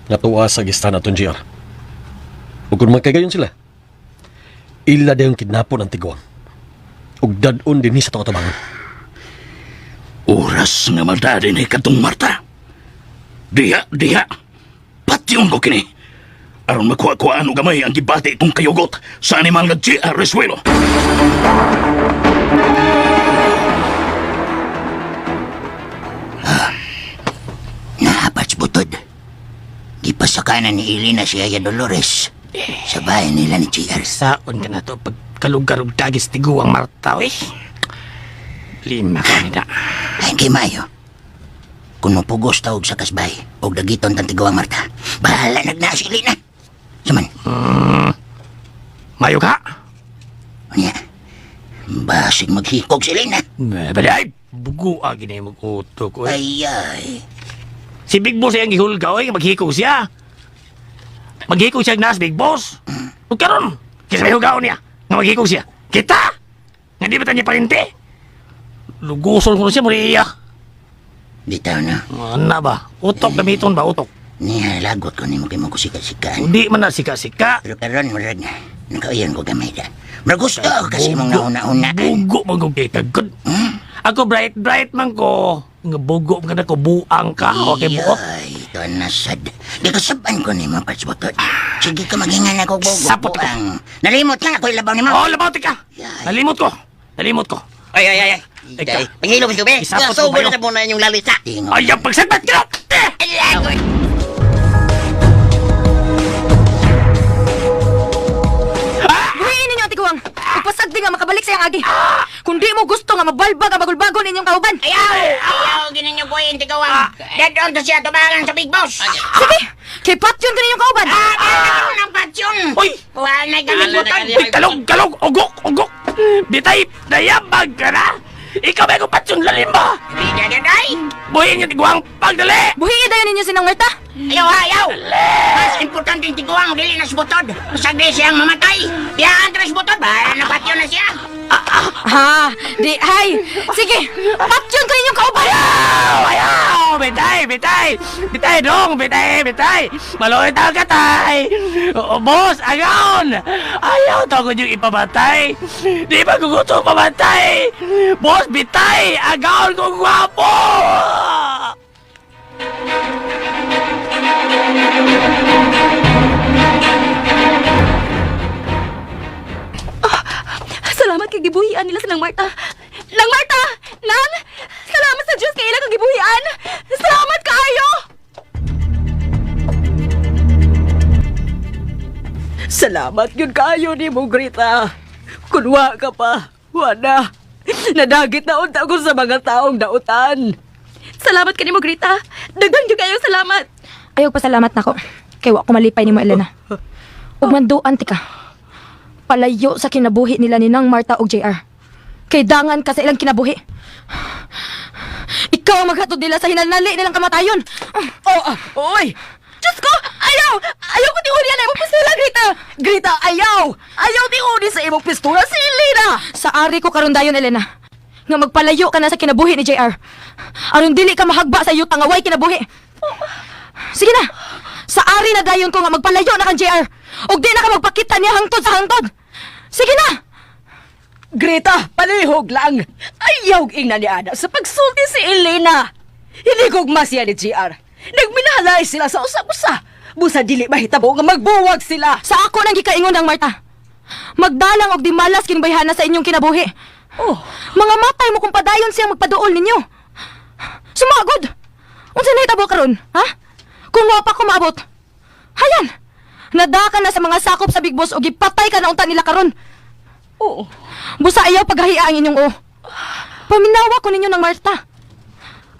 Natuwa sa gistahan atong GR. Ug kung magkagayon sila, ila dayong kidnapon ang tiguang. Ug dad-on dinhi sa itong atubangan.
Oras nga madali ni katong Marta. Diha, diha. Patyon ko kini. Aron makuha-kuhaan og gamay ang gibati kong kayugot sa animal nga G.R. Resuelo.
Naapats butod. Gipasakanan ni Elena si Yaya Dolores. Sa bahay nila ni JR.
Saon ka na to pagkalugar og dagis tiguang Marta, eh. Lima ka nila.
Ay, kay Mayo. Kung mapugos tawag sa kasbay, og dagiton tang tiguang Marta, bahala nagnaa si Elena. Saman.
Mayo ka?
Unya, basig maghikog si Elena.
Bali, ay, bugo ah, gini mag-utok, oy.
Ay, ay.
Si Big Boss ay ang gihulga, oy, maghikog siya. Maghikog siya nas, Big Boss. Ug karon, kinsa may hugaon niya, nga maghikog siya. Kita! Nga di ba ta niya parente? Luguson ko na siya, Maria.
Bitaw na.
Ano ba? Utok gamiton ba, utok?
Niya, lagot ko nimo kay mo kusika-sikaan.
Hindi man na sika-sika.
Pero karon murag na, nakauyan ko gamay da. Murag gusto ako kasi mong nauna-unaan.
Bugo man kong kay. Ako bright bright man ko. Nga bugo man ka na ko, buang ka. Okay, buok.
Ay, ito nasad. Di kasaban ko nimo, Parts Butod. Sige ka maghingan ako, bugo.
Sapot ko.
Buang. Nalimot lang ako ilabaw nimo.
Oh, labaw ka. Nalimot ko. Nalimot ko.
Ay, ay, ay, ay.
Eka.
Pangilom ito, be.
Isapot
So,
ko ba
na muna yung lalita.
Ay, ang pagsabat ka!
Lagoy!
Buhiin ninyo ang tiguang. Ugpasagdi nga makabalik sa iyang agi. Kung di mo gusto nga mabalbag ang bagulbagon ninyong kauban.
Ayaw! Ayaw! Gininyo ko yung tigawang. Dead on to siya tubangan sa Big Boss.
Sige, kay patyon ka ninyong kauban.
Ah, ng patyon!
Uy!
Kuha na gamit butod.
Uy, kalog, kalog! Ugok, ugok! Bitay, nayabag ka na! Ikaw ba yung patyon lalim ba?
Bidaday!
Buhin yung tiguang pagdali!
Buhiin dayon ninyo sinang Marta.
Ayaw ha, ayaw! Mas importante yung tiguang, dili na sa butod. Masagdi siyang mamatay. Biyaan ka na sa butod, bahala na patyon na siya.
Ha, di ay. Sige, patyon ka ninyong kauban.
Ayaw! Ayaw! Bitay! Bitay! Bitay dong! Bitay! Bitay! Maluit ang katay! Oo, boss! Agaon! Ayaw to ko yung ipamatay! Di ba gugusto pamatay? Boss, bitay! Agaon kong gwapo!
Salamat kay gibuhian nila sa Nang Marta. Nang Marta! Nang! Salamat sa Diyos kay ila kang gibuhian! Salamat kaayo!
Salamat yun kayo ni mo, Greta. Kunwa ka pa, wala. Nadagit na unta ko sa mga taong dautan.
Salamat kanimo, Greta. Daghan gyud kayo salamat.
Ayaw pasalamat nako. Kay wa ko malipay nimo Elena. Ug manduan ti ka. Palayo sa kinabuhi nila ni Nang Marta ug JR. Kay dangan ka sa ilang kinabuhi. Ikaw ang maghatod nila sa hinanali nilang kamatayon.
Oh, ah, oy!
Diyos ko! Ayaw! Ayaw ko tiuni ang imong pistola, Greta!
Greta, ayaw! Ayaw tiuni sa imong pistola si Elena!
Sa ari ko karon dayon Elena. Nga magpalayo ka na sa kinabuhi ni JR. Aron dili ka mahagba sa yuta nga way kinabuhi. Sige na. Sa ari na dayon ko nga magpalayo na kang JR. Ug di na ka magpakita niya hangtod sa hangtod. Sige na!
Greta, palihog lang. Ayaw ingna ni Ana sa pagsulti si Elena. Hinigugma siya ni JR. Nagminahalay sila sa usa-usa. Busa dili mahitabo nga magbuwag sila.
Sa ako nang gikaingon ang Marta. Magdalang og di malas kini bayhana sa inyong kinabuhi.
Oh.
Mga matay mo kung padayon siyang magpaduol ninyo. Sumagod! Unsa nahitabo karon, ha? Kung wa pa ko maabot. Hayan! Nadaka na sa mga sakop sa Big Boss og gipatay ka na unta nila karon.
Oo.
Busa ayaw paghahia ang inyong o. Paminawa ko ninyo ng Marta.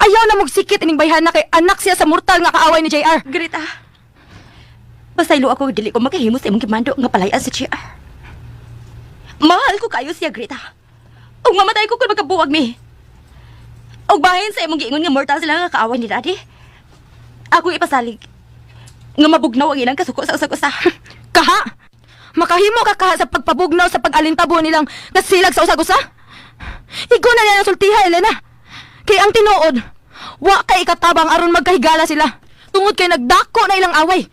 Ayaw na magsikit ining bayhana kay anak siya sa mortal nga kaaway ni JR.
Greta, pasaylo ako dili ko makahimo sa imong gimando nga palayan si JR. Mahal ko kayo siya, Greta. Ug mamatay ko kung magkabuwag mi. Ug bahin sa imong giingon nga mortal sila nga kaaway ni Daddy. Ako ipasalig nga mabugnaw ang ilang kasuko sa usag-usa.
Kaha! Makahimo ka kaha sa pagpabugnaw sa pag-alintabo nilang nasilag sa usag-usa? Igo na niya ang sultiha, Elena. Kay ang tinuod, wa kay ikatabang aron magkahigala sila. Tungod kay nagdako na ilang away.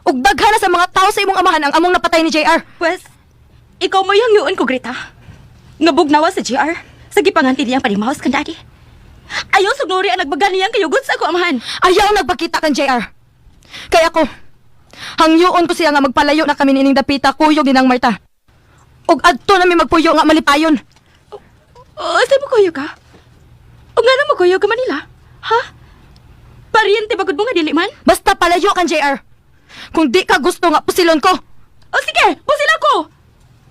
Ug daghan na sa mga tao sa imong amahan ang among napatay ni JR.
Pwes, ikaw mo yung yun ko, Greta. Nga bugnawa sa JR sa gipanganti niyang panimaos kan Daddy. Ayaw sugnori ang nagbaga niyang kayugot sa ako amahan.
Ayaw nagpakita kan JR. Kay ako, hangyoon ko siya nga magpalayo na kami nining dapita kuyog ni nang Marta. Ug adto na mi magpuyo nga malipayon.
O, sa mo kuyo ka? O nga na mo kuyo ka Manila? Ha? Pariente bagod mo nga dili man?
Basta palayo kan JR. Kung di ka gusto nga pusilon ko.
O sige, pusil ako!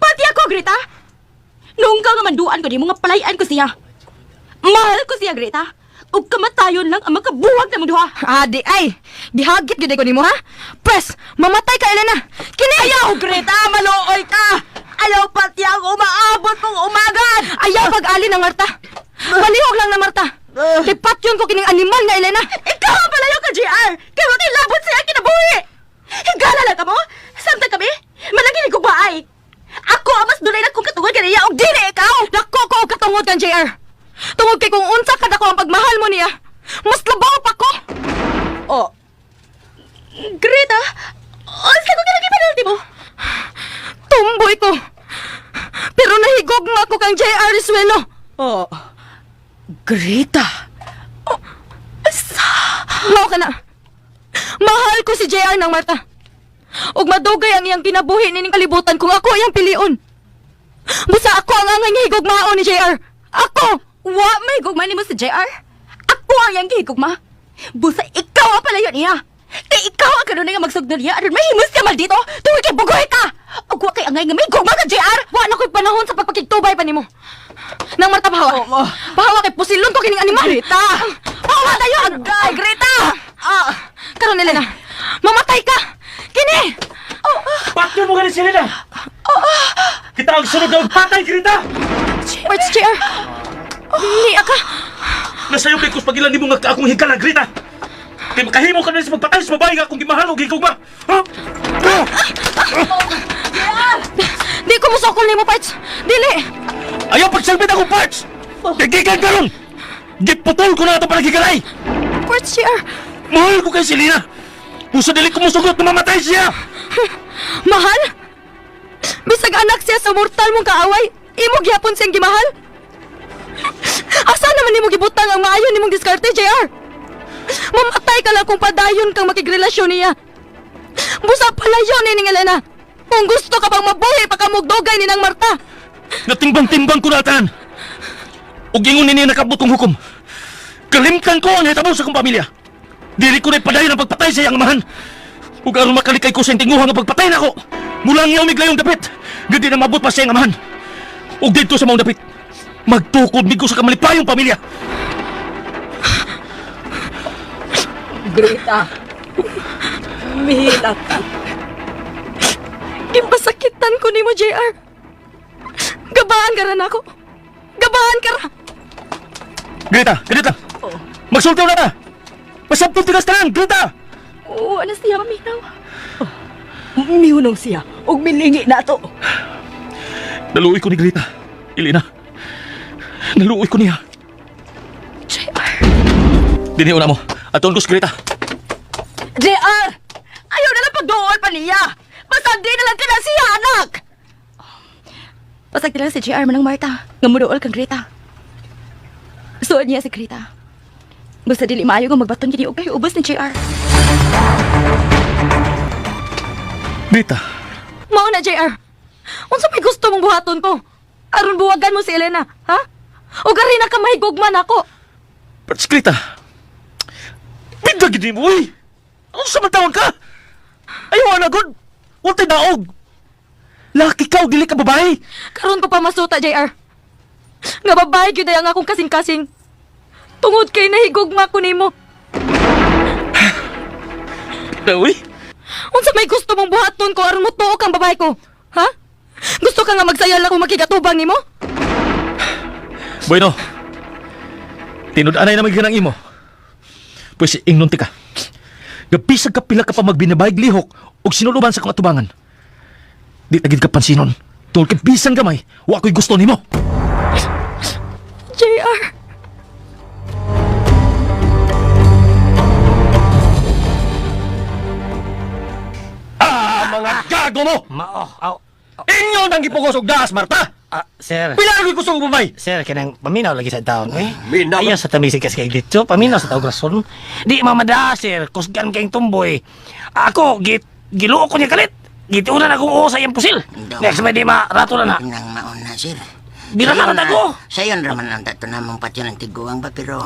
Pati ako, Greta! Noong ka nga manduan ko di mo nga palayan ko siya. Mahal ko siya, Greta. Ug kamatayon lang ang makabuwag na mong duha.
Adi ay, gihagit gyud ko nimo ha. Pres, mamatay ka Elena. Kini
Ayaw, Greta! Maluoy ka! Ayaw pati ang umaabot mong umagad!
Ayaw pag-ali ng Marta. Palihog lang na Marta. Kay patyon ko kining animal nga Elena.
Ikaw ang palayo ka, JR! Kaya mo labot siya kinabuhi! Higala lang ka mo? Samtang kami? Malagi ni baay! Ako ang mas dunay na kong katungod kaniya og dili ikaw!
Dako ko og katungod kan JR. Tungod kay kung unsa kadako ang pagmahal mo niya, mas labaw pa ko.
Oh,
Greta! Unsa ko kinagi penalty mo?
Tumboy ko. Pero nahigugma ko kang JR Risuelo.
Oh. Greta!
Mao ka na. Mahal ko si JR ng Marta. Ug madugay ang iyang kinabuhi nining kalibutan kung ako iyang pilion. Busa ako ang angay nga higugmaon ni JR. Ako!
Wa may gugma nimo si JR. Ako ang iyang gihigugma. Busa ikaw ang palayo niya. Kay ikaw ang kanunay nga magsugdon niya aron mahimos ka mal dito. Tungod kay bugoy ka. Ug wa kay angay nga may gugma ka JR.
Wa na ko'y panahon sa pagpakigtubay pa nimo. Nang Marta pahawa.
Oh, oh.
Pahawa kay pusilon ko kining animal.
Greta!
Pahawa tayo!
Agay, Greta!
Ah, karon nila na. Mamatay ka! Kini!
Patyon mo ganin si Elena! Kita ang sunod na magpatay, Greta!
Parts JR. Niya ka.
Nasayo kay kus pagilan nimo nga akong higala, Greta! Kay makahimo ka na sa magpatay sa babae nga akong gimahal o gigugma! Ha?
Di ko musokol nimo parts. Dili.
Ayaw pagsalbit akong parts! Gigikan karon! Giputol ko na ito para gigalay!
Parts JR.
Mahal ko kay Selena! Puso dili ko musugot na mamatay siya!
Mahal? Bisag anak siya sa mortal mong kaaway, imo gihapon siyang gimahal? Asa naman nimo gibutang ang maayo nimong diskarte, JR? Mamatay ka lang kung padayon kang makigrelasyon niya. Busa palayo ni ning Elena. Kung gusto ka pang mabuhi, pakamugdugay ni nang Marta.
Natimbang-timbang ko natan! Ug ingon nini nakabot kong hukom. Kalimtan ko ang hitabo sa akong pamilya. Dili ko na ipadayon ang pagpatay sa iyang amahan. Ug aron makalikay ko sa tinguha nga pagpatay nako. Mulang niya umiglayong dapit. Gadi na mabot pa sa iyang amahan. Ug didto sa maong dapit. Magtukod mig ko sa kamalipayong pamilya.
Greta! Mihilak ka.
Gimpasakitan ko nimo, JR. Gabaan ka ra nako. Gabaan ka ra.
Greta, Greta. Magsulti na ta. Pasabtong tigas tanan, Greta.
Oo, ano siya maminaw?
Mihunong siya. Ug milingi na to.
Naluoy ko ni Greta. Elena. Naluoy ko niya.
JR.
Dinhi una mo. Aton ko si Greta.
JR! Muduol pa niya. Basta di na lang ka na siya, anak.
Pasagdi lang si JR manang Marta, nga muduol kang Greta. Suod niya si Greta. Basta dili maayo nga magbaton kini og kay ubos ni JR.
Greta,
Mao na, JR. Unsa may gusto mong buhaton ko? Aron buwagan mo si Elena, ha? O gari na ka mahigugma nako.
Parts Greta. Bida gid mo, uy! Ano sa man tawag ka? Ayaw na gud. Ulti daog. Laki ka o dili ka babae.
Karon ko pa masuta, JR. Nga babae gyud ay ang akong kasing-kasing. Tungod kay nahigugma ko nimo.
Bida, uy.
Unsa may gusto mong buhaton ko aron motuo kang babae ko? Ha? Gusto ka nga magsayal ako makigatubang nimo?
Bueno. Tinud-anay na magiganang imo. Pwes ingnon ti ka. Gabisag ka pila ka pa magbinabayg lihok og sinuluban sa akong atubangan. Di tagid ka pansinon. Tungod kay bisan gamay, wa ko'y gusto nimo.
JR.
Ah, mga gago mo!
Mao, aw.
Inyo nang gipugos og daas, Marta!
Ah, sir.
Pila lagi kusog babay?
Sir, kanang paminaw lagi sa taon, eh.
Minaw?
Ayaw sa tamisig kasi kay dito, paminaw sa tawag rason. Di mamada, sir. Kusgan kayong tumboy. Ako, git, giluo ko niya kalit. Gitunan akong oo sa iyang pusil. Next may di ma, rato na na.
Nang maon na, sir.
Di na
Sayon
naman ako.
Sayon raman ang tato namang patyon ang tiguang ba, pero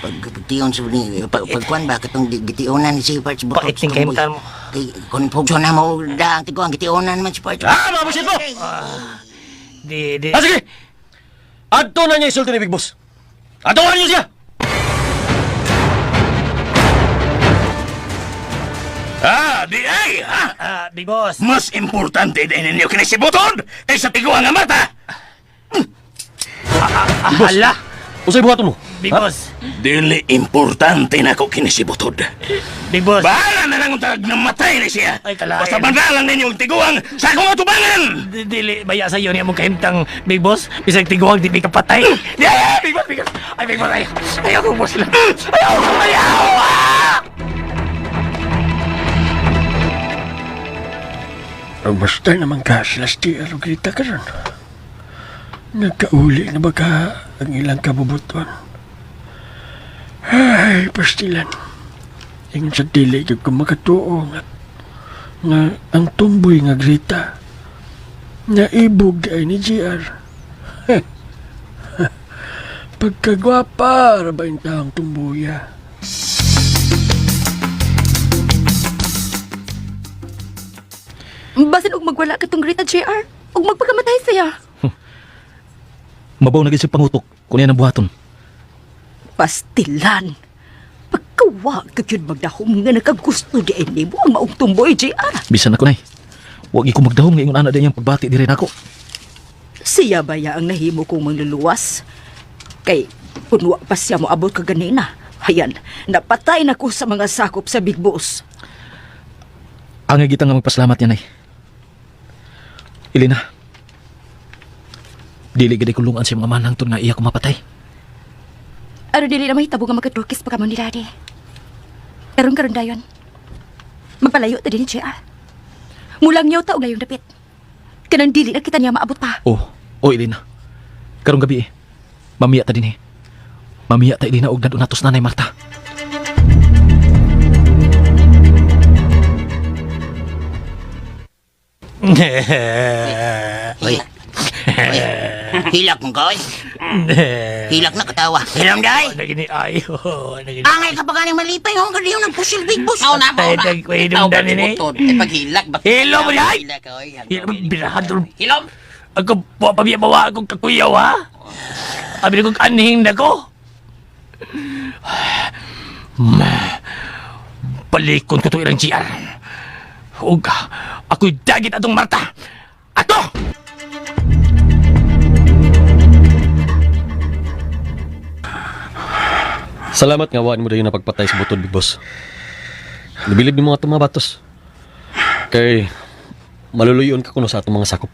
pag pagtion sa ni pag pagkuan ba katong gitionan ni si Parts Butot.
Pait ning kahimtan mo.
Kay kun pugso na mo da ang tiguang gitionan man si Parts.
Ah, mga busit mo!
Di, di.
Ah, sige! Adto na niya isulti ni Big Boss. Adto na niyo siya!
Ah, di ay, ha?
Ah, Big Boss.
Mas importante din ninyo kini si Butod kaysa tiguang nga Marta.
Ah, hala.
Usay buhaton mo?
Big Boss.
Dili importante na ko kini si Butod.
Big Boss.
Bahala na lang ang tag namatay ni siya.
Ay, kalain.
Basta bandalan ninyo ang tiguang sa akong atubangan.
Di, dili, baya sa iyo niya mong kahimtang, Big Boss. Bisag tiguang, di may kapatay. Di, ay, ay, Big Boss, Big Boss. Ay, Big Boss, ay. Ayaw ko, boss sila. Ayaw, ayaw! Ah!
Ang basta naman ka sila si TR o Greta karon. Nagkauli na ba ka ang ilang kabubuton? Ay, pastilan. Ingon sa dili gyud ko makatuo nga, nga ang tumboy nga Greta naibog ay ni GR. Pagkagwapa, ra ba yung taong tumbuya?
Basin og magwala katong Greta JR ug magpakamatay siya.
Mabaw na gid siya pangutok kung niya ang buhaton.
Pastilan. Pagkawa ka yun magdahom nga nakagusto di ay nimo ang maong tumboy, JR.
Bisan ako nay. Wa gyud ko magdahom nga ingon ana din iyang pagbati diri nako.
Siya ba ya ang nahimo kong mangluluwas? Kay kunwa pa siya moabot ka ganina. Hayan, napatay na ko sa mga sakop sa Big Boss.
Angay kita nga magpasalamat niya nay. Elena. Dili gid ko lungan sa mga manang tun nga iya ko mapatay.
Aron dili na mahitabo nga magkadrokis pa kamo ni Daddy. Karon karon dayon. Magpalayo ta din ni JR. Mulang niyaw ta og layong dapit. Kanang dili na kita niya maabot pa.
Oh, oh Elena. Karong gabi eh. Mamiya ta din eh. Mamiya ta Elena og dadon natos nanay Marta.
Uy. Uy. Hilak mo ka, oy. Hilak na katawa. Hilom day.
Nagini ayo. Nagini.
Angay ka pa ganing malipay, oh. Kadiyo ng pusil, Big Boss.
Mao na, mao na.
Tay, tay,
Ikaw,
dan ini.
Butod. Ay, paghilak. Ba't
Hilom mo yan!
Hilak, oy.
Hilom, birahan doon.
Hilom!
Ako, wa pa biya bawa akong kakuyaw, ha? Abi kong anhing na ko. Ma, Balikon ko to ilang GR. Ug, ako'y dagit atong Marta. Ato!
Salamat nga waan mo dayon na pagpatay sa butod, Big Boss. Nabilib ni mga itong mga batos. Kay maluluyon ka kuno sa atong mga sakop.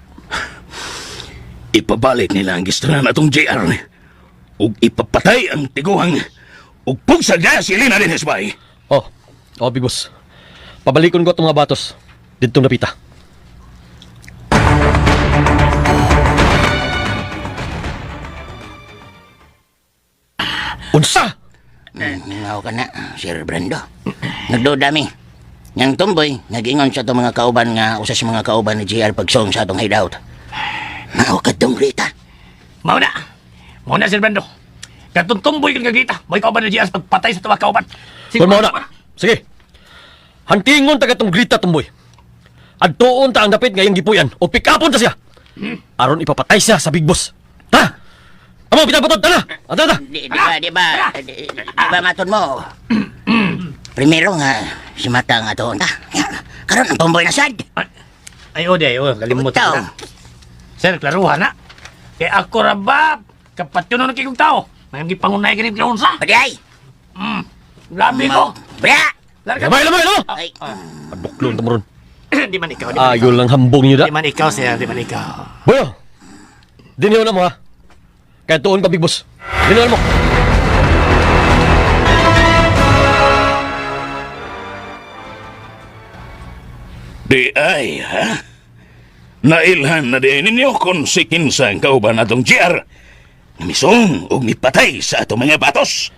Ipabalik nila ang gistrahan atong JR. Ug ipapatay ang tiguang ug pugsag na si Elena din bay.
Oh, oh Big Boss. Pabalikon ko itong mga batos. Dito napita. Unsa?
Mingaw ka na, Sir Brando. Nagduda mi. Yang tumboy, nagingon sa itong mga kauban nga usa sa mga kauban ni JR pagsong sa atong hideout. Mao kadtong Rita.
Mao na. Mao na, Sir Brando. Katong tumboy kang gagita. May kauban ni GR sa pagpatay sa tuwa kauban.
Kung mao na. Sige. Hantingon ta katong Grita tumboy. Adtuon ta ang dapit ngayong gipuyan o pick-upon ta siya. Aron ipapatay siya sa big boss. Ta! Amo pinapatod ta na. Ata ta.
Di ba matod mo? Primero nga, si Mata nga toon ta. Karon ang tumboy na sad.
Ay, o, di, o, kalimot
Ikaw.
ko na. Sir, klaruhan na. Kay ako ra ba, kapat yun ang kikong tao. May gipangunay ka ni Kinunsa.
Pwede ay.
Grabe ko.
Bra!
Larga.
Lamay, lamay, lamay.
Ay.
Aduklon ta mo ron.
Di man ikaw, di man
Ayo
ikaw.
lang hambong niyo da.
Di man ikaw, sir, di man ikaw.
Boyo. Dinhiw na mo ha. Kaya tuon ka big boss. Dinhiw na mo.
Di ay, ha? Nailhan na di ninyo kung si kinsa ang kauban atong GR. Misong og mipatay sa atong mga batos.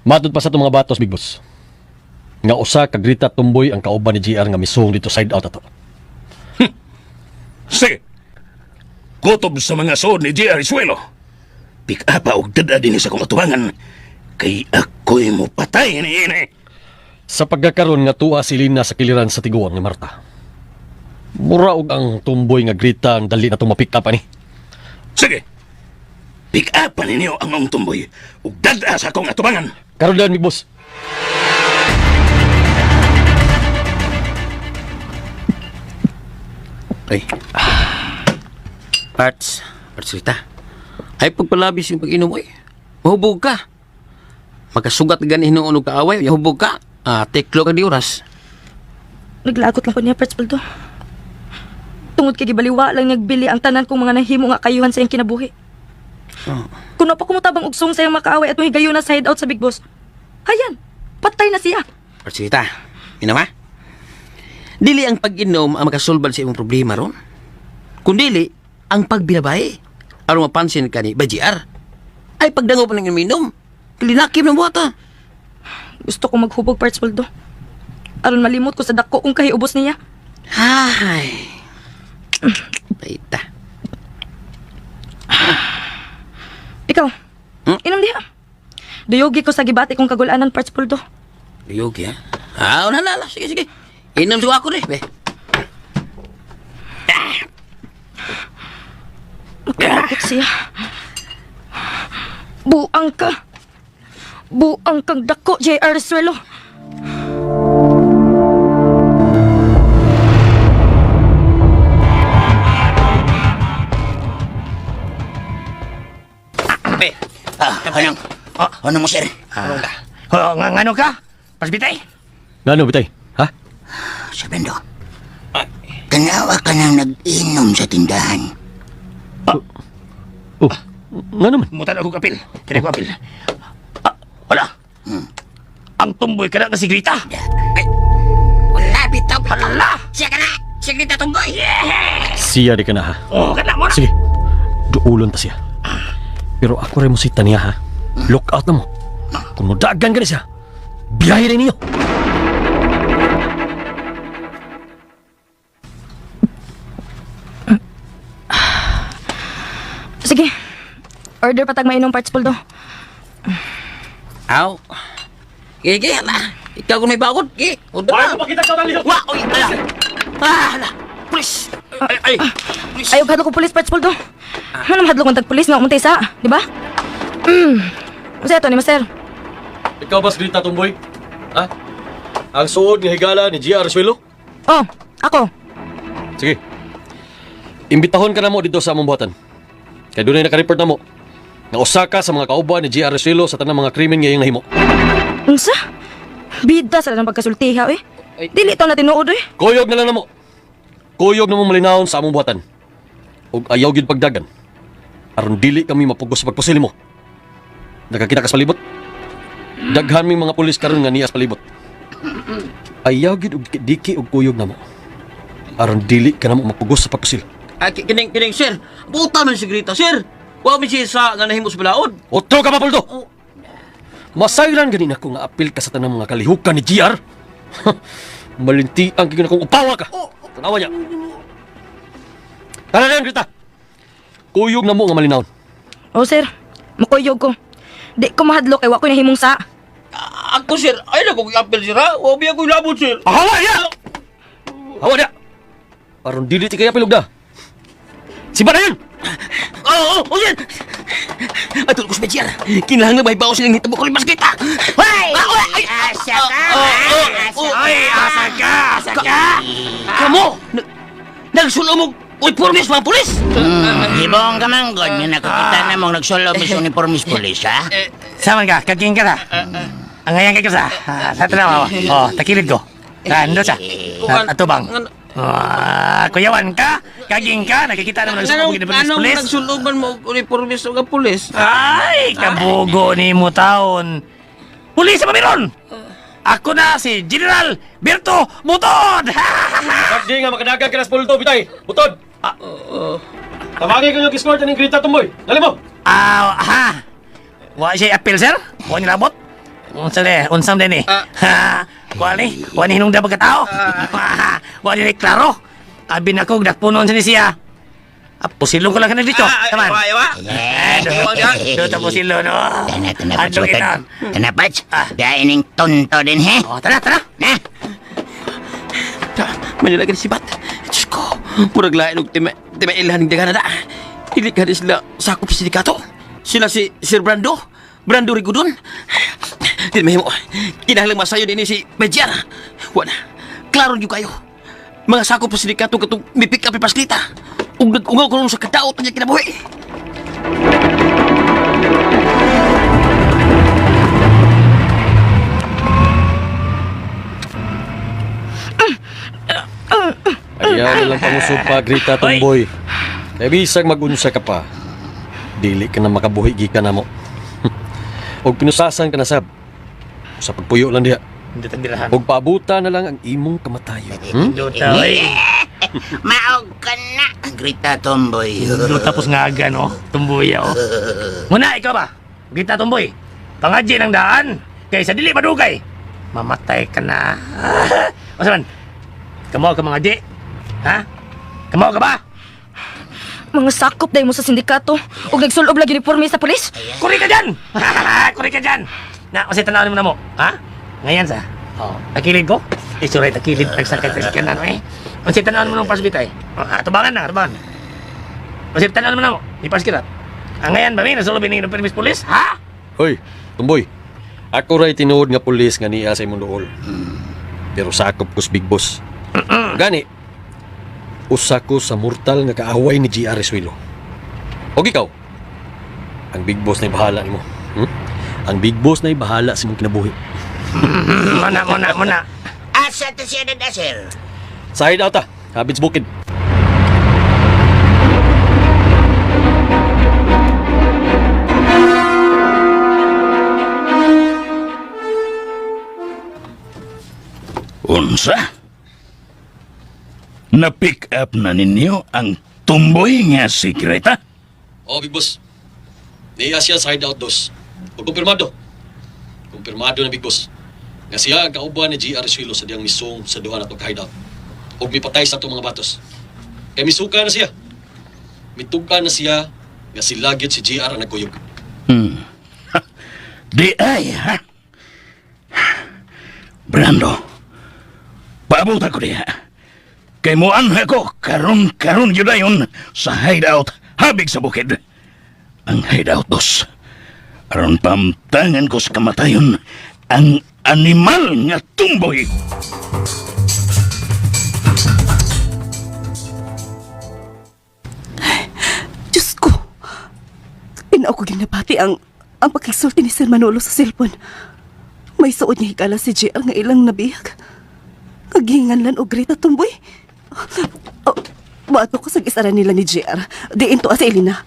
Matod pa sa itong mga batos, big boss. Nga usa ka Grita tumboy ang kauban ni GR nga misong dito side out ato.
Sige. Kutob sa mga sood ni GR Isuelo. Pick up og dada din sa kong atubangan. Kay ako'y mupatay ni ini.
Sa pagkakaron nga tuwa si Lina sa kiliran sa tiguang ni Marta. Mura og ang tumboy nga Grita ang dali na itong mapick up ani.
Sige. Pick up ninyo ang maong tumboy ug dada sa akong atubangan.
Karon dayon, big boss.
Ay. Parts. Parts Rita. Ay pagpalabis yung pag-inom, oy. Mahubog ka. Magkasugat ka gani hinuon og kaaway, hubog ka. Ah, teklo ka di oras.
Naglagot lang ko niya, Parts Baldo. Tungod kay gibaliwa lang nagbili ang tanan kong mga nahimo nga kayuhan sa iyang kinabuhi. Kuno pa kumutabang ugsong sa iyang makaaway at mahigayon na sa hideout sa Big Boss. Hayan, patay na siya.
Parts Rita, inom ha? Dili ang pag-inom ang makasulbad sa imong problema ron. Kundili, ang pagbinabay. Aron mapansin ka ni BGR. Ay pagdango pa ng iminom. Kilinakim ng buhata.
Gusto ko maghubog, Parts Baldo. Aron malimot ko sa dako kung kahiubos niya.
Ay. Paita.
Ikaw, inom diha. Duyogi ko sa gibati kong kagulanan, Parts Baldo.
Yogi, ha? Ah, una na, na. Sige, sige. Inom sa ako rin, be.
Magkalakot siya. Buang ka. Buang kang dako, J.R. Suelo.
Be.
Ah, anong? Ano mo, sir?
Ah. Oh, nga, ngano ka? Pasbitay?
Ngano bitay? Ha?
Sir Brando. Tanawa ka nang nag-inom sa tindahan.
Oh, ngano man?
Mutan ako kapil. Kini ko apil. Ah, wala. Ang tumboy ka na nga si Grita.
Wala, bitaw, bitaw.
Hala!
Siya ka na! Siya kita tumboy!
Siya di ka na ha.
Oh, kana mo na.
Sige. Duulon ta siya. Pero ako rin mo si Tania ha. Look out na mo. Kung mudagan ka na siya, biyahe rin niyo.
Sige. Order patag mainom, Parts Baldo.
Aw. Sige, sige, hala. Ikaw kung may bagod. Sige, order na.
Pakita ka na
Wa, oy, ala. Ah, hala. Please.
Ay, ay.
Ayaw hadlok ko pulis, Parts Baldo. Ano mahadlok man tag pulis nga umuntay sa, di ba? Unsa ato ni Master?
Ikaw ba si Grita Tumboy? Ha? Ang suod nga higala ni G.R. Suelo?
Oh, ako.
Sige. Imbitahon ka na mo dito sa among buhatan. Kay dunay naka-report na mo. Nga usa ka sa mga kauban ni G.R. Suelo sa tanang mga krimen ngayong nahimo.
Unsa? Bida sa lang pagkasultiha, eh. Dili taw na tinuod, eh.
Kuyog na lang namo. Kuyog na mo malinawon sa among buhatan. Ug ayaw gyud pagdagan. Aron dili kami mapugos sa pagpusil mo. Nakakita ka sa palibot? Daghan ming mga pulis karon nga niya sa palibot. Ayaw gid og diki og kuyog namo. Aron dili ka namo mapugos sa pagpusil.
Ah, kining kining sir. Buta man si Greta, sir. Wa man siya sa nga nahimo sa balaod.
Otro ka pa, Poldo! Masayran ganin ako nga apil ka sa tanang mga kalihukan ni GR. Malinti ang gigil akong upawa ka. Tanawa niya. Tara na yan, Greta. Kuyog na mo nga malinawon.
O sir, makuyog ko. Di ko mahadlok kay wa ko nahimong sa.
Ako sir, ay lang kong i-appeal sir ha. Wa biya ko labot sir.
Hawa niya! Hawa niya! Aron dili ti kaya pilog na. Siba na yun!
Oo, oh, oh, sir. Atol ko sa BGR. Kinahanglan may bawo silang hitabo ko rin basket ha.
Hoy!
Ay,
Asa ka!
Ay, asa ka! Asa ka!
Kamo! Nagsulo mo uniformes mga pulis!
Hibong ka man, God. Nga nakakita na mong nagsulob sa uniformis pulis, ha?
Saman ka, kaging ka na. Ang ngayon ka sa. Sa tanawa. Oh, takilid ko. Ando sa. Atubang. Ah, kuyawan ka, kaging ka, nakikita naman nagsulob
Anong,
uniformis
anong
pulis.
nagsuloban mo og uniformes mga pulis?
Ay, kabugo ni mo taon. Pulis sa pamiron! Ako na si General Berto Butod!
Pagdi nga makadagan ka na sa pulto, bitay! Butod! Tawagin ko yung escort ng Greta Tumboy. Dali mo!
Ah, ha. Wa siya appeal, sir? Wa niya labot? Unsa ni? Unsam din eh. Ha. Wa ni, wa ni hinungda pagkatao. Wa ni klaro. Abi na ko dakpunon sa ni siya. Ah, pusilong ko lang kanang dito. Taman. Eh, do ta pusilo no.
Tana, tana, Pats.
Adlong
Butod.
itan.
Tana, Pats. Dahil ning tonto din, he?
Oh, tara, tara.
Na!
Manila ka sibat. Diyos ko, murag lain og tima, timailan ng dagana na. Dili ka sila sakop sa sindikato. Sila si Sir Brando, Brando Rigudon. Di mahimo. Kinahanglang masayo din si Bejar. Wala. Klaro niyo kayo. Mga sakop sa sindikato katong mi-pick up ni Pasklita. Ug nag-ungaw karon sa kadaot niya kinabuhi.
Ayaw na lang pangusog pa, Greta Tumboy. Kaya bisag magunsa ka pa, dili ka na makabuhi gikan na mo. Og pinusasan ka na sab. Sa pagpuyo lang diha.
Hindi tagdirahan.
Og paabutan na lang ang imong kamatayon. Hmm?
Duta, oy.
Maog ka na, Greta Tomboy.
Duta tapos nga aga, no? Tumboy, oh. Muna, ikaw ba? Greta Tumboy. Pangadji ng daan. Kaysa dili madugay. Mamatay ka na. O man? Kamo ka mga di. Ha? Kamo ka ba?
Mga sakop dahil mo sa sindikato ug nagsulob lang uniforme sa pulis.
Kuri ka dyan! Kuri ka dyan! Na, kasi tanawin mo na mo. Ha? Ngayon sa. Oh, takilid ko. Isuray takilid. Nagsakit sa na, no, eh. Kasi tanawin mo nung pasbitay. Oh, tubangan na, tubangan. Kasi tanawin mo na mo. Di pas kita. Ang ngayon ba, may nasulubin ng permis pulis? Ha?
Hoy, Tumboy. Ako ray tinuod nga pulis nga niya sa imong duol. Pero sakop ko sa Big Boss. Gani, usa ko sa mortal nga kaaway ni GR Suelo. Og ikaw, ang Big Boss na bahala nimo. Hmm? Ang Big Boss na bahala sa imong kinabuhi.
Muna, muna, muna.
Asa ta siya na, sir?
Sa hideout ta, habits bukid.
Unsa? Na-pick up na ninyo ang tumboy nga si Greta?
Oh, Big Boss. Niya siya sa hideout dos. O kumpirmado. Kumpirmado na Big Boss. Nga siya ang kauban ni GR Suelo sa diyang misong sa duha na to hideout. Og mipatay sa atong mga batos. Kay misuka na siya. Mituka na siya nga silagit si GR ang nagkuyog.
Di ay, ha? Brando, paabot ako diha. Kay muan ako karon-karon yun dayon sa hideout habig sa bukid. Ang hideout dos. Aron pamtangan ko sa kamatayon ang animal nga tumboy.
Diyos ko! Inaw ko ginabati ang pagkisulti ni Sir Manolo sa cellphone. May suod niya higala si JR nga ilang nabihag. Kagingan lan og Greta Tumboy. Oh, Moadto ko sa gisara nila ni JR. Diin to sa Elena.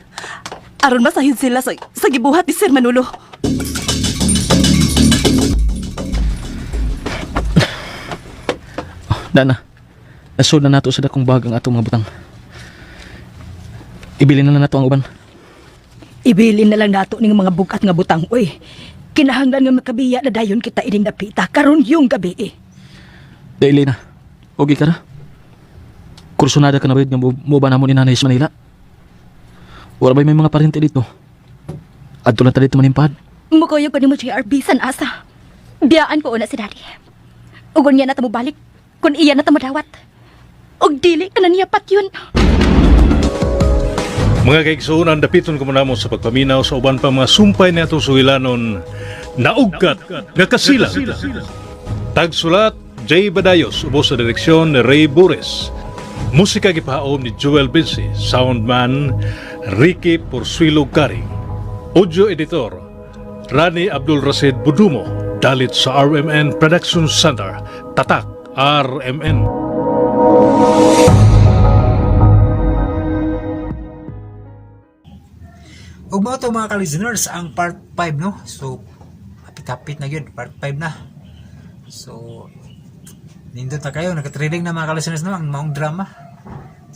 Aron masahid sila sa gibuhat ni Sir Manolo.
Dana, nasod na nato sa dakong bag ang atong mga butang. Ibilin na lang nato ang uban.
Ibilin na lang nato ning mga bugat nga butang, oy. Kinahanglan nga makabiya na dayon kita ining napita karon yung gabi eh.
Dahil Elena, okay ka na? Kursunada ka na ba yun nga mo ba namon ni nanay sa Manila? Wala ba'y may mga parente dito? Adto lang ta dito manimpad.
Mukoyo ko nimo JR bisan asa. Biyaan ko una si Daddy. Ug unya na ta mobalik kun iya na ta madawat. Ug dili ka na niya patyon.
Mga kaigsuonan, dapiton ko muna mo sa pagpaminaw sa uban pa mga sumpay ni atong sugilanon, Naugkat nga Kasilag. Tagsulat, Jay Badayos, ubos sa direksyon ni Ray Bures. Musika gipahaom ni Joel Vinci, soundman Ricky Porsuilo Garing. Audio editor, Rani Abdul Rasid Budumo, dalit sa RMN Production Center, Tatak RMN.
Ug mao to, mga ka-listeners, ang part 5, no. So hapit-hapit na gyud, part 5 na. So nindot na kayo, naka-trailing na, mga ka-listeners, no, ang maong drama.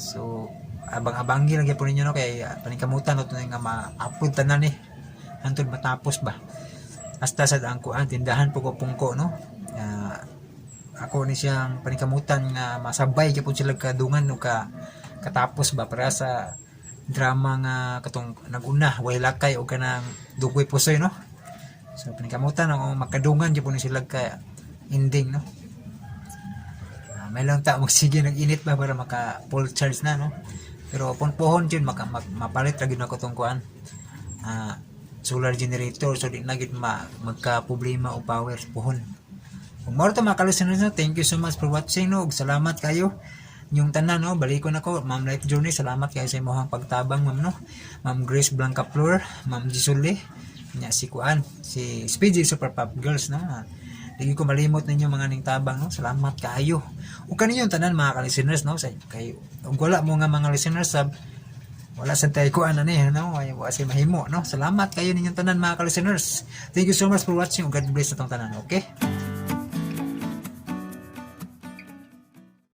So abang-abangi lang gyapon ninyo, no, kay paningkamutan no nga ma-upload tanan ni hantod matapos ba. Hasta sa ang kuan tindahan po ko pungko, no. Ako ni siyang paningkamutan nga masabay gyapon sila kadungan o ka katapos ba para sa drama nga katong naguna, Way Lakay o kanang Dugoy Pusoy, no. So paningkamutan ang makadungan gyapon ni sila ka ending, no. May lang ta magsige nag-init ba para maka full charge na, no. Pero pon pohon jud maka mapalit ra gyud nako tong kuan, solar generator, so di na gyud magka problema o power pohon. Kung mao to, mga ka-listeners, no, thank you so much for watching, no, ug salamat kayo yung tanan, no. Balikon ako, Ma'am Life Journey, salamat kayo sa imong pagtabang, ma'am, no. Ma'am Grace Blanca Flor, Ma'am Jisuli nya, si kuan, si Speedy Super Pop Girls, no. Di ko malimot ninyo mga ning tabang, no. Salamat kaayo ug kaninyong tanan, mga ka-listeners, no, sa kay ug wala mo nga mga listeners sab wala sa tayo kuan ani, no, ay wa say mahimo, no. Salamat kayo ninyong tanan, mga ka-listeners. Thank you so much for watching ug God bless atong tanan. Okay.